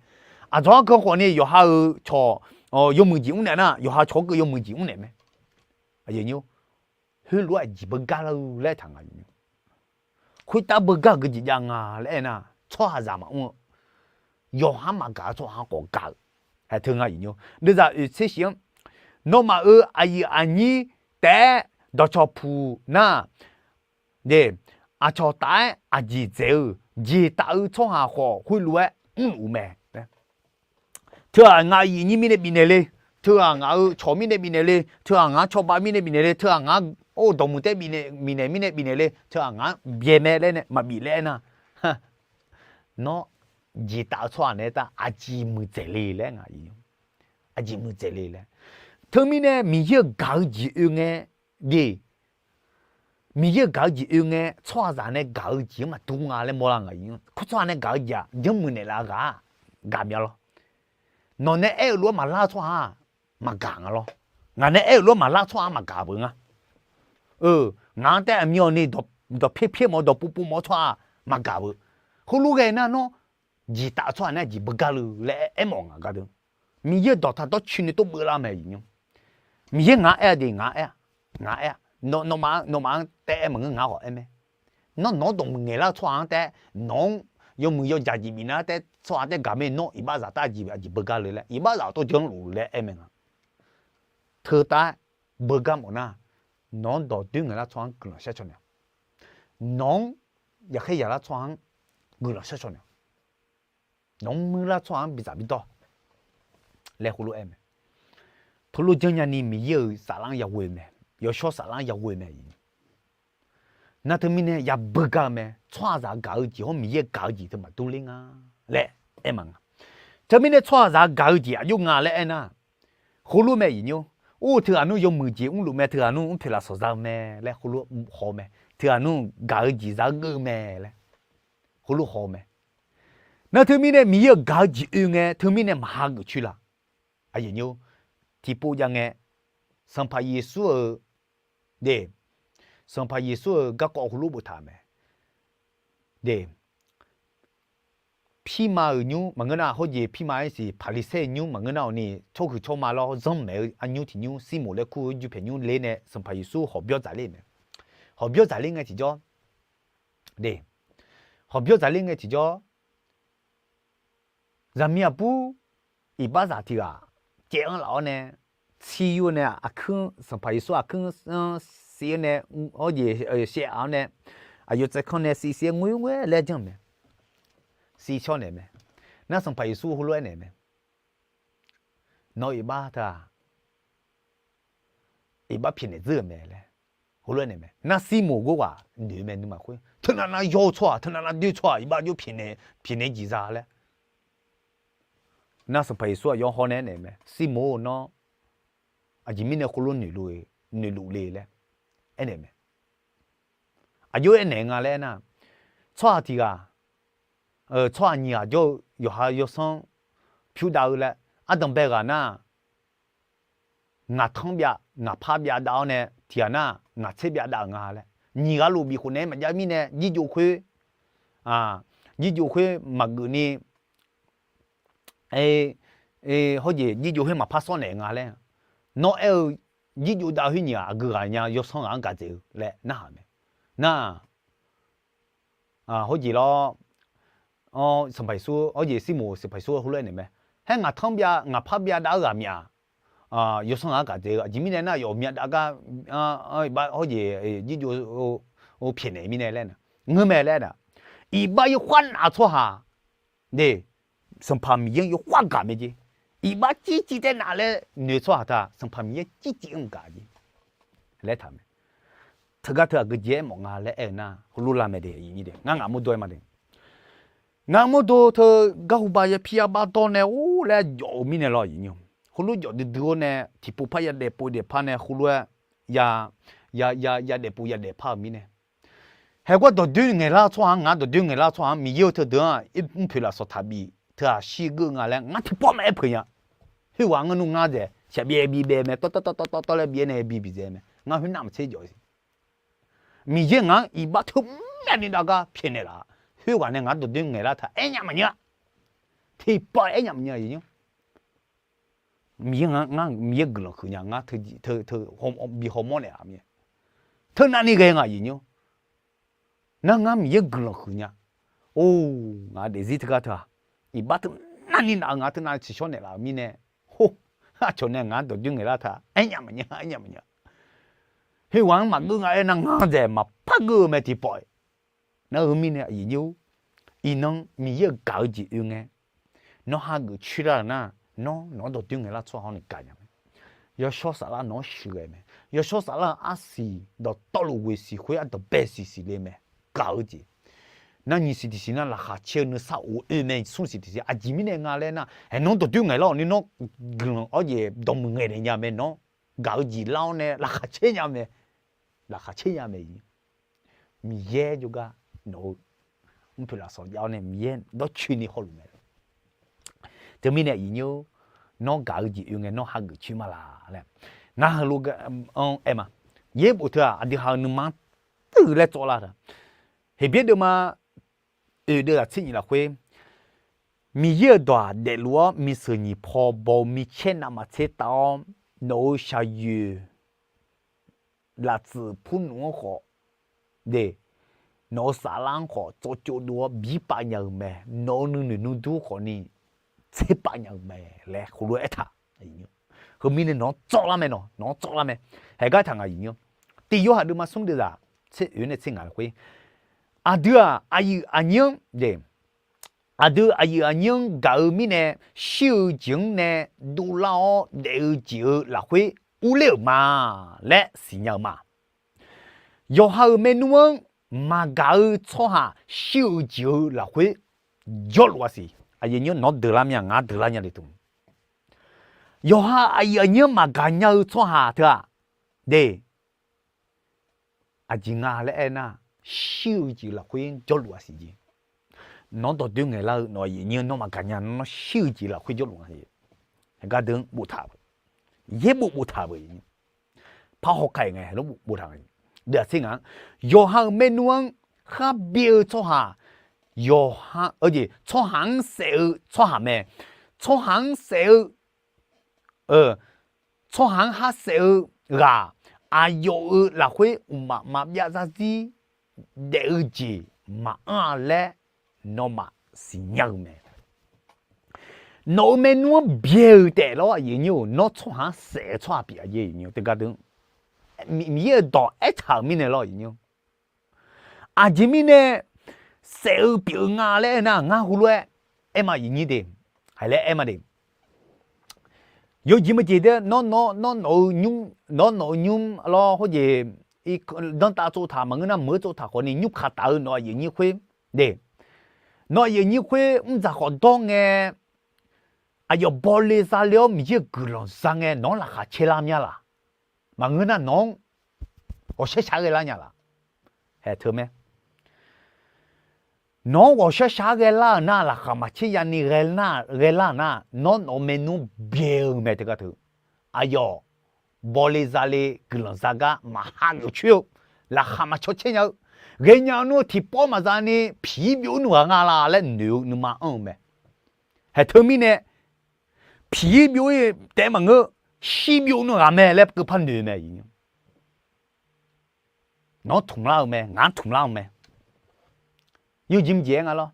Aqdzawq-anr gan khawfni yawqha-euq cawq yawmuiq jeq mrnaeq nar, yawqha cawq-anr keuv yawmuiq jeq mrnaeq mae. Aqyuif aqnyir-or, heulof-aer aqjeq beugar lar-eu laer taq nga. Khoertav beugar-euq geujeq jav nga laer aernar, tsawrhaqzaq maqmr-eu, yawqha-anr maqgaq-eu tsawrhaq-anr khawf gaq-euq, haeq teu nga ir nymr. Deuvzaq oeqtser shif-anr, Nawmaf-euq aqyuif aqnyir taef-aer dawqcawq puq nar, aqcawq taf-aer aqjeq dzaeq-eu jeq taf-eu tsawrhaq khawf khoerlof-aer mrluf mae. Teu-aq ngaq aqyuif aqnyir mirnae bifnaeq le, teu-aq ngaq-euq cawq mirnae bifnaeq le, teu-aq ngaq-anr cawba mirnae bifnaeq le, teu-aq ngaq-anr Or, dawqmuiq taef bifnaeq mirnae bifnaeq le, teu-aq ngaq-anr byae mae laer nae maqbif laer aernar, nawr jeqtaf-eu tsawrhaq naeq-aer tav aqjeq muiqdzaeq le laer ngaq aqjeq muiqdzaeq le laer. Teumirnae Miqyaer-euq gaq-eu jeq oe ngae, de, Miqyaer-euq gaq-eu jeq oe ngae tsawrhaqzaq nae gaq-eu jeq-anr maqdur nga laer mawrlar ngaq. Tsawrhaq nae gaq-eu jeq-aq janrmuiq naeqlaf-eu ghaq-aq gaq mya lawr. Nawq nae aer-euq lof-aer maqlar-eu tsawrhaq-aq maqgaq nga lawr. Ngaq nae aer-euq lof-aer maqlar tsawrhaq-anr maqgaq beu nga. Ngaq-anr taef aqmyawf ni dawqpyaer pyaer mawf-eu dawqpov pov mawf-eu tsawrhaq-aq maqgaq beu. Heulof ghae nar nawr jeqtaf-eu tsawrhaq nae jeq beugar le laer aermawf nga gardeuv. Miqyaer-euq dawqtaq dawrcoeni tov beuvlar mae iqnymr. Miqyaer ngaq-anr aer-a de ngaq-anr aer-a, ngaq-anr aer-a, nawmaf-anr taef aer maqngeur ngaq-anr khawf aer mae. Nawr nawq-anr dawqmuiq ngaeqlar-eu tsawrhaq-anr taef nawq-anr yawmuiq yawjaq jeq bifnaeq-aer taef tsawrhaq taef gaq mae nawr iqbaxzaq tav jeq aqjeq beugar le laer iqbaxzaq tawv janrluf laer aer mae nga. Teu tav-aer beugar mawf nar, nawq-anr dawqdoer ngaeqlar tsawrhaq-anr guiqlanq shar caw naeq-awq. Nawq-anr yaqkhaer yaqlar tsawrhaq-anr guiqlanq shar caw naeq-awq. Nawq-anr muirlar tsawrhaq-anr bidzaq bidawr laer heulof-aer mae. Teulof janrnya ni Miqyaer-euq saflar-anr yaghoe mae. Yawshawr saflar-anr yaghoe mae. Nar teumirnae yabeugar-eu mae. Tsawrhaqzaq gaq-eu jeq hawr Miqyaer gaq-eu jeq teu maqdur ler nga laer aer ma nga. Teumirnae tsawrhaqzaq gaq-eu jeq aqjox nga laer aernar, heulof mae iqnymr. Or, teughaq nmr yawmuiq jeq mrluf mae, teughaq nmr mrpoeq lafsawq za-eu mae laer heulof haw mae. Teughaq nmr gaq-eu jeq za-eu geuv mae laer heulof haw mae. Nar teumirnae Miqyaer-euq gaq-eu jeq oe ngae teumirnae maqha geuf coer la. Aqyuif nymr, tiqpov jav ngae, Sanqpaq Yeqsur-euq, de, Sanqpaq Yeqsur-euq garkawv heulof boftaq mae. De, pirma-euq nymr maqngeur nar, hawjeq pirma-aer siq Paqliqsaer-euq nymr maqngeur nar-awq ni, tsawrhuiq tsawrma lawr zanrmaeq-eu arnymr tiq nymr Sirmoq laer kur-eu jupaeq nymr ler nae Sanqpaq Yeqsur hawqbyawr dzaqler mae. Hawqbyawr dzaqler ngae tiqjawr, de, hawqbyawr dzaqler ngae tiqjawr, zaqmiq aqbur iqbaxzaq tiq ghaq caev-anr laf-awr nae, tsir yur nae aqkuir, Sanqpaq Yeqsur aqkuir-anr siq-awr nae, hawjeq shaev-awr nae, aqyawf tsaevkanr nae siq siq-aer ngoer ngoer laer janr mae. Siq shawr naeq mae. Nar Sanqpaq Yeqsur heulof-aer naeq mae. Nawq-eu iqbax teu-aq, iqbax pyaeqnaeq dzeur-euq mae laer heulof-aer naeq mae. Nar Sirmoq ghoer ghaq noeq mae nuima khoer, teunav nav yaw-eu tsawrhaq, teunav nav doer tsawrhaq iqbax jov pyaeqnaeq, pyaeqnaeq jeq za laer. Nar Sanqpaq Yeqsur aqyawf hawr nae aernaeq mae, Sirmoq-or, nawr aqjeq mirnae khoerlof noeqluf le laer aernaeq mae. Aqjox aernaeq nga laer aernar, tsawrhaq tiq ghaq, tsawrhaq nyiq ghaq jawr-eu yawqha yawsanr pyur dav-eu laer, ardanqbae ghaq nar, ngaq tanr byav ngaq par byav dav-awr nae tiq ghaq nar ngaq tser byav dav-euq nga laer, nyiq ghaq luf bif khof naeq-aer maqjav mirnae jirjov khoer, jirjov khoer maqgeuf ni, hawjeq jirjov khoer maqpar sawr naeq nga laer, nawr aer-eu jirjov dav khoer nyiq ghaq aqgeu ghaq nya yawsanr ghaq-anr gaq dzaeq-eu laer narhaq mae. Nar hawjeq lawr, Sanqpaq Yeqsur, hawjeq Sirmoq Sanqpaq Yeqsur heulof-aer naeq mae. Haer ngaq tanr byav ngaq par byav dav-eu ghaq myav, yawsanr ghaq-anr gaq dzaeq-eu aqjeq mirnae nar yawf myav dav gar, iqbax hawjeq jirjov pyaeqnaeq mirnae laer, ngeur mae laer-aq, iqbax yawkhav naf-eu tsawrhaq, de, Sanqpaq Miqyaer-anr yawkhav gaq mae jeq. Iqbax circiv taer naf laer noeq-eu tsawrhaq teu-aq Sanqpaq Miqyaer circiv-anr gaq jeq laer taq mae. Teugar teu aqgeu jeq aermawf nga laer aer-eu nar heulof lar mae de, ngar ngaq mawrdawr-aer ma de. Ngaq mawrdawr teu garhu ba yapir yabar dawr nae or laer jawf-eu mirnae lawr, heulof jawf duidui-awr nae tiqpov par yadaef pov daefpar nae heulof-aer yadaef pov yadaefpar-euq mirnae, haeqgar dawqdoer ngaeqlar-eu tsawrhaq-anr, ngar dawqdoer ngaeqlar-eu tsawrhaq-anr Miqyaer-eu teudeuq-anr mrpoeq lafsawq taqbif teu-aq shir geur nga laer ngar tiqpawf maqaer peuq nya. Khoerghaq ngar nmr ngar dzaeq shaqbyaev bi bae mae, tawrtawr tawrtawr tawrtawr laer byaev nae bi bi dzaeq mae. Ngar khoernav maqtser jawf-eu Miqyaer ngaq-anr iqbax teu myavni dav gar pyaeqnaeq laf-a. Khoerghaq nae ngar dawqdoer ngaeqlar taq aernya maqnya. Tiqpawf aernya maqnya. Miqyaer ngar Miqyaer guiqlanq huiq nya ngar teu bi hawmawr naeq-a mir-a. Teunavni ghae ngaq aqyuif nymr, nar ngar Miqyaer guiqlanq huiq nya. Or, ngaq daefzir teugar teu-aq, iqbax teu navni nav-eu ngaq teu navni tsiqshawr naeqlaf-euq mirnae, or, aqcawq nae ngaq-anr dawqdoer ngaeqlar taq aernya maqnya aernya maqnya. Khoerghaq-anr maqgeur nga aernar ngar dzaeq maqpar geur-eu mae tiqpawf-iq. Nar-eu mirnae aqyuif nymr, iqnan Miqyaer-euq gaq-eu jeq oe ngae, nawr hageuf coer lar-euq nar, nawr nawq-anr dawqdoer ngaeqlar tsawrhaq-awr ni gaq nya mae. Yawshawr Saflar nawq-anr shuif ghae mae. Yawshawr Saflar-euq arsiq dawqtawvluf ghoeq siq khoer ardanqbae siq siqle mae. Gaq-eu jeq nar nyiq siq tiq siq nar laqkhaq caer-eu nuisar of oe mae. Smr siq tiq siq aqjeq mirnae nga laer nar, aer nawr dawqdoer ngaeqlar-awq ni nawr guiqlanq awr jeq dawqmuiq ngaeqnaeq nya mae. Nawr gaq-eu jeq lar-awr nae laqkhaq caer nya mae. Laqkhaq caer nya mae. Miqyaer jawrgar nawq-eu mrpoeq lafsawq jav-awr nae Miqyaer dawrcoeni hawluf mae. Teumirnae aqyuif nyir-or, nawr gaq-eu jeq oe ngae nawr hageuf coer ma laq laer ngar heulof-anr aer ma. Yaerbof teu-aq aqdui ha-eu nuima-anr tuiv laer tsawv lar-a. Heqbyaer deuvma oeq deuv-aq tser nyif lafkhoer, Miqyaer-euq dawq-aq daefluf-awr miseuq nyiq paw baw-eu micaer navmaqtser tav-awr, nawq-euq shaqyoeq laftsuf purnmf-anr khawf, de, nawq-euq saflar-anr khawf tsawvcov dov-awr birpav nya-euq mae. Nawq-euq nuinoeq nuidur khawfni tserpav nya-euq mae laer heulof-aer aertaq. Heumirnae nawq-anr tsawvlar mae, nawq-anr tsawvlar mae. Haeq gar taq ngaq aqyuif nyir-or, tiq yorhaq deuvma smr deuvzaq tser oeq nae tser ngaq lafkhoer, aqdui-aq aqyuif aqnyir-anr de, aqdui aqyuif aqnyir-anr gaq-eu mirnae shir-eu jeq-anr nae dovlar-awr daef-eu jeq-euq lafkhoer urler-euq ma laer siqnya-eu ma. Yawqha-euq maernmr-anr maqgaq-eu tsawrhaq shir-eu jeq-euq lafkhoer jawrluf-a siq. Aqyuif aqnyir nawq-anr deuqlar mir-a, ngar deuqlar nya le teu. Yawqha aqyuif aqnyir-anr maqgaq nya-eu tsawrhaq teu-aq, de, aqjeq nga laer aernar, shir-eu jeq lafkhoer jawrluf-a siq jeq. Nawq-anr dawqdoer ngaeqlar-eu nawq-euq aqyuif aqnyir nawr maqgaq nya nawr shir-eu jeq lafkhoer jawrluf-a siq. Haeq gar deuq-anr boftaq-euq, yaerbof boftaq-euq, parhaw khaeq ngae boftaq-eu, deuq-aq tser ngaq-anr, yawqha-euq maernmr-anr khar byaev-eu tsawrhaq, yawqha-eu jeq tsawrhaq-anr saef-eu tsawrhaq mae. Tsawrhaq-anr saef-eu tsawrhaq-anr khar saef-eu ghaq, aqyawf-euq lafkhoer mqmaq maqbyav zarzir daef-eu jeq maqanr-a laer nawmaf siqnya-eu mae. Nawq-euq maernmr-anr byaev-euq taef lawr aqyuif aqnyir-or, nawr tsawrhaq-anr saef-eu tsawrhaq pyeuf-a jeq. Aqyuif aqnyir teugar deuq-anr Miqyaer-euq dawq aertaq-euq mirnae lawr aqyuif aqnyir-or, aqjeq mirnae saef-eu pyeuf-eu nga laer aernar, ngar heulof-aer aer ma aqyuif aqnyir de, haiq laer aer ma de. Yawjeq maqjeq de, nawr nawq-eu nymr, nawr nawq-eu nymr lawr khoerjeq danrtav tsovtaq maqngeur nar meuq-eu tsovtaq khawfni nymr kaq taf-eu nawq aqyuif aqnyir khoer de, nawq aqyuif aqnyir khoer mrdzaq khawf dawr ngae, aqyawf bawle zale-awr Miqyaer-euq guiqlanq za ngae nawq-anr laqkhaq caer lar mya laq? Maqngeur nar nawq-anr ghawqshar shaq-aer ghae lar nya laq? Haeq teu mae. Nawq-anr ghawqshar shaq-aer ghae lar-euq nar, laqkhaq maqcaer ya'ni ghae lar-euq nar, nawr nawq-eu maernmr byaev-eu mae teugar teu. Aqyawf bawle zale guiqlanq za gar maqha geuf coer-eu, laqkhaq maqcaw caer nya-eu, ghaenya nmr-eu tiqpawf maqza ni piq-ir byov-ir nmr ghaq nga la laer noeq-eu nuima anr-eu mae. Haeq teumirnae piq-ir byov-ir taef maqngeur, shir byov nmr ghaq mae laer keuvpar noeq mae. Nawq-anr tmq lar-eu mae, ngaq-anr tmq lar-eu mae. Yawjeq maqjeq aer nga lawr.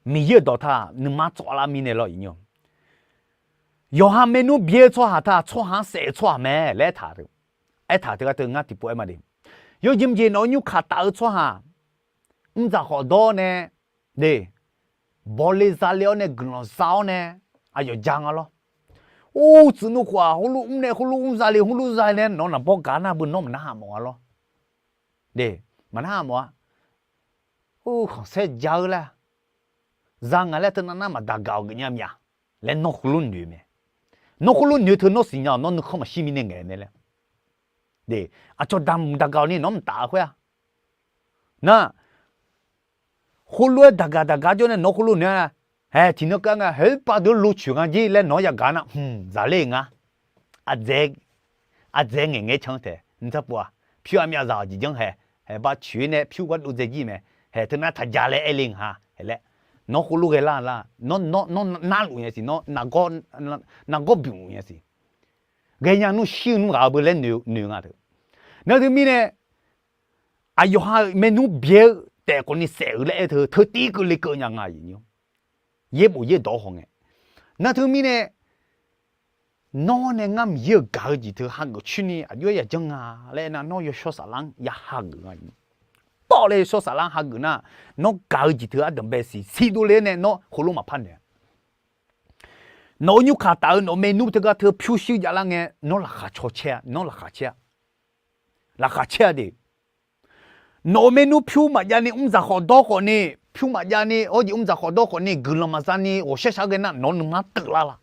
Miqyaer-euq dawqtaq nuima tsawv lar mirnae lawr, yawqha maernmr byaer-eu tsawrhaq taq tsawrhaq-anr saef-eu tsawrhaq mae laer aertaq-eu, aertaq teugar teu ngar tiqpov aer ma de. Yawjeq maqjeq nawq-eu nymr kaq taf-eu tsawrhaq, mrdzaq khawf dawr nae, de, bawle zale-awr nae guiqlanq za-awr nae, aqyawf ja nga lawr. Or, tsuif nmr khof-aq heulof mr nae heulof mr zale heulof zale nae nawq-eu naqbawr gaq nar beu nawr maqnar ha mawf-a lawr. De, maqnar ha mawf-a. Or, khanqsaer ja-eu laer, za nga laer teunav nar maqdaq gaq-awq geufnya mya laer nawr heulof noeq mae. Nawr heulof noeq teu nawr siqnya-awq, nawr nuikhanr maqshir mirnae ngaeq mae laer. De, aqcawq daq mq daq gaq-awq ni nawr mqtaf-a khoer-a. Nar, heulof-aer daq gaq daq gaq jawr nae nawr heulof noeq-a. Haeq tiqnan keuv-a nga, haeq pav deuq-anr locoeq nga jir laer nawq-anr yagaq nar, hmq, zaqler nga. Aqdzaeq ngaeq ngaer can taeq, nqtaq pov-aq, pyur aqmyav zaq-awq jeq janr haeq, haeq bav coeq-ir nae pyur gardov dzae jir mae, haeq teunav taq ja laer aer le nga, haeq laer. Nawr heulof ghae lar lar, nawr narluf nya siq, nawr nargawr bymq luf nya siq. Ghaenya nmr shir-eu nmr ghaq-eu beu laer noeq nga teu. Nar teumirnae, aqyawf ha-euq maernmr byaer-eu taef khawfni saef-eu laer aer teu, teutiv keuvle keuv nya nga. Yaerbof yaerdawq haw ngae, nar teumirnae, nawr nae ngar Miqyaer-euq gaq-eu jeq teu hageuf coer ni aqjox-aer yajanr nga laer aernar, nawr yawshawr saflar-anr ya hageuf nga. Tawv laer yawshawr saflar-anr hageuf nar, nawr gaq-eu jeq teu ardanqbae siq siq dovle-aer nae nawr heulof maqpar noeq-a. Nawq-euq nymrkaq taf-eu nawq-euq maernmr teugar teu pyurshuir javlar ngae, nawr laqkhaq caw caer-a, nawr laqkhaq caer-a. Laqkhaq caer-a de. Nawq-euq maernmr pyur maqjav ni mrzaq khawf dawr khawf ni, pyur maqjav ni hawrjeq mrzaq khawf dawr khawf ni, guiqlanq maqza ni ghawqshar shar ghae nar, nawq-eu nuima teuvlar la.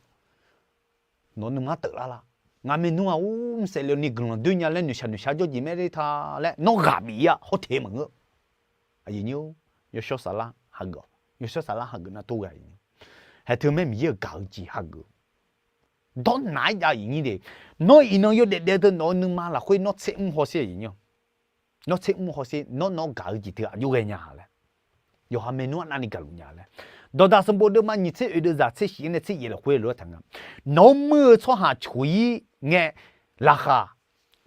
Nawq-eu nuima teuvlar la. Ngaq maernmr-aq, ur, mrsaef le ni guiqlanq doer nya laer noeqshaq noeqshaq jawr jeq mae le ta laer nawr ghaq bif-ir-a, hawteq maqngeur. Aqyuif nyir-or, yawshawr saflar hageuf, yawshawr saflar hageuf nar tov ghae. Haeq teu mae, Miqyaer-euq gaq-eu jeq hageuf. Dawrnaq-aer jav aqyuif nyir de. Nawr iqnan yawdaef daef teu nawq-eu nuima lafkhoer nawr tser mr hawsher aqyuif nyir. Nawr tser mr hawsher, nawr nawr gaq-eu jeq teu aqjox ghaenya laer. Yawqha maernmr arnavni gaqluf nya laer. Dawqdaq sanqbof deuvma nyiq tser oeq deuv zaq tser shif-anr nae tser yaef lafkhoer lof-aer taq nga. Nawq-anr muir-eu tsawrhaq coq-ir ngae, laqkhaq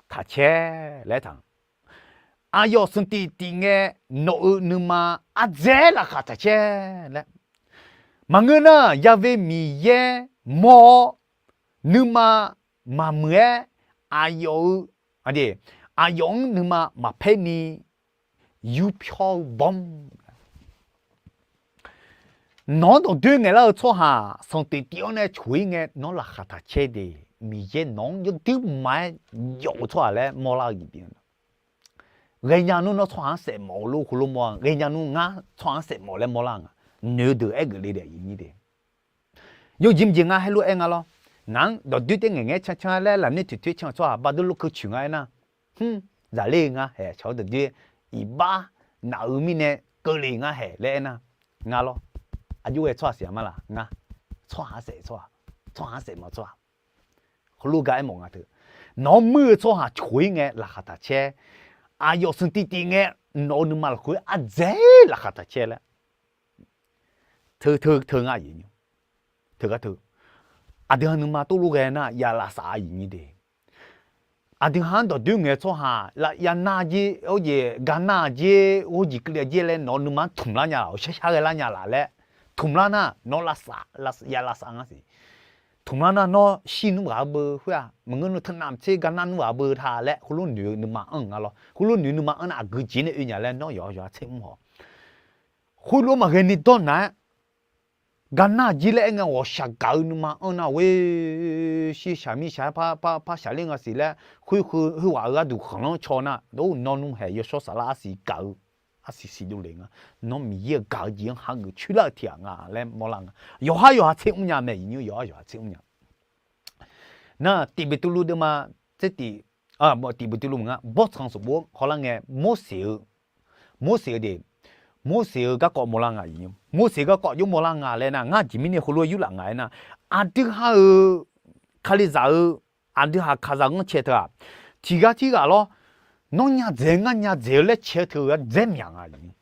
taq caer laer taq. Aqyawf smq tif tif ngae, nawq-euq nuima ardzaer laqkhaq taq caer laer. Maqngeur nar, Ya've Miqyaer mawr-awr, nuima maqmuiq-aer, aqyawf-eu, aqyawf-anr nuima maqpaer ni yurpyawr-eu bawr. Nawq-anr dawqdoer ngaeqlar-eu tsawrhaq sanqtif tif-anr nae coq-ir ngae, nawr laqkhaq taq caer de. Miqyaer nawq-anr yawduir ma-aer yawf-eu tsawrhaq laer mawrlar-eu jeq pyeuf-a. Ghaenya nmr nawr tsawrhaq-anr saef mawf-eu lof heulof mawr-a, ghaenya nmr ngar tsawrhaq-anr saef mawf laer mawrlar nga. Noeq-eu deuq aergeuf le daef aqyuif nyir de. Yawjeq mqjeq ngar haer lof-aer nga lawr. Ngaq-anr dawqdoer taer ngaeq ngaeq-aer can can-aer laer lafner toeqtoer can-eu tsawrhaq bardeur lof keuv coeq nga aer nar, hmr, zaqler-eu nga haeq cawq-awr dawqdoer iqbax naq-eu mirnae keuvle nga haeq laer aer nar, nga lawr. Aqjox ghae tsawrhaq siq-a ma laq nga. Tsawrhaq-anr saef tsawrhaq, tsawrhaq-anr saef mawf tsawrhaq. Heulof gar aermawf nga teu. Nawq-anr muir-eu tsawrhaq coq-ir ngae laqkhaq taq caer. Aqyawf smq tiv tiv ngae, nawq-eu nuima lafkhoer ardzaer laqkhaq taq caer laer. Teu teu teu nga aqyuif nyir. Teugar teu. Aqdui ha nuima tov lof ghae nar ya lavsav aqyuif nyir de. Aqdui ha-anr dawqdoer ngaeq-eu tsawrhaq, yav nar jer, hawrjeq gar nar jer, hawrjeq keuvle jer laer nawq-eu nuima-anr tmq lar nya laf, shar shar ghae lar nya laf laer, tmq lar nar nawr lavsav, ya lavsav ngar siq. Tmq lar nar nawr shir nmr ghaq-eu beu khoer-aq, maqngeur nmr teu navmaqtser gar nar nmr ghaq-eu beu ta laer, heulof noeq-eu nuima anr nga lawr. Heulof noeq-eu nuima anr nar aqgeu jeq nae oe nya laer nawr yawqha yawqha tser mr haw. Khoerlof maqghae ni dawrnaq-aer, gar nar jir laer aer ngae ghawqshaq gaq-eu nuima anr nar ghoe, shir shaq mir shaq par par shaqler nga siq laer, khoer khoerghaq-eu gharduq khanqlanr caw nar, nawr nmr haeq yawshawr saflar arsiq gaq-eu, arsiq siq dovle nga. Nawr Miqyaer-euq gaq-eu jeq-anr hageuf coerlar-eu tiqghaq nga laer mawrlar nga. Yawqha yawqha tser mr nya mae aqyuif nyir, yawqha yawqha tser mr nya. Nar tiq Beqtuvluv deuvma tser tiq, tiq Beqtuvluv maqnga, bawrtsanq sanqbof-anr hawlar ngae, Morseq-eu, Morseq-eu de, Morseq-eu garkawv mawrlar nga aqyuif nyir. Morseq garkawv jawr mawrlar nga laer nar, ngar jeq mirnae heulof-aer yurlaf nga aer nar, aqdui ha-euq, Kalizaq-eu, aqdui ha kaqzaq ghanrcae teu-aq, tiqghaq tirghaq lawr, nawr nya dzaeq-eu ngar nya dzaeq-eu laer cae-eu teu-eu ardzaer myaq nga aqyuif nyir.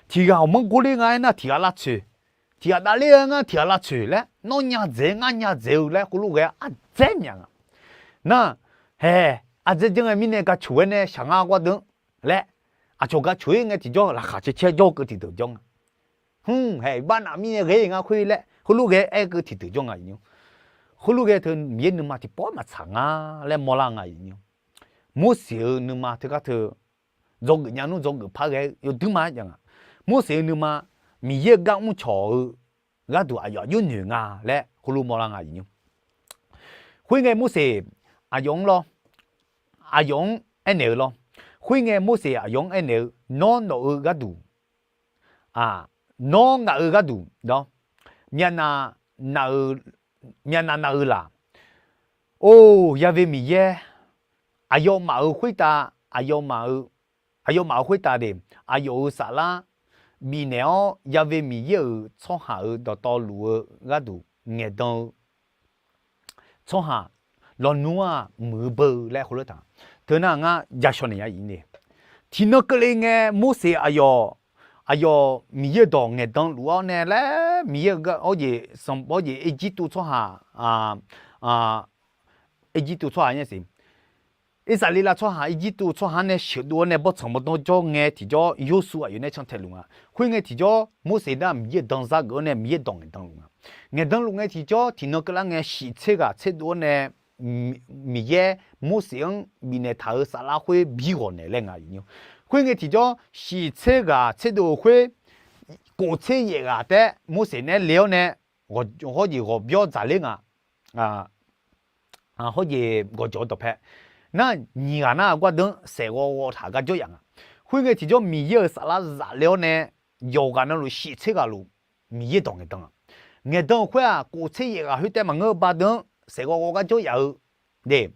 Tiqghaq awqmanr gorler nga aer nar tiqghaq lavtsoeq, tiqghaq davler-eu ngar tiqghaq lavtsoeq laer, nawr nya dzaeq-eu ngar nya dzaeq-eu laer heulof ghae ardzaer myaq nga. Nar, haeq, ardzaer janr ngae mirnae gaq coq-aer nae shaq ngar gawr deuq-anr laer, aqcawq gaq coq-ir ngae tiqjawr laqkhaq cae caer jawr-eu keuv tiqdeuq jawr nga. Hmr, haeq bar naf mirnae ghae-ir ngar khoer laer heulof ghae aer-eu keuv tiqdeuq jawr nga aqyuif nyir. Heulof ghae teu Miqyaer nuima tiqpawf maqtsaq nga laer mawrlar nga aqyuif nyir. Morseq-eu nuima teugar teu, dzawgeuf nya nmr dzawgeuf par ghae-eu yawduir ma-aer jav nga. Morseq-eu nuima Miqyaer-eu gar mrcawq-eu gharduq aqyawf aqjox noeq nga laer heulof mawrlar nga aqyuif nyir. Khoerngae Morseq aqyawf-anr lawr, aqyawf-anr aernaeq-eu lawr. Khoerngae Morseq aqyawf-anr aernaeq-eu, nawr nawq-eu gharduq, nawr ngaq-euq gharduq, myavnav nav-eu laq. Or, Ya've Miqyaer, aqyawfmaf-euq khoertav, aqyawfmaf-euq, aqyawfmaf-euq khoertav de, aqyawf-euq saflar bifnaeq-awr Ya've Miqyaer-euq tsawrhaq-euq dawqtawvluf-eu gharduq ngaeqdan-eu tsawrhaq lawnmr-aq muiq-eu beu laer heulof taq. Teu nar ngar jashawq naeq ya iq ni, tiqnan keuvle ngae Morseq aqyawf, aqyawf Miqyaer-eu dawq ngaeqdan luf-awr nae laer Miqyaer-eu gar, awr jeq sanq, awr jeq Erjirtuv tsawrhaq, Erjirtuv tsawrhaq nya siq. Irsaqleqlav tsawrhaq Erjirtuv tsawrhaq-anr nae sheuqdov-awr nae bawrtsanq bawrdanr jawr ngae tiqjawr Yawrsuv aqyawf nae cantae luf nga. Khoerngae tiqjawr Morseq nar Miqyaer-euq danzar geuf-awr nae Miqyaer-eu dawq ngaeqdan luf nga. Ngaeqdan luf ngae tiqjawr tiqnan keuvlar ngae shiq tser ghaq tserdov-awr nae Miqyaer Morseq-anr bifnaeq taq-euq saflar khoer bi ghawq naeq laer nga aqyuif nyir. Khoerngae tiqjawr shiq tser ghaq tserdov-euq khoer kof tser yaef ghaq taef-aer Morseq nae le-awr nae hawrjeq ghawqbyawr dzaqler nga. Hawrjeq gawqjawq-eu dawqpae nar, nyiq ghaq nar gardeuv-anr saeqghaw ghaw taq gar jawr yaf nga. Khoerngae tiqjawr Miqyaer-euq saflar zaf le-awr nae, yawqghaq navluf shif tser ghaq luf Miqyaer dawq ngaeqdan-a. Ngaeqdan-euq khoer-aq, kof tser yaef ghaq khoertaev maqngeur-eu bardeuv-anr saeqghaw ghaw gar jawr yaf-eu de,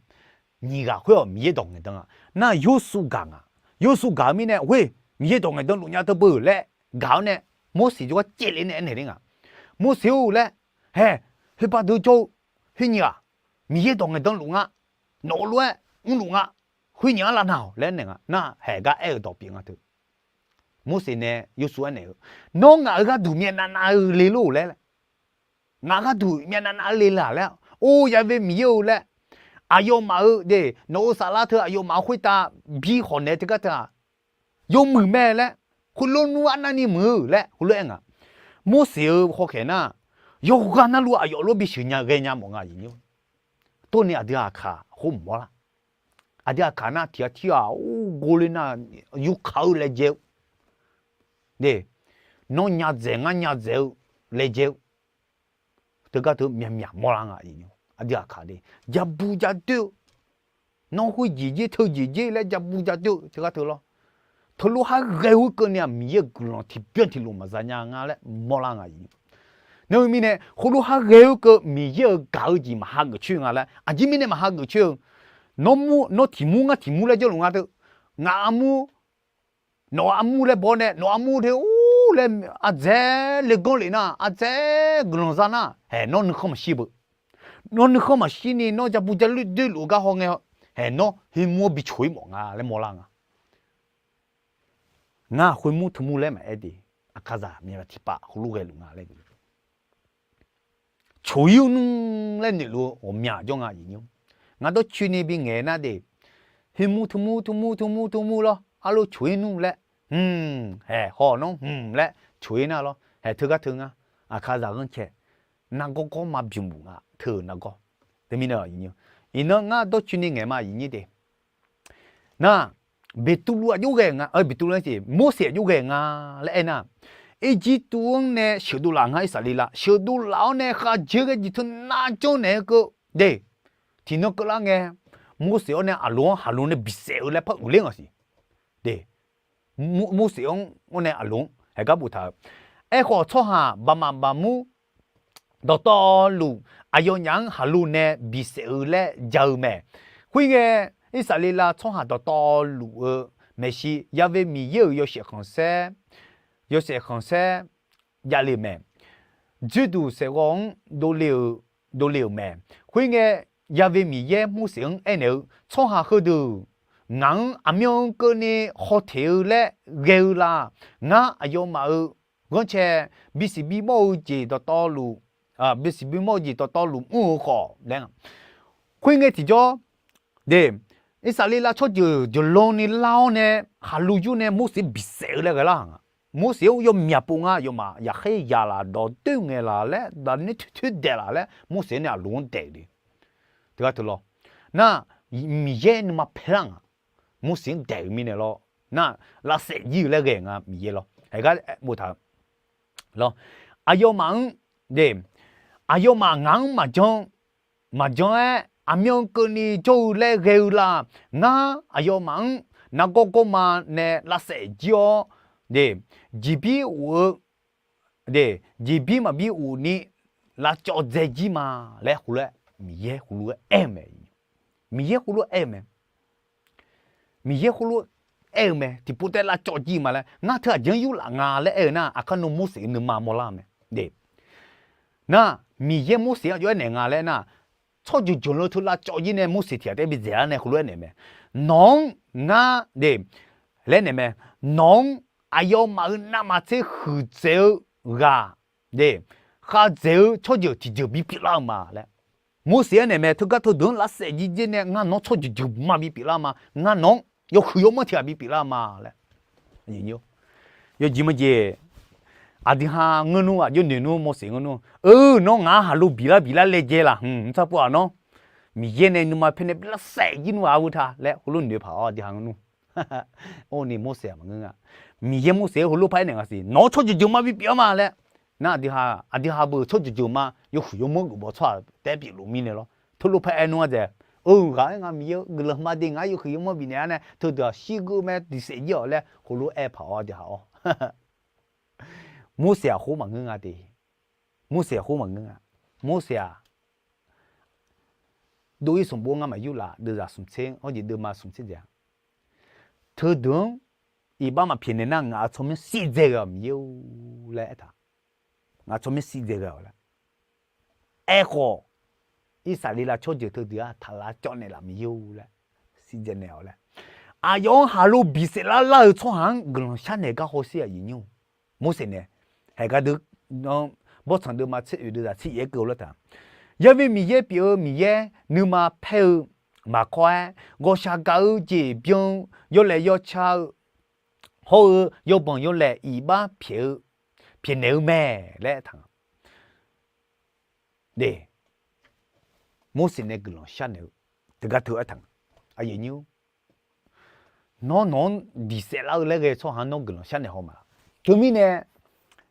nyiq ghaq khoer-awq Miqyaer dawq ngaeqdan-a. Nar Yorsuv gaq nga. Yorsuv gaq-eu mirnae, ghoer, Miqyaer dawq ngaeqdan luf nya teu beu laer gaq-awr nae, Morseq jawrgar caevle nae aernaeq ler nga. Morseq-or laer, hae, khoer bardeuv jawr-eu, khoer nyiq ghaq, Miqyaer dawq ngaeqdan luf nga, nawq-eu lof-aer mrluf nga, khoer nyiq-anr lavnaeq-awq laer aernaeq nga. Nar haeq gar aer-eu dawq pyeuf nga teu. Morseq nae Yorsuv aernaeq-eu, nawr ngaq-euq gharduq myavnav nav-eu le lor laer, ngaq gharduq myavnav nav-eu le laq laer, or, Ya've Miqyaer-eu laer, aqyawfmaf-euq de, nawq-euq saflar teu aqyawfmaf-euq khoertav bi khawf naeq-eu teugar teu-aq, yawmuiq mae laer, khoerlof nmr arnavni muiq-eu laer heulof-aer nga. Morseq-euq hawkhaeq nar, yawqghaq navluf aqyawf lof bisheuq nya ghae nya mawf nga aqyuif nymr. Tov ni aqdui aqkaq khoer mq mawr lar. Aqdui aqkaq nar tiq ghaq tir-aq, or, ghovle nar, yurkaq-eu laejae-eu, de, nawr nya dzaeq ngar nya dzaeq-eu laejae-eu, teugar teu myaqmyaq mawrlar nga. Aqdui aqkaq de, jabu jadoer-eu, nawr khoer jeq jer teu jeq jer laer jabu jadoer-eu teugar teu lawr. Teulof har ghae-eu keuvni-aq, Miqyaer-euq guiqlanq tiqbyan tiqlof maqza nya nga laer mawrlar nga. Nawr-eu mirnae, khoerlof har ghae-eu keuv Miqyaer-euq gaq-eu jeq maqha geuf coer nga laer, aqjeq mirnae maqha geuf coer-eu, nawr mur, nawr tiq mur ngar tiq mur laer jawrluf nga teu, ngaq armur, nawq armur laer baw-awr nae, nawq armur de or laer ardzaeq le ganr lef nar, ardzaeq guiqlanq za nar, haeq, nawr nuikhanr maqshir beu. Nawr nuikhanr maqshir ni, nawr jabu jadoer luf-eu gar hawngae, haeq, nawr khoermur-anr bi coq-ir mawf nga laer mawrlar nga. Ngar khoermur teumur laer maqaer de, aqkaqzaq myaq tiqpav heulof ghaeluf nga laer, coq-ir nmr laer noeqluf-eu ghawqmya jawr nga aqyuif nymr. Ngar dawrcoeni bingaeq nar de, khoermur teumur teumur teumur teumur lawr, arlof coq-ir nmr laer, hmq, haeq, haw nawr hmq laer coq-ir nar lawr, haeq, teugar teu ngar, aqkaqzaq ghanrcae, nargawr gawrma bymq buf nga, teu-euq nargawr. Teumirnae, iqnan ngar dawrcoeni ngaeq ma aqyuif nymr de. Nar, Beqtuvluv aqjox ghae nga, Beqtuvluv-anr siq, Morseq aqjox ghae nga laer aernar, Irjirtuv-anr nae sheuqdov laf nga Irsaqleqlav, sheuqdov laf-awr nae khavjeq ghae jeq teunav janrnaeq-eu keuv de, tiqnan keuvlar ngae, Morseq-awr nae Aqloq-anr Haqloq nae bisaef-eu laer par uiqler ngaq siq de. Morseq-anr-awr nae Aqloq-anr haeq gar boftaq-euq. Aerkhawf, tsawrhaq baqmaf baqmur dawqtawvluf aqyawfnyaf-anr Haqloq nae bisaef-eu laer ja-eu mae. Khoerngae, Irsaqleqlav tsawrhaq dawqtawvluf-eu maeqshi Ya've Miqyaer-euq yawshaef khanqsaer, yawshaef khanqsaer javle-euq mae. Dzoerduq saeqghawv-anr dovle-euq mae. Khoerngae, Ya've Miqyaer Morseq-anr aernaeq-eu, tsawrhaq heudeuq ngaq-anr aqmyan keuvni khawteq-eu laer ghae-eu la? Ngar aqyawfmaf-euq ghanrcae bisiq bimawr-eu jeq dawqtawvluf, bisiq bimawr-eu jeq dawqtawvluf mr-eu khawf laer. Khoerngae tiqjawr, de, Irsaqleqlav tsawrjeuq jeuqlanni lar-awr nae, Haqloq yur nae Morseq bisaef-eu laer ghae lar-aq nga. Morseq-anr yawmyaq pov nga, yawmaf yaqkhaer yaq laf, dawqdoer ngaeq laf laer, daqner toer toer daeq laf laer Morseq nae Aqloq-anr daeq-euq de. Teugar teu lawr. Nar, Miqyaer nuima paelar nga. Morseq-anr daeq-euq mirnae lawr. Nar, lavsaef jir-eu laer ghae nga Miqyaer lawr. Haeq gar boftaq-eu lawr. Aqyawfmaf-anr de, aqyawfmaf ngaq-anr maqjan, maqjan-aer aqmyan keuvni jawr-eu laer ghae-eu la? Ngar aqyawfmaf-anr nargawr gawrma nae lavsaef jir-awr, jeqbir of-eu, jeqbir maqbir of ni lavcawv dzae jir ma laer khoerlof-aer Miqyaer khoerlof-aer aer-eu mae. Miqyaer khoerlof-aer aer-eu mae. Miqyaer khoerlof-aer aer-eu mae. Tiqpov taef lavcawv jir ma laer, ngar teu aqjeq-anr yurlaf nga laer aer-eu nar, aqkar nawr Morseq-eu nuima mawrlar-eu mae. Nar, Miqyaer Morseq-anr aqjox aernaeq nga laer nar, tsawrjeuq jeuqleu teu lavcawv jir nae Morseq tiq ghaq taef-aer bidzaeq lar nae khoerlof-aer aernaeq mae. Nawq-anr ngar de laer naeq mae. Nawq-anr aqyawfmaf-euq navmaqtser huiqdzaeq-eu ghaq de, khavdzaeq-eu tsawrjeuq tiqjeuq bipyeuf lar-eu ma laer. Morseq aernaeq mae. Teugar teudeuq-anr lavsaef jir dzer nae ngar nawq-anr tsawrjeuq jeuq ma bipyeuf lar-eu ma. Ngar nawq-anr yawhuiq yawmanr tiq ghaq bipyeuf lar-eu ma laer. Yawjeq majeq, aqdui ha ngeur nmr, aqjox noeq nmr, Morseq ngeur nmr. Eu, nawr ngaq-anr Haqloq bilar bilar laejae laf hmq, mr tsar pov-aq nawr Miqyaer nae nuima paer nae bi lavsaef jir nmr-aq, arhu ta laer heulof noeq paq-awr aqdui ha ngeur nmr. Or ni Morseq-aq maqngeur nga. Miqyaer Morseq-anr heulof par aernaeq nga siq, nawq-anr tsawrjeuq jeuq ma bipyeuf-ar ma laer. Nar aqdui ha, aqdui ha beu tsawrjeuq jeuq ma yawhuiq yawmanr geufbaw tsawrhaq taef-aer pyeufluf mirnae lawr. Teulof pae aer nmr-a dzaeq, eu ghaq-aer nga Miqyaer-eu guiqlanq ma de, ngar yawhuiq yawmanr bifnaeq-ar nae teudeuq-aq shirgeur mae, diqsaef jir-awq laer heulof-aer paq-awr aqdui ha-awr. Morseq-aq khoer maqngeur nga de. Morseq-aq khoer maqngeur nga. Morseq-aq, dov-ir sanqbof ngar maqyur laf, deuvzaq smq tser, hawr jeq deuvma smq tser dzaeq-a. Teudeuq-anr iqbax maqpyaeqnaeq nar, ngaq-euq tsawrmyanr shivdzae ghae-awq Miqyaer-or laer aertaq. Ngaq-euq tsawrmyanr shivdzae ghae-awq laer. Aerkhawf, Irsaqleqlav tsawrjeuq teudeuq-aq taqlaf cawv naeqlaf Miqyaer-or laer shivdzae naeq-awq laer. Aqyawf-anr haqlo bisaef lar lar-eu tsawrhaq-anr guiqlanq sharnaeq gar hawsher aqyuif nymr. Morseq nae haeq gar deuq, bawrtsanq deuvma tser oeq deuvzaq tser yaef-aer keuv-eu lawr taq. Yawve Miqyaer pyeuf-eu Miqyaer, nuima paer-eu maqkawr-aer, ghawqshaq gaq-eu jeq byan-eu, yawlaeq yawca-eu hawr-eu yawbanq yawlaeq iqbax pyaeq-eu, pyaeqnaeq-eu mae laer aertaq nga. De, Morseq nae guiqlanq sharnaeq-eu teugar teu aertaq nga. Aqyuif nymr, nawr nawq-anr diqsaef lar-eu laer ghae-eu tsawrhaq-anr nawr guiqlanq sharnaeq haw ma laf. Teumirnae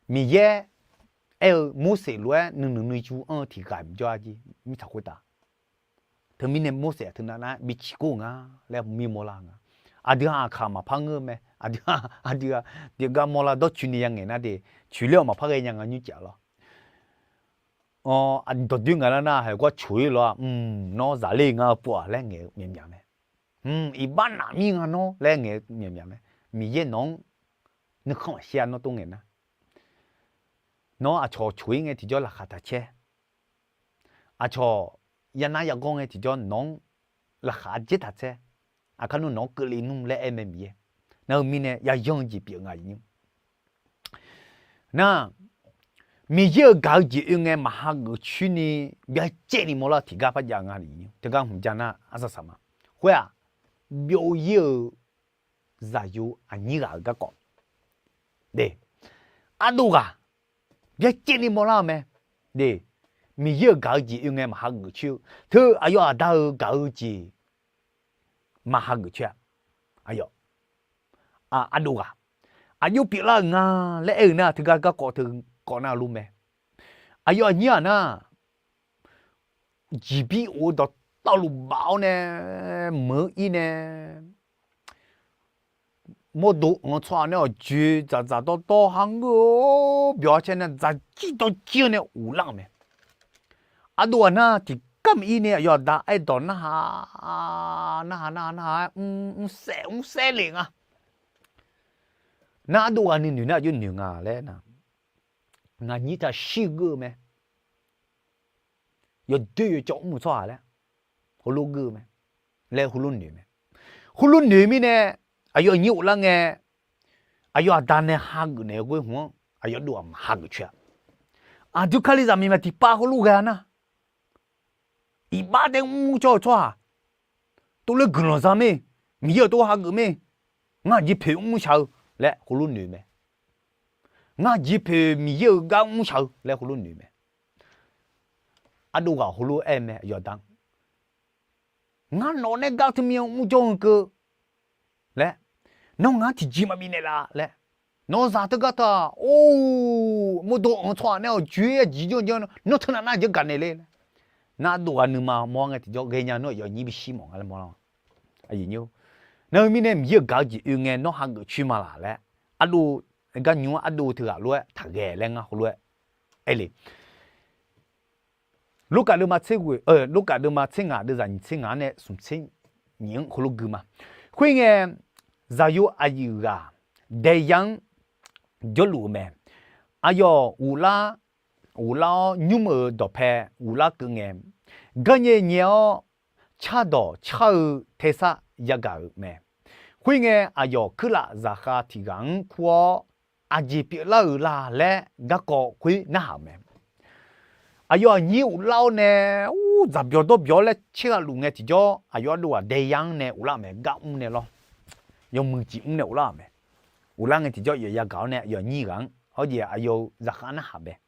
Miqyaer aer-eu Morseq lof-aer nuinui nuiju anr-eu tiqghaq maqjawr-a jir mirtsaq khoertav. Teumirnae Morseq-aq teunav nar bi ciqkor-eu nga laer mir mawrlar-eu nga. Aqdui ha aqkaq maqpar ngeur-eu mae. Aqdui ha, aqdui ha, tiqgar mawrlar dawrcoeni yangaeq nar de, coeqler-awq maqpar ghae nya nga nymr caf lawr. Dawqdoer ngaq nar nar haeq gar coeq-ir lawr-aq, nawr zaqler nga-eu pov-aq laer ngaeq-eu myaqmyaq mae. Iqbax naf mir nga nawr laer ngaeq-eu myaqmyaq mae. Miqyaer nawq-anr nuikhanr maqshir-a nawr tov ngaeq nar. Nawr aqcawq coeq-ir ngae tiqjawr laqkhaq taq caer. Aqcawq yanar yaghawr ngae tiqjawr nawq-anr laqkhaq arjer taq tsaer. Aqkar nmr nawq-anr keuvle nmr laer aer mae Miqyaer. Nar-eu mirnae yayanr-eu jeq pyeuf nga aqyuif nymr. Nar, Miqyaer-euq gaq-eu jeq oe ngae maqha geuf coer ni byacaevni mawrlar-eu tiqgar par jav nga aqyuif nymr. Teugar hmq ja nar arsaq saq ma. Khoer-aq, byov-ir-eu zaqyo aqnyir ghaq-euq garkawv de, ardov ghaq byacaevni mawrlar-eu mae. De, Miqyaer-euq gaq-eu jeq oe ngae maqha geuf coer-eu, teu aqyawf aqda-euq gaq-eu jeq maqha geuf coer-a. Aqyawf, ardov ghaq aqjox pyeuflar-euq nga laer aer-eu nar teugar garkawv teukawv nar lof mae. Aqyawf aqnyir-aq nar, jeqbir of-eu dawqtawvluf baf-awr nae, meuq-eu ir nae, mawrdo anq-eu tsawrhaq nae awqjoe dzaqdzaq dawrdawr ha ngeur-eu byawq-a caer nae dzaqjir dawrjir-eu nae ghoflar-euq mae. Ardov ghaq nar tiqgar maqir nae aqyawf aqda aerdawq narhaq, narhaq narhaq narhaq-aer mrsaev mrsaev le nga. Nar ardov ghaq nuinoeq nar aqjox noeq nga laer nar, ngaq nyir taq shir-eu geur-eu mae. Yawdoer yawcawv mr-eu tsawrhaq laer heulof geur-eu mae. Laer heulof noeq mae. Heulof noeq mirnae aqyawf aqnyir ghoflar ngae, aqyawf aqda nae hageuf naeq-eu ghoer hmq-anr aqyawf dov-aq maqha geuf coer-a. Aqdui kalizaq miqma tiqpav heulof ghae-a nar, iqbax tae mr cawr-eu tsawrhaq, tov ler guiqlanq za mir, Miqyaer-euq tov hageuf mir, ngar jeq poeq mr shaq-eu laer heulof noeq mae. Ngar jeq poeq Miqyaer-euq gar mr shaq-eu laer heulof noeq mae. Ardov ghaq heulof aer mae, aqyawf aqda, ngar nawq nae gar teumir-anr mrjawr-eu keuv laer, nawr ngaq-anr tiqjeq maqbif naeqlaf laer, nawq-eu zaq teugar taq-aq, or, mawrdo anq-eu tsawrhaq nae awqjoe-aer aqjeq jawr-eu jawr-eu nawr teunav nar jeq gaq naeq le laer. Nar ardov ghaq nuima mawr ngae tiqjawr ghaenya nawr aqyawf aqnyir bishir mawf nga laer mawrlar-a. Nar-eu mirnae Miqyaer-euq gaq-eu jeq oe ngae nawr hageuf coer ma laq laer, ardov, gar nymr-anr ardov teughaq lof-aer taqghae laer ngar heulof-aer aer le. Lorkaf deuvma tser ghoe, Lorkaf deuvma tser ngaq deuvzaq nyiq tser ngaq-anr nae smq tser nyiq-anr heulof gui ma. Khoerngae, zaqyo aqyuif ghaq daeya-anr jawrluf-eu mae. Aqyawf ghoflar, ghoflar-awr nymr-euq dawqpae ghoflar keuv ngae, garnyae nyae-awr cardawq car-eu tersar yagaq-euq mae. Khoerngae, aqyawf kuirlaf zaqkhav tiq ghaq-anr kur-awr, aqjeq pyeuflar-euq la laer garkawv khoer narhaq-euq mae. Aqyawf aqnyir ghoflar-awr nae, ur, dzaqbyawq dawrbyawq-awr laer caergha luf ngae tiqjawr, aqyawf ardov ghaq daeya-anr nae ghoflar-euq mae, gar mr nae lawr. Yawmuiq jeq mr nae ghoflar-euq mae. Ghoflar ngae tiqjawr aqyawf yagaq-awr nae aqyawf aqnyir ghaq-anr, hawr jeq aqyawf-eu zaqkhav narhaq mae.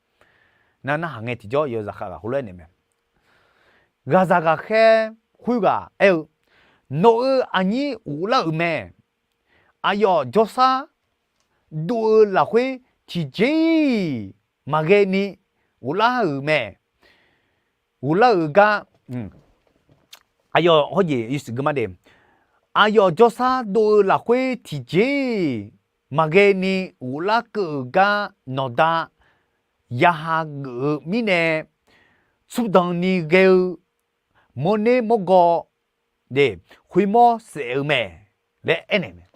Nar narhaq ngae tiqjawr aqyawf-eu zaqkhav ghaq heulof-aer naeq mae. Ghaqzaq ghaqkhaer khoerghaq aer-eu, nawq-euq aqnyir ghoflar-euq mae. Aqyawf jawrsar dov-eu lafkhoer tiqjeq-iq maqghae ni ghoflar-euq mae. Ghoflar-euq gar, aqyawf hawjeq yawshuif geu ma de. Aqyawf jawrshar dov-eu lafkhoer tiqjeq-iq maqghae ni ghoflar keuv-euq gar nawqda yaha geuf-eu mirnae, tsmrdanq ni ghae-eu mawrner mawrgaw de, khoermawr saef-eu mae laer aernaeq mae.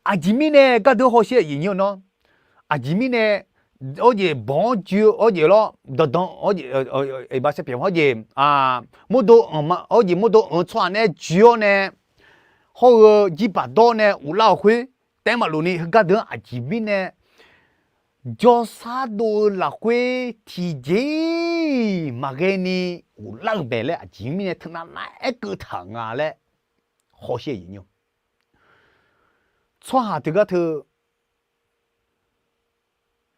Aqjeq mirnae gardeuq hawsher aqjeq nyir-eu nawr, aqjeq mirnae hawjeq banq-anr joe-eu hawjeq lawr danqdanq hawjeq, hawjeq mawrdo anq-eu tsawrhaq nae joe-awr nae, hawr-eu jirbaq dawr nae ghoflar-euq khoer taef maqlof ni, heugar deuq-anr aqjeq mirnae jawrshar dov-eu lafkhoer tiqjeq-iq maqghae ni ghoflar-euq mae laer aqjeq mirnae teunav nav aerkeuv taq-euq nga laer hawsher aqjeq nyir-eu. Tsawrhaq teugar teu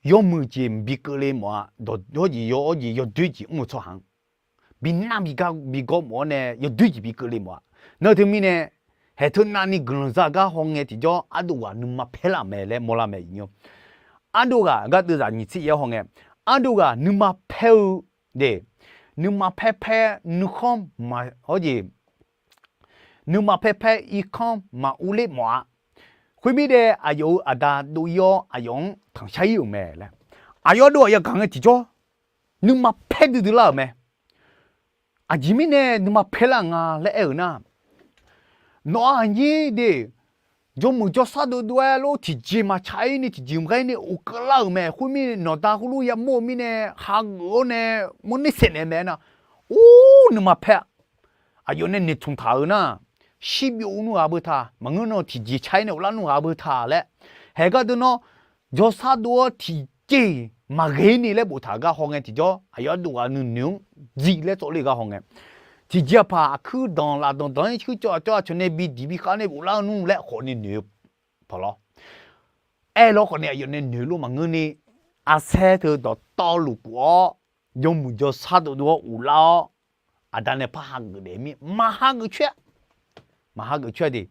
yawmuiq jeq bi keuvle mawf-a, dawq hawjeq yaw hawjeq yawdoer jeq mr-eu tsawrhaq-anr bi nar bi gar bi gawr mawf-awr nae yawdoer jeq bi keuvle mawf-a. Nar teumirnae haeq teunav ni guiqlanq za gar hawngae tiqjawr ardov ghaq nuima paer lar-euq mae laer mawrlar mae aqjeq nyir-eu. Ardov ghaq gardeuv zaq nyiq tser yaef-aer hawngae, ardov ghaq nuima paer-eu de, nuima paer paer nuikhanr maq hawjeq nuima paer paer irkanr maq urler mawf-a. Khoermirnae aqyawf-euq aqda dov-ir-awr aqyawf-anr tanqshar ir-euq mae laer, aqyawf ardov ghaq yagaq ngae tiqjawr nuima paer duidui lar-euq mae. Aqjeq mirnae nuima paer lar-euq nga laer aer-euq nar, nawq-aq aqnyir de, jawrmuiq jawrshar dovdov-aer lor tiqjeq maqtsaq-ir ni tiqjeq maqghae ni ghofkeuv lar-euq mae. Khoermirnae nawqda khoerlof yamawr-eu mirnae hageuf-awr nae mawrner saef naeq mae nar, or nuima paer-a. Aqyawf nae noeqtmq taq-euq nar, shirbyov nmr ghaq beu taq, maqngeur nawr tiqjeq tsaq-ir nae ghoflar nmr ghaq beu taq laer, haeq gardeuv nawr jawrshar dov-awr tiqjeq maqghae ni laer boftaq-euq gar hawngae tiqjawr aqyawf ardov ghaq nuinoeq-anr jir laer tsawv ler-eu gar hawngae, tiqjeq aqpaq aqkuir danq laf danq danq-ir kuir cawv aqcawv aqcawq nae bi diq bi khav nae ghoflar-eu nmr laer khawf ni noeq-eu paq lawr. Aerlawr khawf ni aqyawf nae noeq lof maqngeur ni, arsaer teu dawqtawvluf kuf-awr, jawrmuiq jawrshar dovdov-awr ghoflar-awr, aqda nae par hageuf daef mir, maq hageuf coer-a. Maq hageuf coer-a de.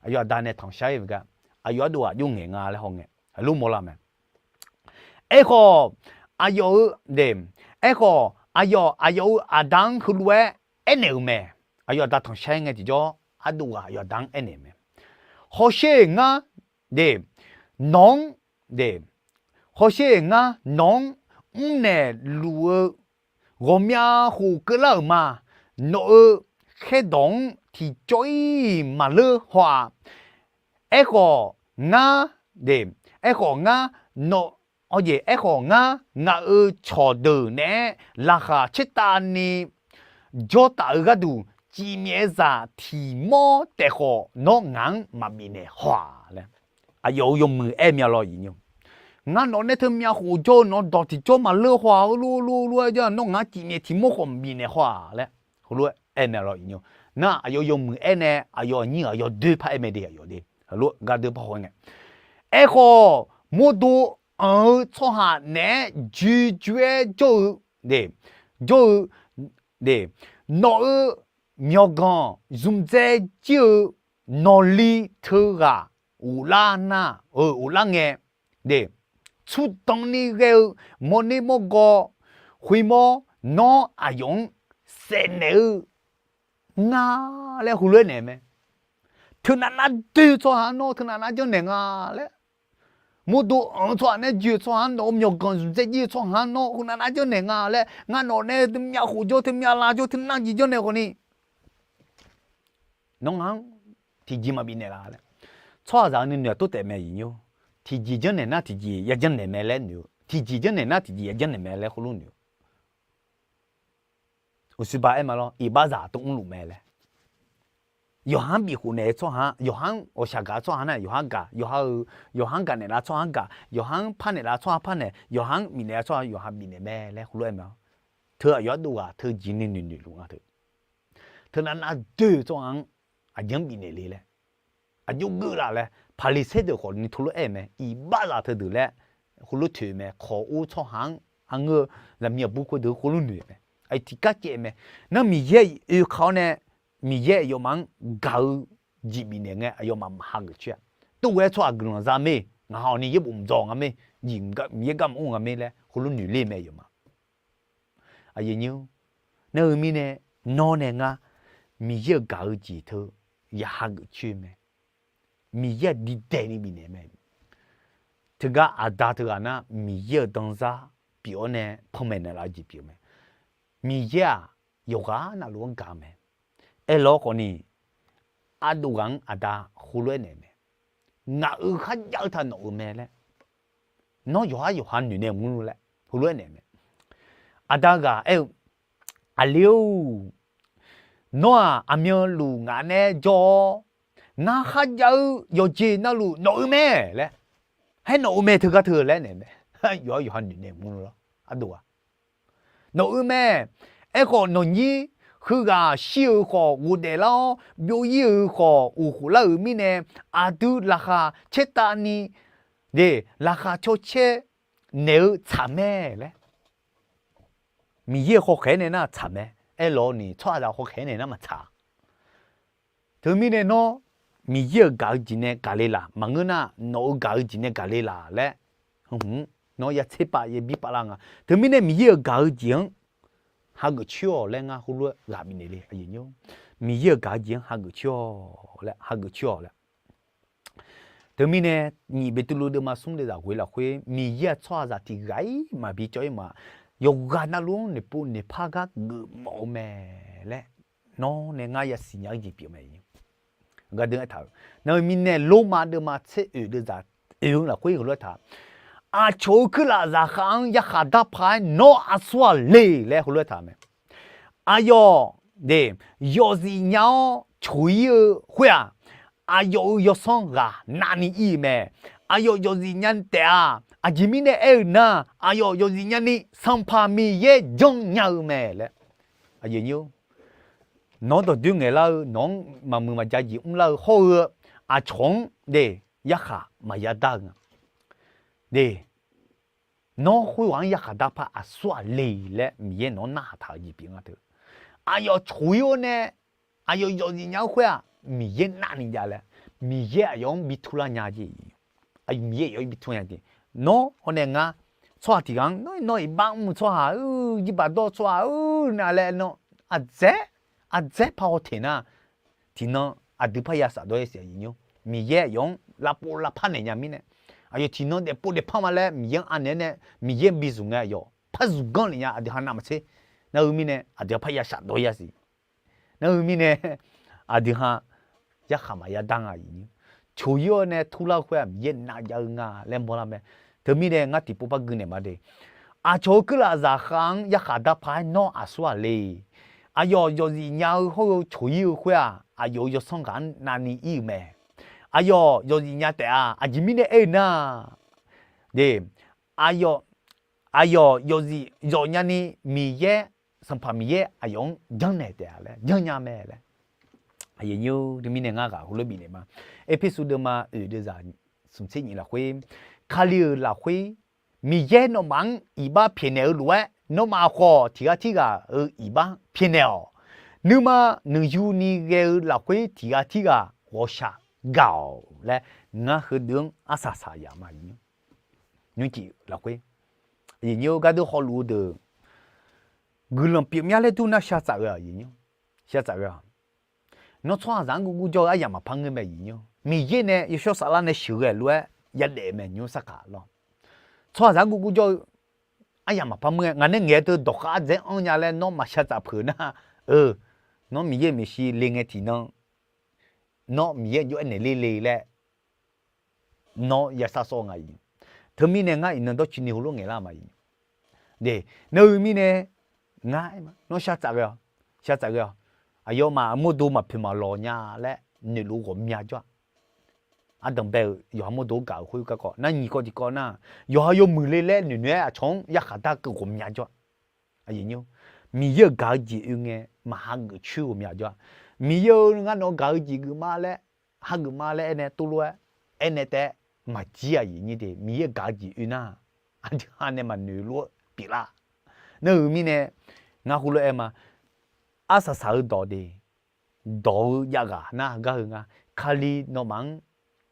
Aqyawf aqda nae tanqshar-ir-eu gar, aqyawf ardov ghaq jov ngaeq nga laer hawngae, heulof mawrlar mae. Aerkhawf, aqyawf-eu de, aerkhawf aqyawf aqyawf-euq aqda-anr heulof-aer aernaeq-euq mae. Aqyawf aqda tanqshar-ir ngae tiqjawr ardov ghaq aqyawf aqda-anr aernaeq-eu mae. Hawsher-eq ngar de, nawq-anr de, hawsher-eq ngar nawq-anr mrnaeq luf-eu ghawqmya khof keuvlar-euq ma. Nawq-euq khaerdawq-anr tiqjawr-ir maqleur haw-aq. Aerkhawf ngar de, aerkhawf ngar nawq, aerkhawf ngar ngaq-euq cawqdeuq naeq-aer laqkhaq tsertavni jawrtaf-eu gharduq, cifmyaef-eu zaq tiq mawr taef khawf nawr ngaq-anr maqbifnaeq haw-aq laer, aqyawf-euq yawmuiq aer mya lawr iqnyir. Ngar nawq nae teumyav khof jawr-eu nawq-eu dawq tiqjawr maqleur haw-aq, heulof lof lof-aer jawr nawr ngaq-anr cifmyaef tiq mawr khawf bifnaeq haw-aq laer, heulof-aer aer mya lawr iqnyir. Nar aqyawf yawmuiq aer nae aqyawf aqnyir aqyawf doer par aer mae de, aqyawf de, heulof gardeuv par haw ngae. Aerkhawf mawrdo anq-eu tsawrhaq naeq-aer joe joe-aer jawr-eu de, jawr-eu de, nawq-euq myawqganq zmqdzae jir-eu nawqli teughaq ghoflar nar-eu ghoflar ngae de, tsmrdanq ni ghae-eu mawrner mawrgaw khoermawr nawr aqyawf-anr saef naeq-eu nga laer heulof-aer naeq mae. Teunav nar doer-eu tsawrhaq-anr nawr teunav nar janrnaeq nga laer, mawrdo anq-eu tsawrhaq nae joe-eu tsawrhaq-anr nawq-eu myawqganq zmqdzae jir-eu tsawrhaq-anr nawr heunav nar janrnaeq nga laer, ngar nawq nae teumyav khof jawr teumyav lav jawr teunav jeq janrnaeq khawf ni nawr ngaq-anr tiqjeq maqbifnaeq la laer, tsawrhaqzaq-eu nuinoeq-aq tov taef mae iqnyir. Tiqjeq janrnaeq nar tiqjeq ya janrnaeq mae laer noeq-eu, tiqjeq janrnaeq nar tiqjeq ya janrnaeq mae laer heulof noeq-eu. Uqshoe ba aer ma lawr, iqbaxzaq tov mrluf mae laer. Yawqha-anr bifkhof naeq-eu tsawrhaq-anr, yawqha-anr ghawqshaq gaq-eu tsawrhaq nar yawqha-anr gaq, yawqha-euq yawqha-anr gaq naeqlaf tsawrhaq-anr gaq, yawqha-anr par naeqlaf tsawrhaq par naeq, yawqha-anr bifnaeq-a tsawrhaq yawqha bifnaeq mae laer heulof aer mae-awr. Teu aqyawf ardov ghaq teu jeq ni noeqnoeq luf nga teu. Teunav nar doer-eu tsawrhaq-anr aqjeq-anr bifnaeq le laer, aqjox geuv laf laer Paqliqsaer deuq khawf ni teulof aer mae, iqbaxzaq teudeuq laer heulof toeq mae, kawq or tsawrhaq-anr arngeur-eu zaqmiq aqbur khoerdeuq heulof noeq mae. Aqyuif tiqgar caev mae. Nar Miqyaer oekaq-awr nae Miqyaer aqyawfmaf-anr gaq-eu jeq bifnaeq ngae aqyawfmaf maq hageuf coer-a. Tov ghae-aer tsawrhaq guiqlanq za mae. ngaq hawq ni yaerbof mqdzawq nga mir, Miqyaer gar maqmr nga mir laer heulof noeq ler mae yawf ma. Aqyuif aqnyir, nar-eu mirnae, nawr nae ngar, Miqyaer-euq gaq-eu jeq teu ya hageuf coer-eu mae. Miqyaer-aq diqdaeq ni bifnaeq mae. Teugar aqda teughaq nar, Miqyaer-euq danzar pyeuf-awr nae panmaeq naeqlaf-eu jeq pyeuf mae. Miqyaer-aq, yawqghaq navluf-anr gaq-eu mae. Aerlawr khawf ni, ardov ghaq-anr aqda heulof-aer naeq mae. Ngaq-euq kharjav-eu taq nawq-euq mae laer, nawr yawqhar yawqha noeqnaeq mr-eu laer heulof-aer naeq mae. Aqda ghaq aer-eu, Aqli-or, nawr-aq aqmyanluf ngaq nae jawr-awr, ngar kharjav-eu yawqjeq navluf nawq-euq mae laer, haer nawq-euq mae teugar teu laer naeq mae. Yawqhar yawqha noeqnaeq mr-eu lawr, ardov-aq, nawq-euq mae. Aerkhawf nawqnyir heughaq shir-euq khawf ghofdaef lar-awr, byov-ir-euq khawf uqkhof lar-euq mirnae, aqdui laqkhaq caertav ni de, laqkhaq cawcaer naeq-eu tsaq mae laer. Miqyaer-euq khawkhaeq-aer nae nar tsaq mae. Aerlawr ni tsawrhaqzaq khawkhaeq-aer nae nar maqtsaq. Teumirnae nawr Miqyaer-euq gaq-eu jeq nae gaq le laq, maqngeur nar nawq-euq gaq-eu jeq nae gaq le laq laer, hmq, nawr ya tserpav ya bir pav lar nga. Teumirnae Miqyaer-euq gaq-eu jeq-anr hageuf coer-awq laer ngar heulof-aer ghaq bifnaeq le. Miqyaer-euq gaq-eu jeq-anr hageuf coer-awq laer, hageuf coer-awq laer. Teumirnae nyiq Beqtuvluv deuvma smr deuvzaq ghoe lafkhoer, Miqyaer-aq tsawrhaqzaq tiq ghaq-ir maqbi cawv-ir ma. Yawqghaq navluf-anr noeqpov noeqpar gar geufmawf-eu mae laer, nawr nae ngar yasiq nya-eu jeq pyeuf mae. Gardeuv aertaq-euq, nar-eu mirnae Lormav deuvma tser oeq deuvzaq oeq-eu lafkhoer heulof-aer taq, aqcawq-euq kuirlaf zaqkhav-anr yarkhaq darpaq-aer nawr aqsur-aq le laer heulof-aer taq mae. Aqyawf de, yawfzif nya-awr coq-ir-eu khoer-aq, aqyawf-euq yawsanr ghaq navni ir-eu mae. Aqyawf yawfzif nyani taef-aq, aqjeq mirnae aer-eu nar, aqyawf yawfzif nyani Sanqpaq Miqyaer janrnya-eu mae laer. Nawr dawqdoer ngaeqlar-eu, nawq-anr maqmuiq maqja jeq mrlar-eu hawr-eu, aqcawq-anr de, yarkhaq maqya dar-eu nga. De, nawr khoerghaq-anr yarkhaq darpar aqsur-aq le laer Miqyaer nawq-anr narhaq taq-eu jeq pyeuf nga teu. Aqyawf coq-ir-awr nae, aqyawf yawfzif nya-eu khoer-aq, Miqyaer navni jav laer, Miqyaer aqyawf-anr bi turlar nya jeq. Miqyaer aqyawf-anr bi turnya jeq. Nawr hawr nae ngar, tsawrhaq tiq ghaq-anr nawr, nawr iqbax mr-eu tsawrhaq-eu, jirbaq dawr-eu tsawrhaq-eu, nar laer nawr, aqdzaer, aqdzaer par haw teq nar, tiqnan aqdui parya shafdawr-ir siq aqyuif nymr. Miqyaer aqyawf-anr lavpov lavpar naeq nya mirnae, aqyawf tiqnan daefpov daefpar ma laer Miqyaer-anr anaeq-aer nae, Miqyaer-anr bi zmq ngae aqyawf par zmq ganr lef nya aqdui ha navmaqtser. Nar-eu mirnae aqdui-anr parya shafdawr-ir-a siq. Nar-eu mirnae aqdui ha yarkhaq maqya dar nga aqyuif nymr. Coq-ir-awr nae turlar-eu khoer-aq Miqyaer navjav-eu nga laer mawrlar mae. Teumirnae ngar tiqpov par gui naeq ma de. Aqcawq-euq kuirlaf zaqkhav-anr yarkhaq darpar-aer nawr aqsur-aq le. Aqyawf yawfzif nya-eu hawr-eu coq-ir-eu khoer-aq, aqyawf-euq yawsanr ghaq-anr navni ir-euq mae. Aqyawf yawfzif nya taef-a. Aqjeq mirnae aer-eu nar, de, aqyawf, aqyawf yawfzif zawf nyani Miqyaer, Sanqpaq Miqyaer aqyawf-anr janrnaeq taef-a laer, janrnya mae laer. Aqyuif nymr, teumirnae ngar ghaq heulof bifnaeq ma. Erpersu deuvma oeq deuvzaq smq tser nyiq lafkhoer, Kali-euq lafkhoer Miqyaer nawmaf-anr iqbax pyaeqnaeq-eu lof-aer, nawmaf khawf tiq ghaq tirghaq-euq iqbax pyaeqnaeq-awq. Nuima nuiyu ni ghae-eu lafkhoer tiq ghaq tirghaq ghawqshaq gaq-awq laer, ngar heudeuq-anr arsaq saq yaf ma. Nymrcif lafkhoer, aqyuif nymr, gardeuv hawluf-eu deuq guiqlanq pyeufmya laer dur nar shar tsaf ghae-awq. Nawr tsawrhaqzaq-anr guvguv jawr-eu aryamq maqpar ngeur mae aqyuif nymr. Miqyaer nae yawshawr saflar nae sheuqghae lof-aer yadaef mae nymr sarkaq lawr. Tsawrhaqzaq-anr guvguv jawr-eu aryamq maqpar ngeur-aer, ngaq nae ngaeq-eu teu dawqkhav ardzaeq-anr anrnya laer nawr maqshar tsaf peuq nar, eu, nawr Miqyaer maeqshi le ngae tiqnan, nawr Miqyaer jov-aer naeq ler le laer nawr ya sar sawr nga. Teumirnae ngar iqnan dawrcoeni heulof ngaeqlar ma. De, nar-eu mirnae ngar, nawr shar tsaf ghae-awq, shar tsaf ghae-awq. Aqyawfmaf mawrdo maqpoeq maqlawq nya laer noeqluf ghawqmya jawr-a. Ardanq bae-euq yawqha mawrdo-anr gaq-euq khoer garkawv nar, nyiq kawv tiqkawv nar, yawqha yawmuiq le laer noeqnoeq-aer aqcawq-anr yarkhaq dar keuv ghawqmya jawr-a. Miqyaer-euq gaq-eu jeq oe ngae maqhageuf coer ghawqmya jawr-a. Miqyaer-eu, ngar nawq-eu gaq-eu jeq geufma laer, hageuf ma laer aernae tov lof-aer, aernae taef-aer maqjir-a aqyuif nymr de. Miqyaer-euq gaq-eu jeq oe nar, aqdui ha nae maqnoeq lof-aer pyeuflar. Nar-eu mirnae ngar heulof-aer ma. Arsaq saq-eu dawq de, dawq-eu javghaq nar gar heu nga. Kali nawmaf-anr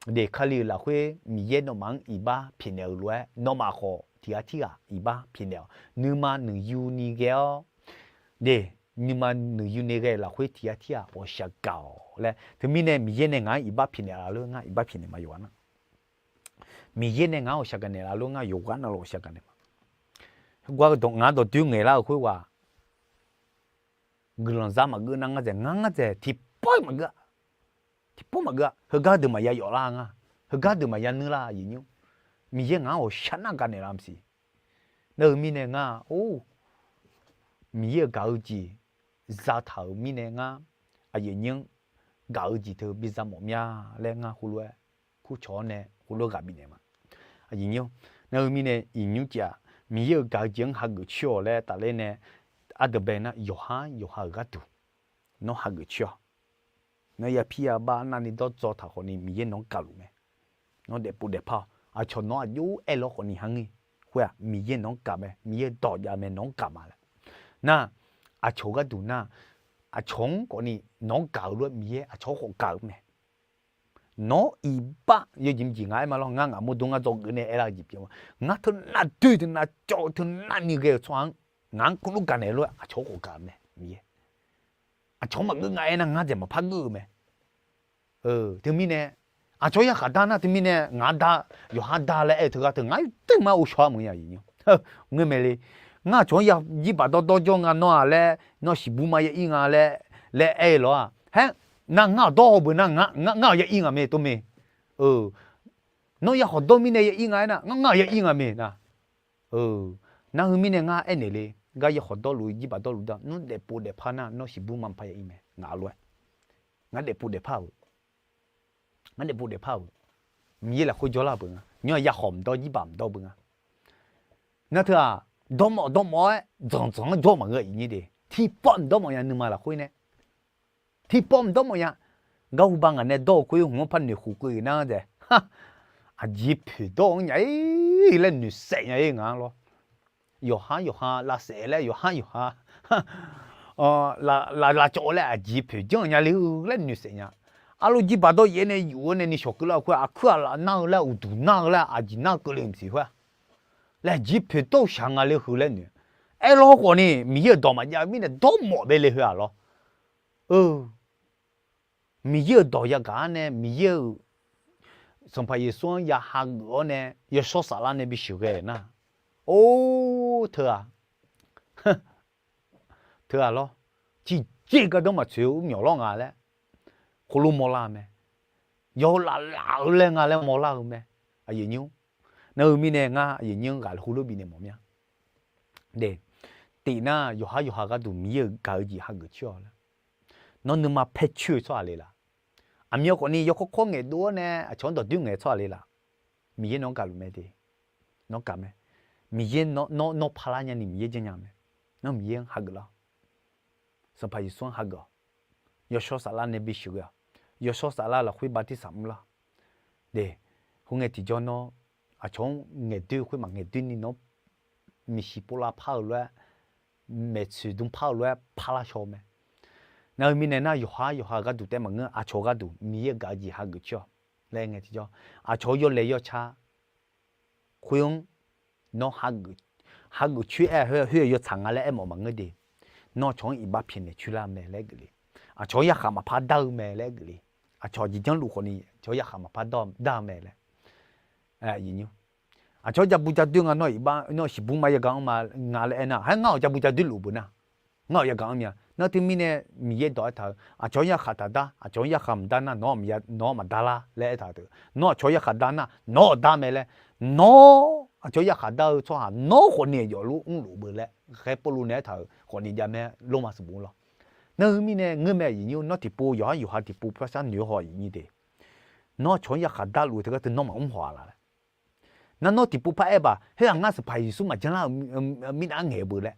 Kali-euq lafkhoer Miqyaer nawmaf-anr iqbax pyaeqnaeq-euq lof-aer, nawmaf khawf tiq ghaq tirghaq iqbax pyaeqnaeq-awq. Nuima nuiqyuni ghae-awr, nuima nuiqyuni ghae-euq lafkhoer tiq ghaq tirghaq ghawqshaq gaq-awq laer, teumirnae Miqyaer nae ngaq-anr iqbax pyaeqnaeq laf lof ngar iqbax pyaeqnaeq ma yawqghaq nar. Miqyaer nae ngaq-anr ghawqshaq gaqnaeq laf lof ngar yawqghaq nar lof ghawqshaq gaqnaeq ma. Heugar ngaq-anr dawqdoer ngaeqlar-euq khoerghaq guiqlanq zar maqgeur nar ngar dzaeq ngar ngar dzaeq tiqpawr maqgeur-a. Tiqpawr maqgeur-a. Heugar deuq maqya yawf lar nga. Heugar deuq maqya nuir lar aqyuif nymr. Miqyaer ngaq-anr ghawqshaq nar gaqnaeq laf maqsiq. Nar-eu mirnae ngar-or, Miqyaer-euq gaq-eu jeq zataq-euq mirnae ngar aqyuif nymr gaq-eu jeq teu biza mawf mya laer ngar heulof-aer kurcawq-awr nae heulof-aer ghaq bifnaeq ma. Aqyuif nymr, nar-eu mirnae iqnymr jeq-aq Miqyaer-euq gaq-eu jeq-anr hageuf coer-awq laer tafler nae, ardeuq bae nar yawqhar yawqha-euq gharduq nawr hageuf coer-awq. Nawr yapir yabar navni dawr dzaw taq khawfni Miqyaer nawq-anr gaqluf mae. Nawr daefpov daefpar-awq. Aqcawq nawq-anr aqjox aer lawr khawfni har ngir. Khoer-aq Miqyaer nawq-anr gaq mae, Miqyaer dawq jav mae nawq-anr gaq ma laer. Nar, aqcawq gharduq nar, aqcawq-anr khawfni nawq-anr gaq-eu lof-aer Miqyaer aqcawq-anr khawf gaq-eu mae. Nawr iqbax yawjeq mqjeq nga aer ma lawr, ngar ngaq mawrdo ngar dzawgeuf nae aerlar-eu jeq pyeuf-a. Ngar teunav doer teunav cawv-eu teunavni ghae-euq tsawrhaq-anr ngaq-anr kurlof gaqnaeq lof-aer aqcawq-anr khawf gaq-eu mae Miqyaer. Aqcawq-anr maqgeur nga aernar ngar dzaeq maqpar geur-eu mae. Teumirnae, aqcawq-anr yakhaq dar nar teumirnae ngaq-anr dar, yawqha dar laer aer-eu teughaq teu ngar teuv ma ghovshaw-a meuq-a. Ngeurmae le. Ngar aqcawq-anr ya jirbaq dawrdawr jawr nga nawr-aq laer, nawr siqbur ma ya ir nga laer, laer aer-eu lawr-aq. Haer, nar ngar aqdawr haw beuq nar, ngar aqyawf ya ir nga mae tov mae. Nawr ya khawqdawr mirnae ya ir nga aernar, ngar aqyawf ya ir nga mae nar. Nar heu mirnae ngar aernaeq le, gar ya khawqdawr luf jirbaq dawrluf dar, nawr daefpov daefpar nar nawr siqbur ma maqpar ya ir mae ngaq lof-aer. Ngar daefpov daefpar-euq, ngar daefpov daefpar-euq, Miqyaer lafkhoer jawrlar beuq nga. Nymr-aq ya khawq mqdawr jirbaq mqdawr beuq nga. Nar teu-aq, dawrmawf dawrmawf-aer dzanqdzanq-anr jawr maqngeur aqyuif nymr de. Tiqpawf mqdawr mawf nya nuima lafkhoer nae. Tiqpawf mqdawr mawf nya. Garhu ba ngaq nae dawr-eu khoer hmq-anr par noeqkhof keuv-eu nar dzaeq. Aqjeq poeqdawr-anr nya-ir laer noeqsaef nya-ir ngaq-anr lawr. Yawqhar yawqha lavsaef laer yawqhar yawqha lavcawv laer aqjeq poeqjanr nya le-eu laer noeqsaef nya. Arlof jirbaq dawr yaef-aer nae yuf-aer nae ni shawq keuvlar-eu khoer aqkuir aqlaf nar-eu laer uqduq nar-eu laer aqjeq nar-eu keuvle maqsiq khoer-aq. Laeqjir poeqdawr-eu shaq nga le heu laer noeq. Aerlawr khawfni Miqyaer-euq dawq maqjav-eu mirnae dawrmawf bae le heu-aq lawr. Miqyaer-euq dawq yagaq-anr nae Miqyaer-euq Sanqpaq Yeqsur-anr ya hageuf-awr nae yawshawr saflar nae bisheuq ghae nar. Or teu-aq, teu-aq lawr, tiqjeq gardanr maqtsoeq-eu myawq lawr nga laer khoerlof mawrlar-eu mae. Yawlaf laf-eu laer nga laer mawrlar-eu mae. Aqyuif nymr, nar-eu mirnae ngar aqyuif nymr ghaq khoerlof bifnaeq mawf mya. Tif nar yawqhar yawqha gharduq Miqyaer-euq gaq-eu jeq hageuf coer-awq laer. Nawr nuima paer coer-eu tsawrhaq le laf? Aqmyan khawfni yawkawr kawr ngaeqdov-awr nae aqcawq-anr dawqdoer ngaeq-eu tsawrhaq le laf? Miqyaer nawq-anr gaqluf mae de. Nawq-anr gaq mae. Miqyaer nawr paqlar nyani Miqyaer janrnya mae. Nawr Miqyaer-anr hageuf lar-awq. Sanqpaq Yeqsur-anr hageuf-awq. Yawshawr saflar nae bisheuq ghae-awq. Yawshawr saflar lafkhoer bartirsaq mrlar-awq. Khoerngae tiqjawr nawr aqcawq-anr ngaeqdoer khoer maqngaeq doer ni nawr maeqshi povlav par-eu lof-aer, maeqtsoeq dm par-eu lof-aer parlar shaw-eu mae. Nar-eu mirnae nar yawqhar yawqha gharduq taef maqngeur, aqcawq gharduq Miqyaer-euq gaq-eu jeq hageuf coer-awq laer ngae tiqjawr, aqcawq-eu yawlaeq yawca khoer-anr nawr hageuf coer-aer khoer-aq yawtsaq nga laer aermawf maqngeur de. Nawr aqcawq-anr iqbax pyaeqnaeq coer lar-eu mae laer geufle. Aqcawq-anr yarkhaq maqpar dar-eu mae laer geufle. Aqcawq jeq janrluf khawfni aqcawq-anr yarkhaq maqpar dar-eu mae laer. Aqcawq-anr jabu jadoer nga nawr iqbax nawr siqbur ma yagaq-anr ma nga laer aernar, haer ngar-awq jabu jadoer luf beuq nar, ngar-awq yagaq-anr mya. Nar teumirnae Miqyaer dawq aertaq-eu aqcawq-anr yarkhaq taqdar, aqcawq-anr yarkhaq maqdar nar nawr-aq maqdar lar laer aertaq-eu teu. Nawr aqcawq-anr yarkhaq dar nar nawr-awq dar mae laer. Nawr aqcawq-anr yarkhaq dar-eu tsawrhaq nawr khawfni aqyawf lof mrluf beu laer ghae Pawrluv nae aertaq-euq khawfni jav mae. Lormav sanqbof lawr. Nar-eu mirnae ngeur mae aqyuif nymr, nawr tiqpov yawqhar yawqha tiqpov parshar noeq-awr haw aqyuif nyi de. Nawr aqcawq-anr yarkhaq darluf-eu teugar teu nawr maqmr haw-a la laer. Nar nawr tiqpov par aer baq, khoer-aq ngar Sanqpaq Yeqsur maqjanr lar-euq mirnav-anr ngaeq-eu beu laer.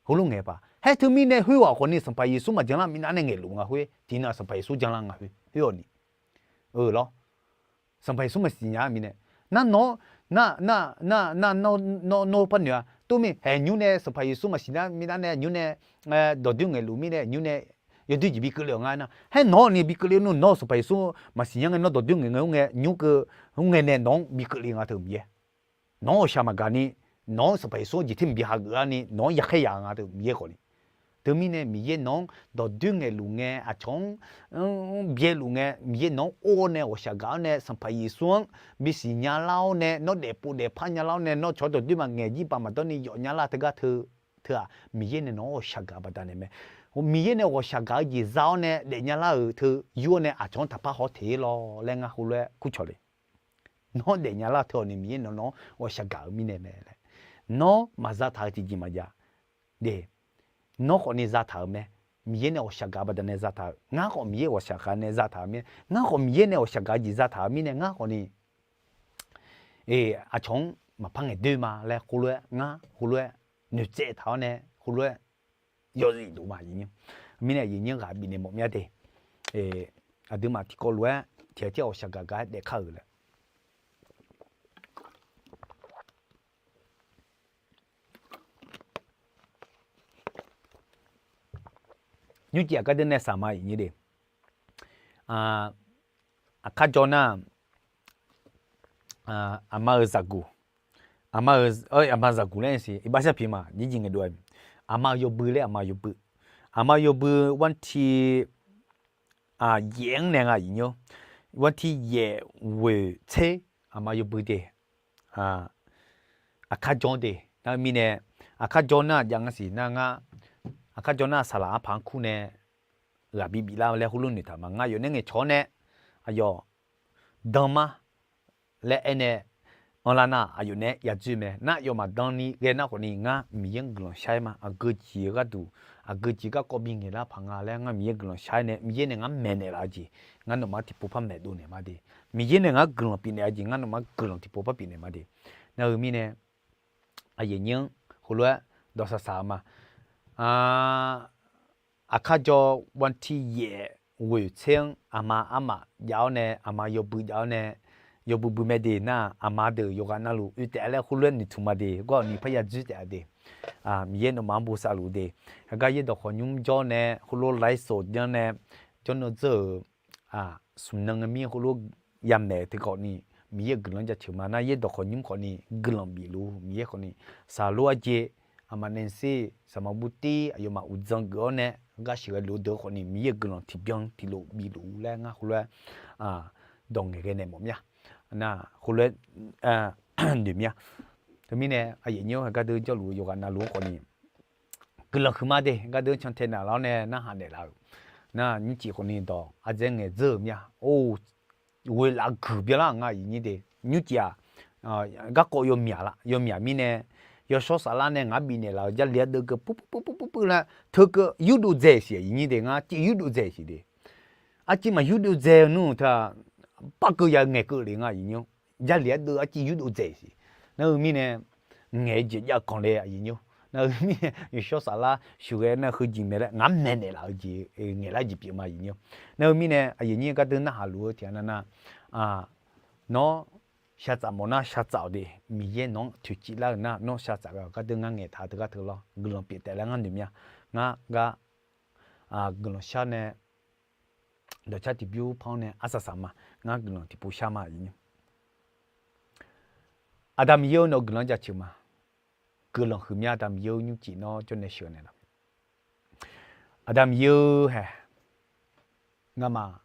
Heulof ngaeq paq. Haer teumirnae khoerghaq khawfni Sanqpaq Yeqsur maqjanr lar mirnav nae ngaeqluf nga khoer tiqnan Sanqpaq Yeqsur janr lar nga khoer, khoer-awq ni. Lawr. Sanqpaq Yeqsur maqsiq nya-a mirnae. Nar nawr, nar, nar, nar, nawr par noeq-a. Tov mir haeq nymr nae Sanqpaq Yeqsur maqsiq nar mirnav nae nymr nae dawqdoer ngaeqluf mirnae nymr nae yawdoer jeq bi keuvle-awq nga aernar, haer nawq-awq ni bi keuvle nmr, nawq-euq Sanqpaq Yeqsur maqsiq nya ngae, nawr dawqdoer ngaeq ngae mr ngae, nymr keuv mr ngae nae nawq-anr bi keuvle nga teu Miqyaer. Nawq-anr ghawqshaq maqgaq ni, nawq-anr Sanqpaq Yeqsur-anr jeq ter maqbi hageuf-a ni, nawq-anr yaqkhaer yaq nga teu Miqyaer khawf ni. Teumirnae Miqyaer nawq-anr dawqdoer ngaeqluf ngae, aqcawq-anr byaeluf ngae, Miqyaer nawq-anr or-awr nae ghawqshaq gaq-awr nae, Sanqpaq Yeqsur-anr bisiq nyalar-awr nae, nawr daefpov daefpar nyalar-awr nae, nawr cawq dawqdoer maqngaeq jir baq maqdawr ni yawf nyalar teugar teu, teu-aq, Miqyaer nae nawq-anr ghawqshaq gaq-eu baqdanae mae. Miqyaer nae ghawqshaq gaq-eu jeq za-awr nae daefnya lar-euq teu yur-awr nae aqcawq-anr taqpar haw teq-ir lawr laer ngar heulof-aer kurcawq le. Nawr daefnya lar teu-awq ni Miqyaer nawq-anr ghawqshaq gaq-eu mirnae mae laer. Nawr maqza taq-eu tiqjeq maqjav. De, nawr khawf ni zataq-euq mae. Miqyaer nae ghawqshaq gaq-eu baqdanae zataq-euq. Ngar khawf Miqyaer ghawqshaq gaq nae zataq-euq mirnae, ngar khawf Miqyaer nae ghawqshaq gaq-eu jeq zataq-euq mirnae, ngar khawf ni aqcawq-anr maqpar ngaeq doer ma laer heulof-aer ngar heulof-aer noeqtsaev taq-awr nae heulof-aer yawzif dov ma aqyuif nymr. Mirnae aqyuif nymr ghaq bifnaeq mawf mya de. Aqduimaf tiqkawv lof-aer tiq ghaq tir ghawqshaq gaq gaq-aer daef kar-euq laer. Nymrcif aqgar deuq nae saq ma aqyuif nymr de. Aqkar jawr nar, aqma-euq zaqguq, aqma-euq, aqma zaqguq laer siq iqbax sharpiq ma jirjir ngae dov-a. Aqma-euq yawbui laer aqma yawbui, aqma yawbui วันที่ yaef-anr nae nga aqyuif nymr. วันที่ yaef ghoeq tser aqma yawbui de. Aqkar jawr de nar-eu mirnae, aqkar jawr nar jav nga siq nar ngar, aqkar jawr nar saqlaq arpaq-anr kur nae ghaq bi biflar laer heulof noeqtaq ma. Ngar yawf nae ngaeqcawq-awr nae aqyawf dan ma laer aernae anrlar nar aqyawf nae yadzoer mae. Nar yawf maqdan ni ghae nar khawf ni ngar Miqyaer-anr guiqlanq shar-aer ma. Aqgeu jeq-eu gharduq, aqgeu jeq garkawv bi ngaeqlar paq nga laer ngar Miqyaer guiqlanq shar-aer nae Miqyaer nae ngar maeqnaeq laf-eu jeq ngar nawmaf-anr tiqpov par maeqdov naeq ma de. Miqyaer nae ngar guiqlanq pifnaeq-eu jeq ngar nawmaf-anr guiqlanq tiqpov par pifnaeq ma de. Nar-eu mirnae aqyuif nymr heulof-aer dawqsaq saq-eu ma. Aqkar jawr วันที่ yaef ghoeq tser-anr aqma armaf jav-awr nae aqma yawbui jav-awr nae yawbui bui mae de nar aqma deuq yawqghaq navluf oe taef laer heulof-aer noeqtmq ma de. Gawr-awq ni parya dzoer taef-a de. Miqyaer nawmaf-anr bosav luf de. Heugar yaerdawq khawqnymr jawr nae heulof ไลฟ์สด janr nae jawrnan dzeur-euq smq nan ngae mir heulof yamaeq teu khawf ni Miqyaer-euq guiqlanq jaceuq ma nar yaerdawq khawqnymr khawf ni guiqlanq bifluf-eu Miqyaer khawf ni saqlor arjeq aqma naeq sir saqma burtir aqyawfmaf uqdzan geuf-awr nae gar sheuqghae luf-eu deuq khawf ni Miqyaer-euq guiqlanq tiqbyan tiqlof bifluf-eu laer ngar heulof-aer dawq ngaeqghae naeq mawf mya. Nar heulof-aer noeq mya. Teumirnae aqyuif nymr heugar deuq jawrluf-eu yawqghaq navluf-anr khawf ni guiqlanq huiqma de. Gar deuq cantae naf lar-awr nae narhaq naeq laf-euq nar nymrcif khawf ni dawq ardzaer ngaeq dzeur-euq mya. Or, ghoeqlaf guiq byanlar nga aqyuif nymr de. Nymrcif-aq garkawv yawmyaq la yawmyaq mirnae yawshawr saflar nae ngaq-anr bifnaeq laf-euq Jarlif ardeuv keuv puirpuir puirpuir lar teu keuv yurdov dzaeq siq aqyuif nymr de. Ngar civ yurdov dzaeq siq de. Arciv maq yurdov dzaeq-eu nmr teu-aq, barkeuv ya ngaeqkeuv le nga aqyuif nymr. Jarlif ardeuv arciv yurdov dzaeq siq. Nar-eu mirnae ngaeq-eu jeq jav kanq le aqyuif nymr. Nar-eu mirnae yawshawr saflar sheuqghae nar heujeq maeq laer ngaq-anr maeqnaeq laf-eu jeq ngaeqlar jeq pyeuf ma aqyuif nymr. Nar-eu mirnae aqyuif nymr gar deuq narhaq luf-eu tiqghaq nav nav nawr shaqtsaf mawf nar shaqtsaf-awq de. Miqyaer nawq-anr toeqciv lar-euq nar nawr shaqtsaf ghae-awq. Gar deuq ngar ngaeqtaq teugar teu lawr guiqlanq pyeuf taef laer ngar noeq mya. Ngar gar guiqlanq shar nae dawqcar tiqbymr par-anr nae arsaq saq ma. Ngar guiqlanq tiqpov shar ma aqyuif nymr. Aqda Miqyaer-eu nawq-eu guiqlanq jaceuq ma. Guiqlanq huiqmya Aqda Miqyaer-eu nymrcif nawr jawrnae sheuqnaeq laf. Aqda Miqyaer-eu hae, ngamaf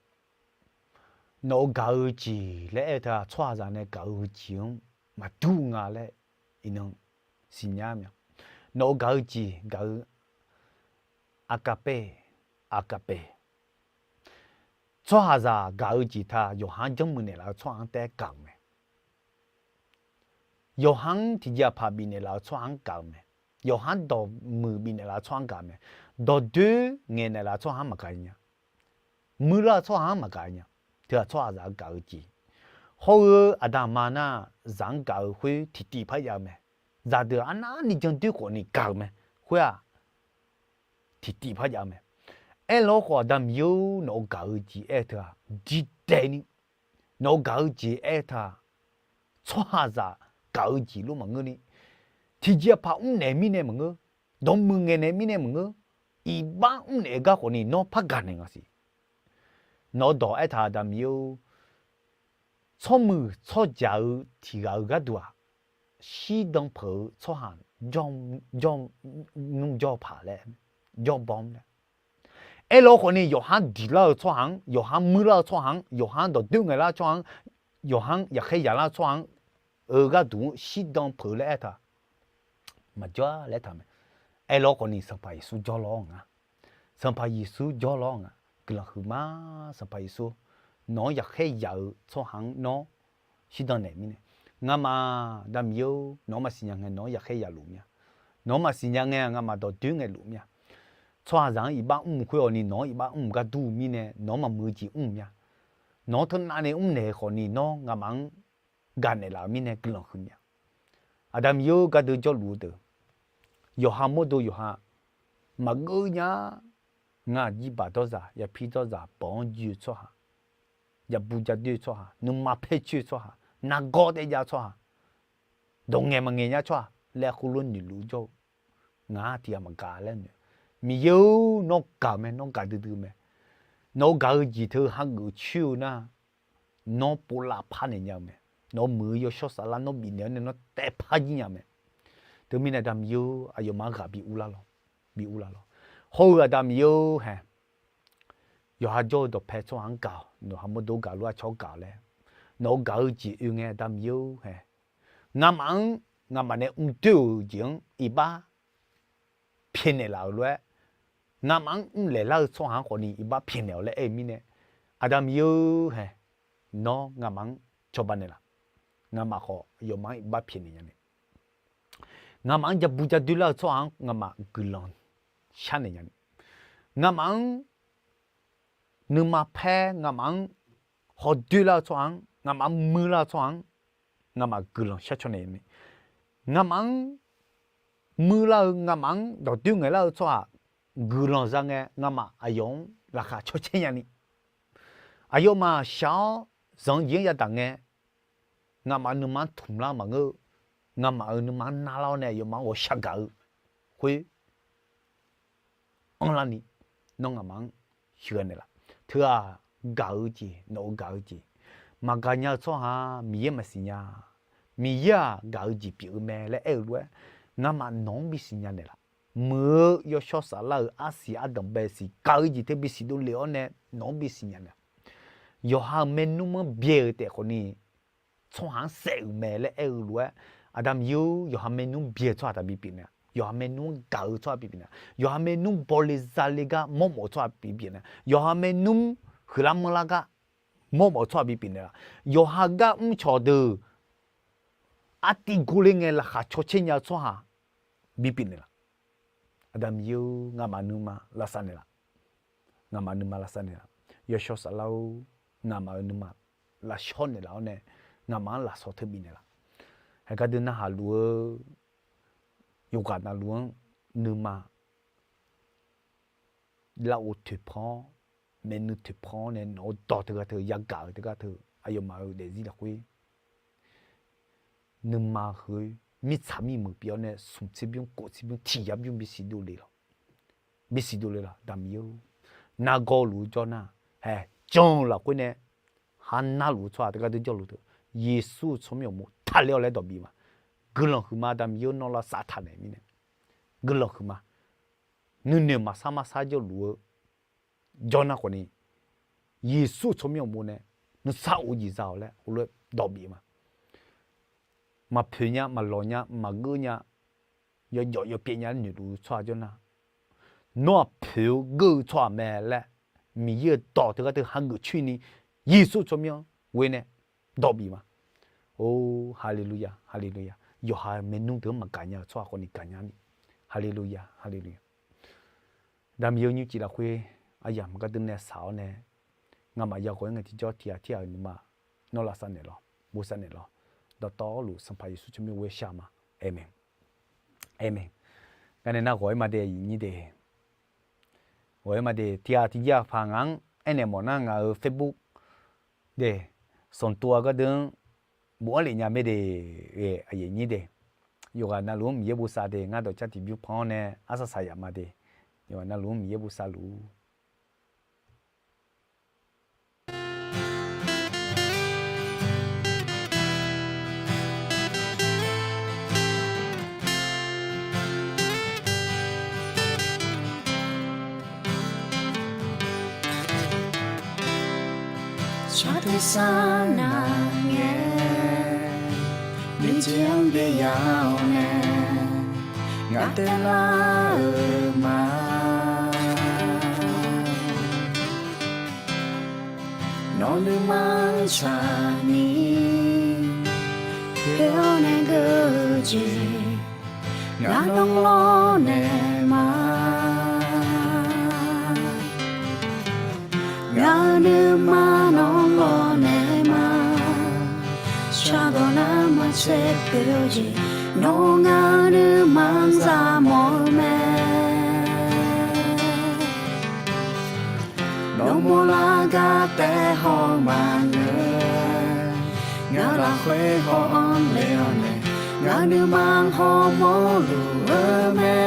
nawq-eu gaq-eu jeq laer aer-eu teu-aq tsawrhaqzaq nae gaq-eu jeq-anr maqdur nga laer iqnan siqnya mya. Nawq-eu gaq-eu jeq gaq-eu aqkaq pae, aqkaq pae. Tsawrhaqzaq gaq-eu jeq teu-aq yawqha-anr janrmuiq naeqlaf-eu tsawrhaq-anr taef-aer gaq-euq mae. Yawqha-anr tiqjeq aqpaq bifnaeq laf-eu tsawrhaq-anr gaq-euq mae. Yawqha-anr dawqmuiq bifnaeq laf-eu tsawrhaq-anr gaq-euq mae. Dawqdoer ngaeqnaeq laf-eu tsawrhaq-anr maqgaq nya. Muiqlar-eu tsawrhaq-anr maqgaq nya. Teu-aq tsawrhaqzaq-eu gaq-eu jeq. Hawr-eu aqda aqma nar zaq-anr gaq-eu khoer tiqtiv par jav-eu mae. Zaqdeuq arnavni jandoer khawfni gaq-euq mae. Khoer-aq tiqtiv par jav-eu mae. Aerlar khawf Aqda Miqyaer-or nawq-eu gaq-eu jeq aer-eu teu-aq diqdaeq ni nawq-eu gaq-eu jeq aer-eu teu-aq tsawrhaqzaq gaq-eu jeq lof maqngeur ni, tiqjeq aqpaq mrnaeq mirnae maqngeur, dawqmuiq ngaeqnaeq mirnae maqngeur, iqbax mrnaeq-eu gar khawfni nawr par gaqnaeq nga siq. Nawq-eu dawq aertaq-euq Aqda Miqyaer-or, tsawrmuiq tsawrjaq-eu tiq ghaq-eu gharduq-aq, shirdan peuq-eu tsawrhaq jawr, jawr, nmr jawr paq laer, jawr bawr laer. Aerlar khawfni yawqha diqlar-eu tsawrhaq-anr, yawqha muirlar-eu tsawrhaq-anr, yawqha dawqdoer ngaeqlar-eu tsawrhaq-anr, yawqha-anr yaqkhaer yaqlar-eu tsawrhaq-anr, eu gharduq-anr shirdan peuq laer aertaq maqjawr-a laer taq mae. Aerlar khawfni Sanqpaq Yeqsur jawrlawr nga. Sanqpaq Yeqsur jawrlawr nga. Guiqlanq huiqma Sanqpaq Yeqsur, nawq-anr yaqkhaer yaq-eu tsawrhaq-anr nawr shirdan naeq mirnae, ngamaf Aqda Miqyaer-or, nawq-anr maqsiq nya ngae nawq-anr yaqkhaer yaqluf mir-a. Nawq-anr maqsiq nya ngae ngamaf dawqdoer ngaeqluf mir-a. Tsawrhaqzaq-anr iqbax mr-eu khoer-awq ni nawq-anr iqbax mr-eu gar dur-eu mirnae nawq-anr maqmuiq-eu jeq mr-eu mir-a. Nawq-anr teunav nae mrnaeq khawfni nawr ngamaf-anr gaqnaeq laf-euq mirnae guiqlanq huiq mir-a. Aqda Miqyaer-or, gardeuv jawrluf-eu deuq, yawqha mawrdo yawqha maqgeur nya. Ngar jirbaq dawrzaq yapir dawrzaq bawq-anr juir-eu tsawrhaq, jabu jadoer-eu tsawrhaq, nuima paer coer-eu tsawrhaq, nargawr taev jav-eu tsawrhaq, dawq ngaeq maqngaeq nya tsawrhaq laer khoerlof noeqluf jawr-eu, ngaq-anr tiq ghaq maqgaq laer noeq. Miqyaer-or, nawr gaq-eu mae, nawr gaqdui dui-eu mae. Nawq-eu gaq-eu jeq teu hageuf coer-eu nar, nawr povlav par naeq nya-eu mae. Nawq-eu muiq-eu yawshawr saflar nawr bifnaeq-awr nae nawr taev par jir nya-eu mae. Teumirnae Aqda Miqyaer-or, aqyawfmaf-anr ghaq bi urlar lawr, bi urlar lawr. Hawr-eu Aqda Miqyaer-or hae, yawqha jawr-eu dawqpae tsawrhaq-anr gaq-awq, nawq-euq mawrdo gaq lof-aer aqcawq-anr gaq-awq laer, nawq-eu gaq-eu jeq oe ngae Aqda Miqyaer-or hae, ngamaf-anr, ngamaf nae mrdoer-euq jeq-anr iqbax pyaeqnaeq laf-euq lof-aer, ngamaf-anr mrlaeq lar-eu tsawrhaq-anr khawfni iqbax pyaeqnaeq-awq laer aer-eu mirnae, Aqda Miqyaer-or hae, nawr ngamaf-anr cawba naeqlaf. Ngamaf khawf yawfmaf-anr iqbax pyaeqnaeq nya ni, ngamaf-anr jabu jadoer lar-eu tsawrhaq-anr ngamaf guiqlanq sharnaeq nya ni, ngamaf-anr nuima paer ngamaf-anr hawdoer lar-eu tsawrhaq-anr, ngamaf-anr muir lar-eu tsawrhaq-anr, ngamaf guiqlanq shar caw naeq nya ni, ngamaf-anr muir lar-eu ngamaf-anr dawqdoer ngaeq lar-eu tsawrhaq guiqlanq za ngae ngamaf aqyawf-anr laqkhaq caw caer nya ni, aqyawfmaf shaq-awr zanq-eu jeq-anr yadaq ngae, ngamaf nuima-anr tmq lar maqngeur-eu, ngamaf-euq nuima-anr narlar-awr nae aqyawfmaf-anr ghawqshaq gaq-eu khoer anrlar ni, nawr ngamaf-anr sheuqghae naeqlaf. Teu-aq, gaq-eu jeq, nawq-eu gaq-eu jeq maqgaq nya-eu tsawrhaq Miqyaer maqsiq nya. Miqyaer-aq gaq-eu jeq pyeuf-eu mae laer aer-eu lof-aer, ngamaf nawq-anr bisiq nya naeqlaf. Muiq-eu yawshawr saflar-euq arsiq ardanq bae siq gaq-eu jeq teu bisiq dovlef-awr nae nawq-anr bisiq nya naeq. Yawqha-euq maernmr-anr byae-eu taef khawfni tsawrhaq-anr saef-euq mae laer aer-eu lof-aer, Aqda Miqyaer-or, yawqha maernmr byae-eu tsawrhaq taq bipyeuf naeq, yawqha maernmr gaq-eu tsawrhaq bipyeuf naeq, yawqha maernmr bawle zale gar mawrmawf-eu tsawrhaq bipyeuf naeq, yawqha maernmr huiqlar manrlar gar mawrmawf-eu tsawrhaq bipyeuf naeq laf, yawqha gar mrcawq deuq artiv gorler ngae laqkhaq caw caer nya-eu tsawrhaq bipyeuf naeq laf. Aqda Miqyaer-or, ngamaf nuima lavsav naeqlaf. Ngamaf nuima lavsav naeqlaf. Yawshawr saflar-or, ngamaf-euq nuima lavshawr naeqlaf-awr nae, ngamaf-anr lafsawq teu bifnaeq laf. Haeqgar dui narhaq luf-eu yawqghaq navluf-anr nuima larghov toeqpan-awr, maernmr toeqpan-awr nae nawq-eu dawq teughaq teu yagaq-euq teughaq teu aqyawfmaf-euq daefzir lafkhoer nuima heu mirtsaq mirmuiq pyeuf-awr nae smq tserbymr kof tserbymr tiq yar bymr bisiq dovle lawq. Bisiq dovle lawq. Aqda Miqyaer-or, nargawr luf-eu jawr nar, hae, jan-eu lafkhoer nae hanar luf-eu tsawrhaq teughaq dui jawrluf teu, Yeqsur-euq tsawrmyanr uqmov taqler-awq laer dawq bif ma. Guiqlanq huiqma Aqda Miqyaer-or, nawr lavsav taq naeq mirnae guiqlanq huiqma. Nuinoeq maqsar marsar jawrluf-eu jawr nar khawfni, Yeqsur-euq tsawrmyanr uqmov nae nuisar of-eu jeq za-awq laer heulof-aer dawq bif ma. Maqpoeq nya, maqlawq nya, maqgeur nya, yawjawf yawpyaev nya-aer noeqluf-eu tsawrhaq jawr nar, nawr-aq poeq-eu geur-eu tsawrhaq mae laer Miqyaer-euq dawq teughaq teu hageuf coer ni, Yeqsur tsawrmyanr ghoe nae dawq bif ma. Or, haleluya, haleluya. Yawqha maernmr deuq-anr maqgaq nya-eu tsawrhaq khawfni gaq nya ni. Haleluya, haleluya. Aqda Miqyaer-or, nymrcif lafkhoer aryamq gardeuv nae shaq-awr nae, ngamaf yaghawq-aer ngae tiqjawr tiq ghaq tirghaq-euq nuima nawr lavsav naeqlawq, bosav naeqlawq. Dawqtawvluf Sanqpaq Yeqsur tsawrmyanr ghoe shar ma. Aqmeq. Aqmeq. Garnae nar ghawq-aer ma de, aqyuif nyir de. Ghawq-aer ma de, tiq ghaq tiqjav paq ngaq-anr aernaeq mawf nar ngaq-euq Facebook de, sanqtuv-a gardeuv-anr bofanr lef nya mae de, aqyuif nyir de. Yawqghaq navluf-anr Miqyaer bosav de, ngar dawqcar tiqbymr pan-awr nae arsaq saqyaf ma de. Yawqghaq navluf-anr Miqyaer bosav luf-ur. Shaqdui sar nar ngae, nuijeq-anr byav-awr nae, ngaq taev lar-euq ma. Nawr nuima-anr tsaqni, poeq-awr nae geur-eu jeq, ngaq nawr lawrnaeq ma. Ngaq-euq nuima nawr lawrnaeq ma. Shardawq nar maqtser poeq-eu jeq, nawr ngaq-euq nuima-anr za mawf-eu mae. Nawmaf lar gar taef haw maqngeur, ngaq lafkhoer haw-anr le-awr nae, ngaq nuima hawmawr luf-eu mae.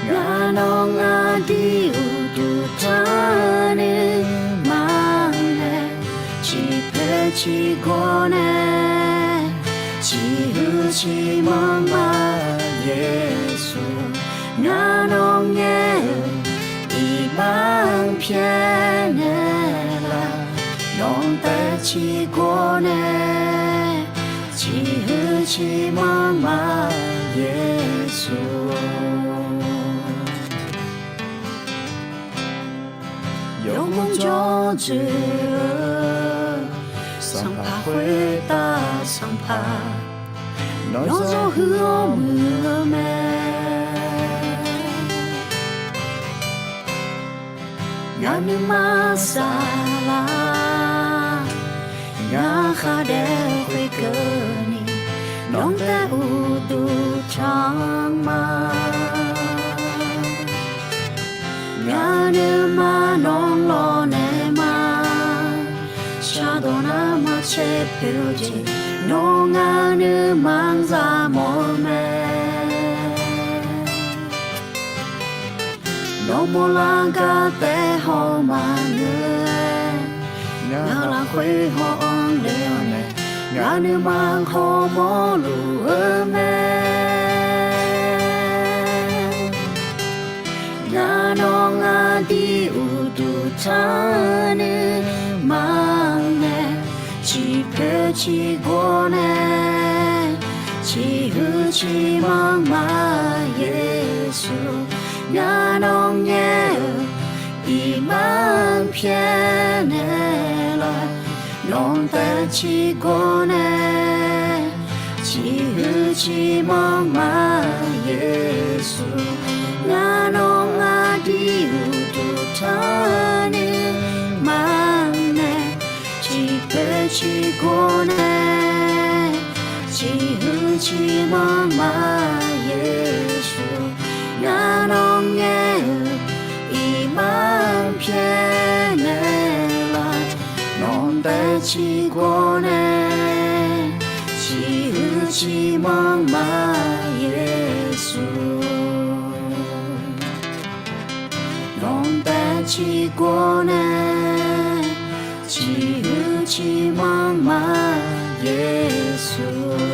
Ngaq nawr ngaq dui uqduq tanr nuima nae, ciqpoeq ciqgawr nae, ciqhuiq ciqmanr ma Yeqsur. Ngaq nawr ngaer-euq iqbax-anr pyaeqnaeq laf, nawq-anr taef ciqgawr nae, ciqhuiq ciqmanr ma Yeqsur. Yawmuiq jawr dzoeq-eu, sanqpaq khoertav sanqpaq, nawr zawr huiq-awr muiq-eu mae. Ngaq nuima saflar, ngaq khardaef khoerkeuvni, nawq-anr taef uqduq tanr ma. Ngaq nuima nawr lawrnaeq ma. Shardawq nar maqtser poeq-eu jeq, nawr ngaq nuima-anr za mawf-eu mae. Nawmaf lar gar taef haw maqngeur-aer, ngaq lafkhoer haw-anr le-awr nae, ngaq nuima hawmawr luf-eu mae. Ngaq nawr ngaq dui uqduq tanr nuima nae, ciqpoeq ciqgawr nae, ciqhuiq ciqmanr ma Yeqsur. Ngaq nawr ngaer-euq iqbax-anr pyaeqnaeq laf, nawq-anr taef ciqgawr nae, ciqhuiq ciqmanr ma Yeqsur. Ngaq nawr ngaq dui uqduq tanr nuima nae, ciqpoeq ciqgawr nae, ciqhuiq ciqmanr ma Yeqsur. Ngaq nawr ngaer-euq iqbax-anr pyaeqnaeq laf, nawq-anr taef ciqgawr nae, ciqhuiq ciqmanr ma Yeqsur. Nawq-anr taef ciqgawr nae, ciqhuiq ciqmanr ma Yeqsur.